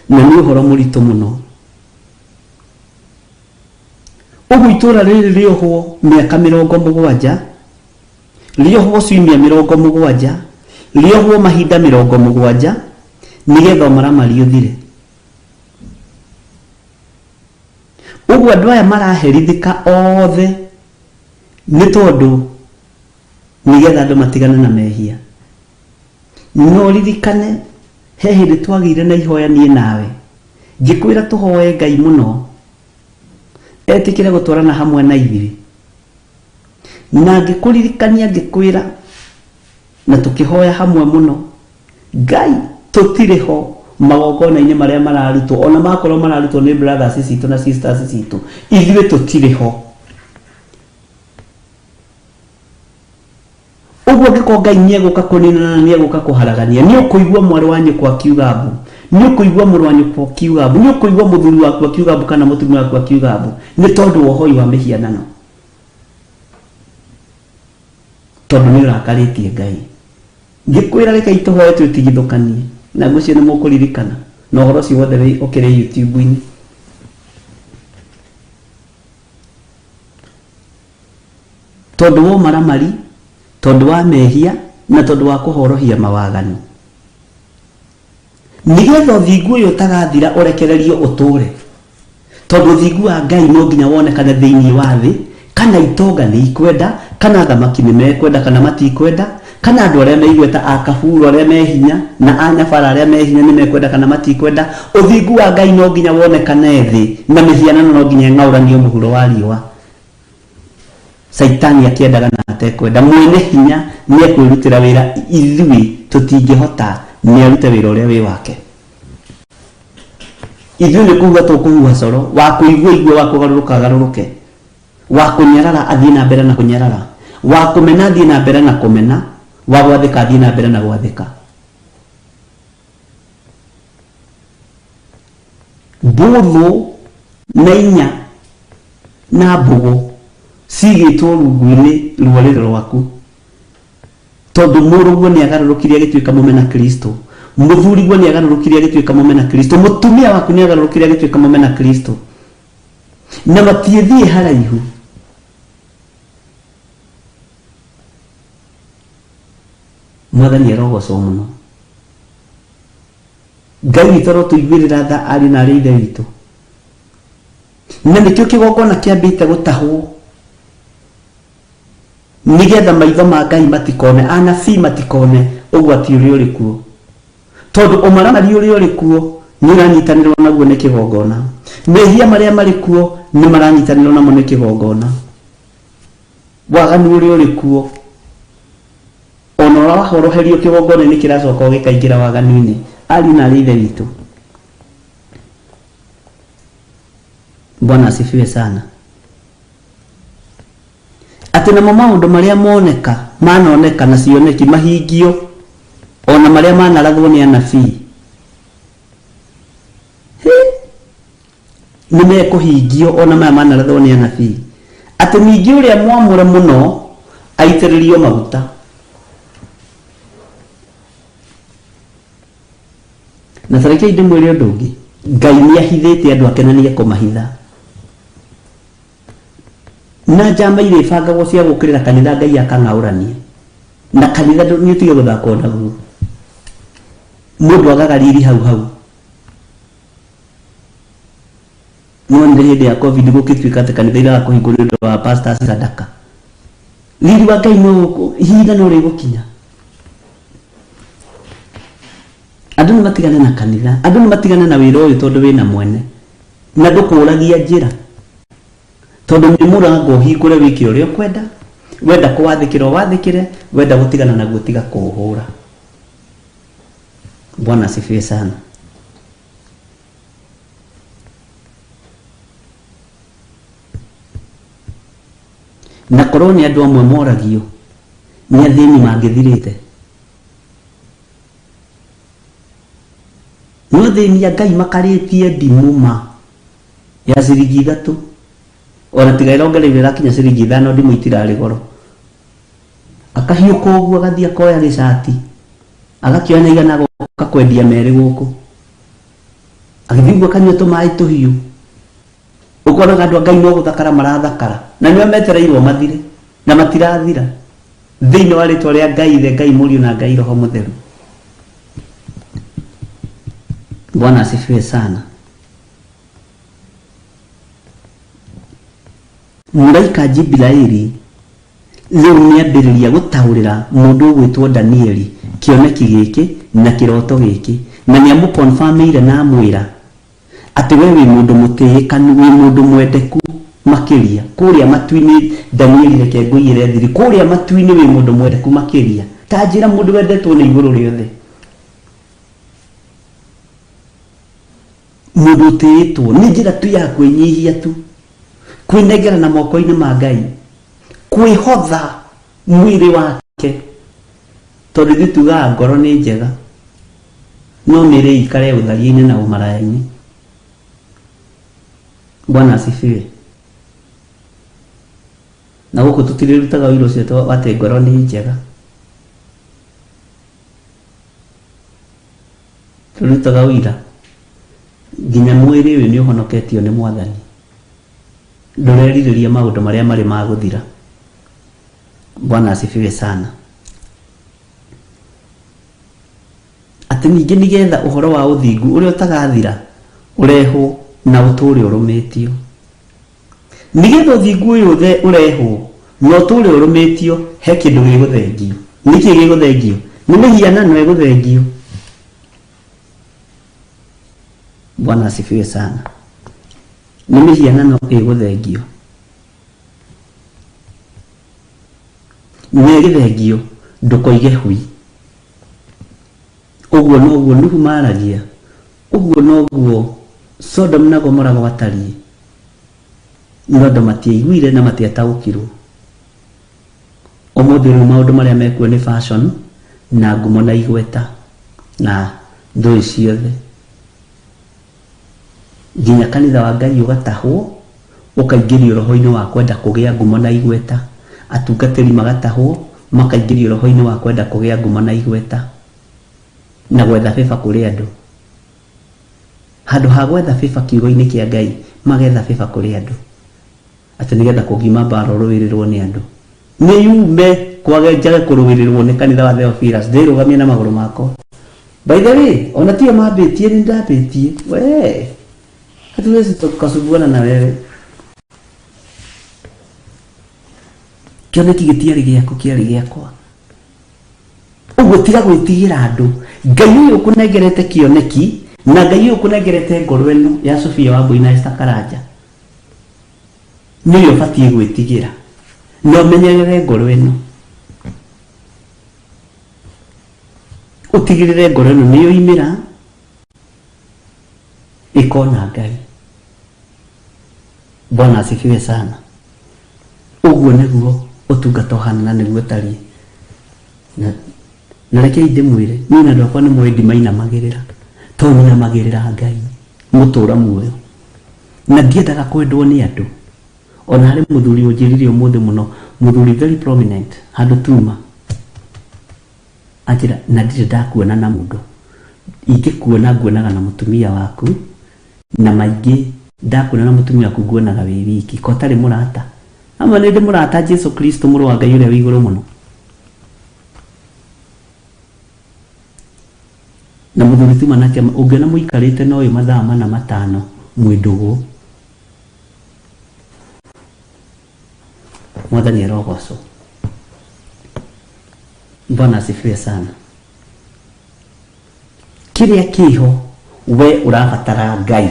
Na nĩ ũhoro mũritũ mũno. Ũguo itũũra rĩrĩ rĩohwo mĩaka 70 Rĩohwo ciumia 70, rĩohwo mahinda 70, nĩgetha ũmaramari ũthire. Ũguo andũ aya maraherithĩka othe nĩ tondũ nĩgetha andũ matigane na mehia. No ririkane he hĩndĩ twagĩire na ihoya niĩ nawe, ngĩkwĩra tũhoe Ngai mũno etĩkĩre gũtwarana hamwe na ithuĩ. Na ngĩkũririkania ngĩkwĩra, na tũkĩhoya hamwe mũno, Ngai, tũtirĩ ho magongona-inĩ marĩa mararutwo, ona makorwo mararutwo nĩ brothers citũ na sisters citũ, ithuĩ tũtirĩ ho. Ũguo angĩkorwo Ngai nĩegũka kũninana na nĩegũka kũharagania, nĩũkũigua mwarĩ wa nyũkwa akiuga mbu, nĩũkũigua mũrũ wa nyũkwa akiuga mbu, nĩũkũigua mũthuri waku akiuga mbu kana mũtumia waku akiuga mbu, nĩ tondũ wa ũhoi wa mĩhianano. Tondũ nĩ ũrakarĩtie Ngai. Ngĩkwĩra rekei tũhoe twĩtigithũkanie, na ngwĩciria nĩ mũkũririkana, na ũhoro ũcio wothe ũkĩrĩ YouTube-inĩ. Tondũ wa ũmaramari, tondũ wa mehia, na tondũ wa kũhorohia mawaganu. Nĩgetha ũthingu ũyũ ũtagathira ũrekererio ũtũũre. Tondũ ũthingu wa Ngai no nginya wonekane thĩinĩ wa thĩ, kana itonga nĩ ikwenda, kana athamaki nĩ mekwenda kana matikwenda, kana andũ arĩa me igweta a kaburo arĩa me hinya, na anyabara arĩa me hinya nĩ mekwenda kana matikwenda, ũthingu wa Ngai no nginya wonekane thĩ, na mĩhianano no nginya ĩng'aũranio mũhuro wa riũa. Caitani akĩendaga na atekwenda, mwene hinya nĩ ekwĩrutĩra wĩra, ithuĩ tũtingĩhota, nĩ arute wĩra ũrĩa wĩ wake. Ithuĩ nĩ kũhuha tũkũhuha coro, wa kũigua aigue, wa kũgarũrũka agarũrũke, wa kũnyarara athiĩ na mbere na kũnyarara, wa kũmena athiĩ na mbere na kũmena, wa gwathĩka athiĩ na mbere na gwathĩka. Mbũthũ na inya na mbũgũ ciigĩtwo rungu-inĩ rwa rũrĩrĩ rwaku, tondũ mũrũguo nĩ agarũrũkire agĩtuĩka mũmena Kristo, mũthuriguo nĩ agarũrũkire agĩtuĩka mũmena Kristo, mũtumia waku nĩ agarũrũkire agĩtuĩka mũmena Kristo, na matiĩthiĩ haraihu. Mwathani arogocwo mũno. Ngai witũ arotũiguĩrĩra tha ariũ na arĩ ithe witũ. Na nĩkĩo kĩgongona kĩambĩte gũtahwo nĩgetha maitho ma Ngai matikone, anabii matikone ũgwati ũrĩa ũrĩ kuo, tondũ ũmaramari ũrĩa ũrĩ kuo nĩ ũranyitanĩrwo naguo nĩ kĩgongona, mehia marĩa marĩ kuo nĩ maranyitanĩrwo namo nĩ kĩgongona, waganu ũrĩa ũrĩ kuo ona ũrĩa wahoroherio kĩgongona-inĩ kĩracoka o gĩkaingĩra waganu-inĩ. Ariũ na arĩ ithe witũ, Bwana asifiwe sana. Atĩ namo maũndũ marĩa moneka manoneka na cioneki mahingio, o na marĩa manarathwo nĩ anabii. Hĩ! Nĩ mekũhingio ona maya manarathwo nĩ anabii. Atĩ ningĩ ũrĩa mwamũre mũno aitĩrĩrio maguta. Na ta rekei ndĩmwĩre ũndũ ũngĩ, Ngai nĩ ahithĩte andũ ake na nĩ ekũmahitha. Na njama irĩbangagwo cia gũkĩrĩra kanitha Ngai akang'aũrania. Na kanitha nĩ ũtige gũthakwo naguo. Mũndũ agaga riri hau hau. Nĩwonire hĩndĩ ya Covid gũgĩtuĩka atĩ kanitha iraga kũhingwo nĩ ũndũ wa pastors sadaka. Riri wa Ngai no ihinda no rĩgũkinya. Andũ nĩ matigane na kanitha, andũ nĩ matigane na wĩra ũyũ tondũ wĩna mwene na ndũkũragia njĩra tondũ nĩ mũrango ũhingũre wĩke ũrĩa ũkwenda, wenda kũwathĩkĩra ũwathĩkĩre, wenda gũtigana naguo tiga kũũhũra. Bwana asifiwe sana. Na korwo nĩ andũ amwe moragio nĩ athĩni mangĩthirĩte. No athĩni a Ngai makarĩtie ndimũ ma ya ciringi 3 ona tiga ĩrongereirwo ĩrakinya ciringi 5 ndimũ itirarĩ goro. Akahiũka ũguo agathiĩ akoya gĩcati agakĩoya na igana agoka kwendia merĩ gũkũ. Agĩthiĩ ũguo akanyua tũmaĩ tũhiũ. Ũkonaga andũ a Ngai no gũthakara marathakara na nĩo metereirwo mathire na matirathira thĩinĩ wa rĩtwa rĩa Ngai Ithe, Ngai Mũriũ na Ngai Roho Mũtheru. Bwana asifiwe sana. Mũraika Jibiraili rĩu nĩambĩrĩria gũtaũrĩra mũndũ ũgwĩtwo Danieli kĩoneki gĩkĩ na kĩroto gĩkĩ, na nĩamũkonfamĩire na amwĩra atĩ we wĩ mũndũ mũtĩĩkanu, wĩ mũndũ mwendeku makĩria kũrĩa matu-inĩ. Danieli, reke ngũiyĩre thiri, kũrĩa matu-inĩ wĩ mũndũ mwendeku makĩria. Ta njĩra mũndũ wendetwo nĩ igũrũ rĩothe, mũndũ ũtĩĩtwo nĩ njĩra tu ya kwĩnyihia tu, kwĩnengera na moko-inĩ ma Ngai, kwĩhotha mwĩrĩ wake, tondũ ithuĩ tugaga ngoro nĩ njega no mĩĩrĩ ĩikare ũtharia-inĩ na ũmaraya-inĩ. Bwana asifiwe. Na gũkũ tũtirĩrutaga ũira ũcio atĩ ngoro nĩ njega, tũrutaga ũira nginya mwĩrĩ ũyũ nĩ ũhonoketio nĩ Mwathani, ndũrerirĩria maũndũ marĩa marĩ ma gũthira. Bwana asifiwe sana. Atĩ ningĩ nĩgetha ũhoro wa ũthingu ũrĩa ũtagathira ũrehwo na ũtũũre ũrũmĩtio. Nĩgetha ũthingu ũyũ ũrehwo na ũtũũre ũrũmĩtio, he kĩndũ gĩgũthengio. Nĩkĩ gĩgũthengio? Nĩ mĩhianano ĩgũthengio. Bwana asifiwe sana. Nĩ mĩhianano ĩgũthengio. Na ĩgĩthengio ndũkoige hui. Ũguo noguo Nuhu maaragia, ũguo noguo Sodom na Gomora gwatariĩ. No andũ matiaiguire na matiataũkirwo. Ũmũthĩ rĩu maũndũ marĩa mekuo nĩ fashion na ngumo na igweta na thũĩ ciothe. Nginya kanitha wa Ngai ũgatahwo, ũkaingĩrio roho-inĩ wa kwenda kũgĩa ngumo na igweta. Atungatĩri magatahwo, makaingĩrio roho-inĩ wa kwenda kũgĩa ngumo na igweta na gwetha favor kũrĩ andũ. Handũ ha gwetha favor kiugo-inĩ kĩa Ngai, magetha favor kũrĩ andũ. Atĩ nĩgetha kũngiuma mbara ũrũĩrĩrwo nĩ andũ. Nĩ yume kwage njage kũrũĩrĩrwo nĩ kanitha wa Theophilus, ndĩrũgamie na magũrũ makwa. By the way, ona tio mambĩtie nĩ ndambĩtie. We, hatuwezi tukasumbuana na wewe. Kĩoneki gĩtiarĩ gĩaku, kĩarĩ gĩakwa. Ũguo tiga gwĩtigĩra andũ. Ngai ũyũ ũkũnengerete kĩoneki na Ngai ũyũ ũkũnengerete ngoro ĩno ya Sofia Wambui na Esther Karanja nĩwe ũbatiĩ gwĩtigĩra na ũmenyerere ngoro ĩno. Ũtigĩrĩre ngoro ĩno nĩ yoimĩra ĩkona Ngai. Bwana asifiwe sana. Ũguo nĩguo ũtungata ũhana na nĩguo ũtariĩ. Na rekei ndĩmwĩre, niĩ na andũ akwa nĩ moĩ ndimainamagĩrĩra, tondũ nyinamagĩrĩra Ngai mũtũra muoyo. Na ndiendaga kwendwo nĩ andũ. Ona harĩ mũthuri ũnjĩrire ũmũthĩ mũno, mũthuri very prominent, handũ tuma. Anjĩra, na ndirĩ ndakuona na mũndũ. Ingĩkuona nguonaga na mũtumia waku, na maingĩ ndakuona na mũtumia waku nguonaga wĩ wiki. Ko ũtarĩ mũrata? Ama nĩ ndĩ mũrata Jesu Kristo mũrũ wa Ngai ũrĩa wĩ igũrũ mũno. Na mũthuri tuma nake ũngĩona mũikarĩte na ũyũ mathaa mana matano mwĩ ndũgũ. Mwathani arogocwo. Bwana asifiwe sana. Kĩrĩa kĩho we ũrabatara Ngai,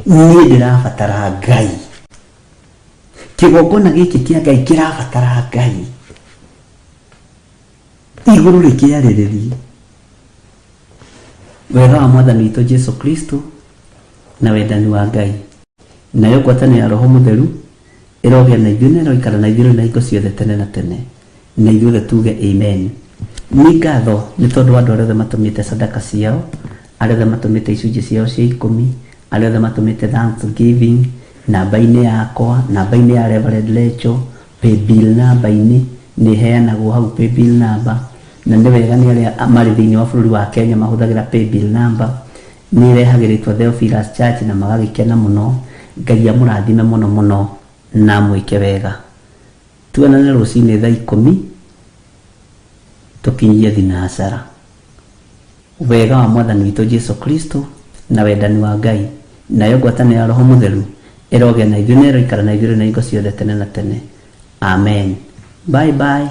niĩ ndĩrabatara Ngai, kĩgongona gĩkĩ kĩa Ngai kĩrabatara Ngai, igũrũ rĩkĩarĩrĩrie wega wa Mwathani witũ Jesu Kristo na wendani wa Ngai, nayo ngwatanĩro ya Roho Mũtheru ĩrogĩa na ithuĩ na ĩroikara na ithuĩ rĩu na hingo ciothe tene na tene. Na ithuothe tuge amen. Nĩ ngatho nĩ tondũ wa andũ arĩa othe matũmĩte sadaka ciao, arĩa othe matũmĩte icunjĩ ciao cia ikũmi, arĩa othe matũmĩte thanksgiving, namba-inĩ yakwa, namba-inĩ ya Reverend Lecho, paybill namba-inĩ, nĩ ĩheanagwo hau paybill number, na nĩ wega nĩ arĩa marĩ thĩinĩ wa bũrũri wa Kenya mahũthagĩra paybill number, nĩ ĩrehagĩrĩtwo Theophilus Church na magagĩkena mũno. Ngai amũrathime mũno mũno na amwĩke wega. Tuonane rũcinĩ thaa ikũmi tũkinyie thinacara. Wega wa Mwathani witũ Jesu Kristo na wendani wa Ngai nayo ngwatanĩro ya Roho Mũtheru ĩrogĩa na ithuĩ na ĩroikara na ithuĩ rĩu na hingo ciothe tene na tene. Amen. Bye bye.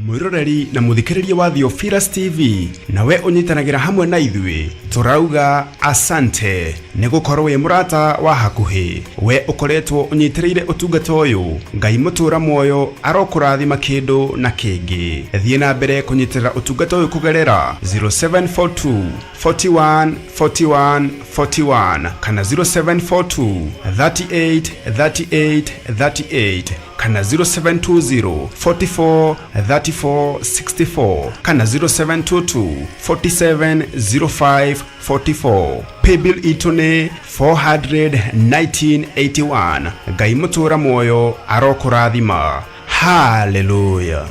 Mwĩroreri na mũthikĩrĩria wa Theophilus TV, nawe ũnyitanagĩra hamwe na ithuĩ, tũrauga asante nĩ gũkorwo wĩ mũrata wa hakuhĩ. We ũkoretwo ũnyitĩrĩire ũtungata ũyũ, Ngai mũtũra muoyo arokũrathima kĩndũ na kĩngĩ. Thiĩ na mbere kũnyitĩrĩra ũtungata ũyũ kũgerera 0742 41 41 41 kana 0742 38 38 38 kana 0720 44 34 64 kana 0722 47 05 44. Paybill itũ nĩ 41981. Ngai mũtũra muoyo arokũrathima. Hallelujah.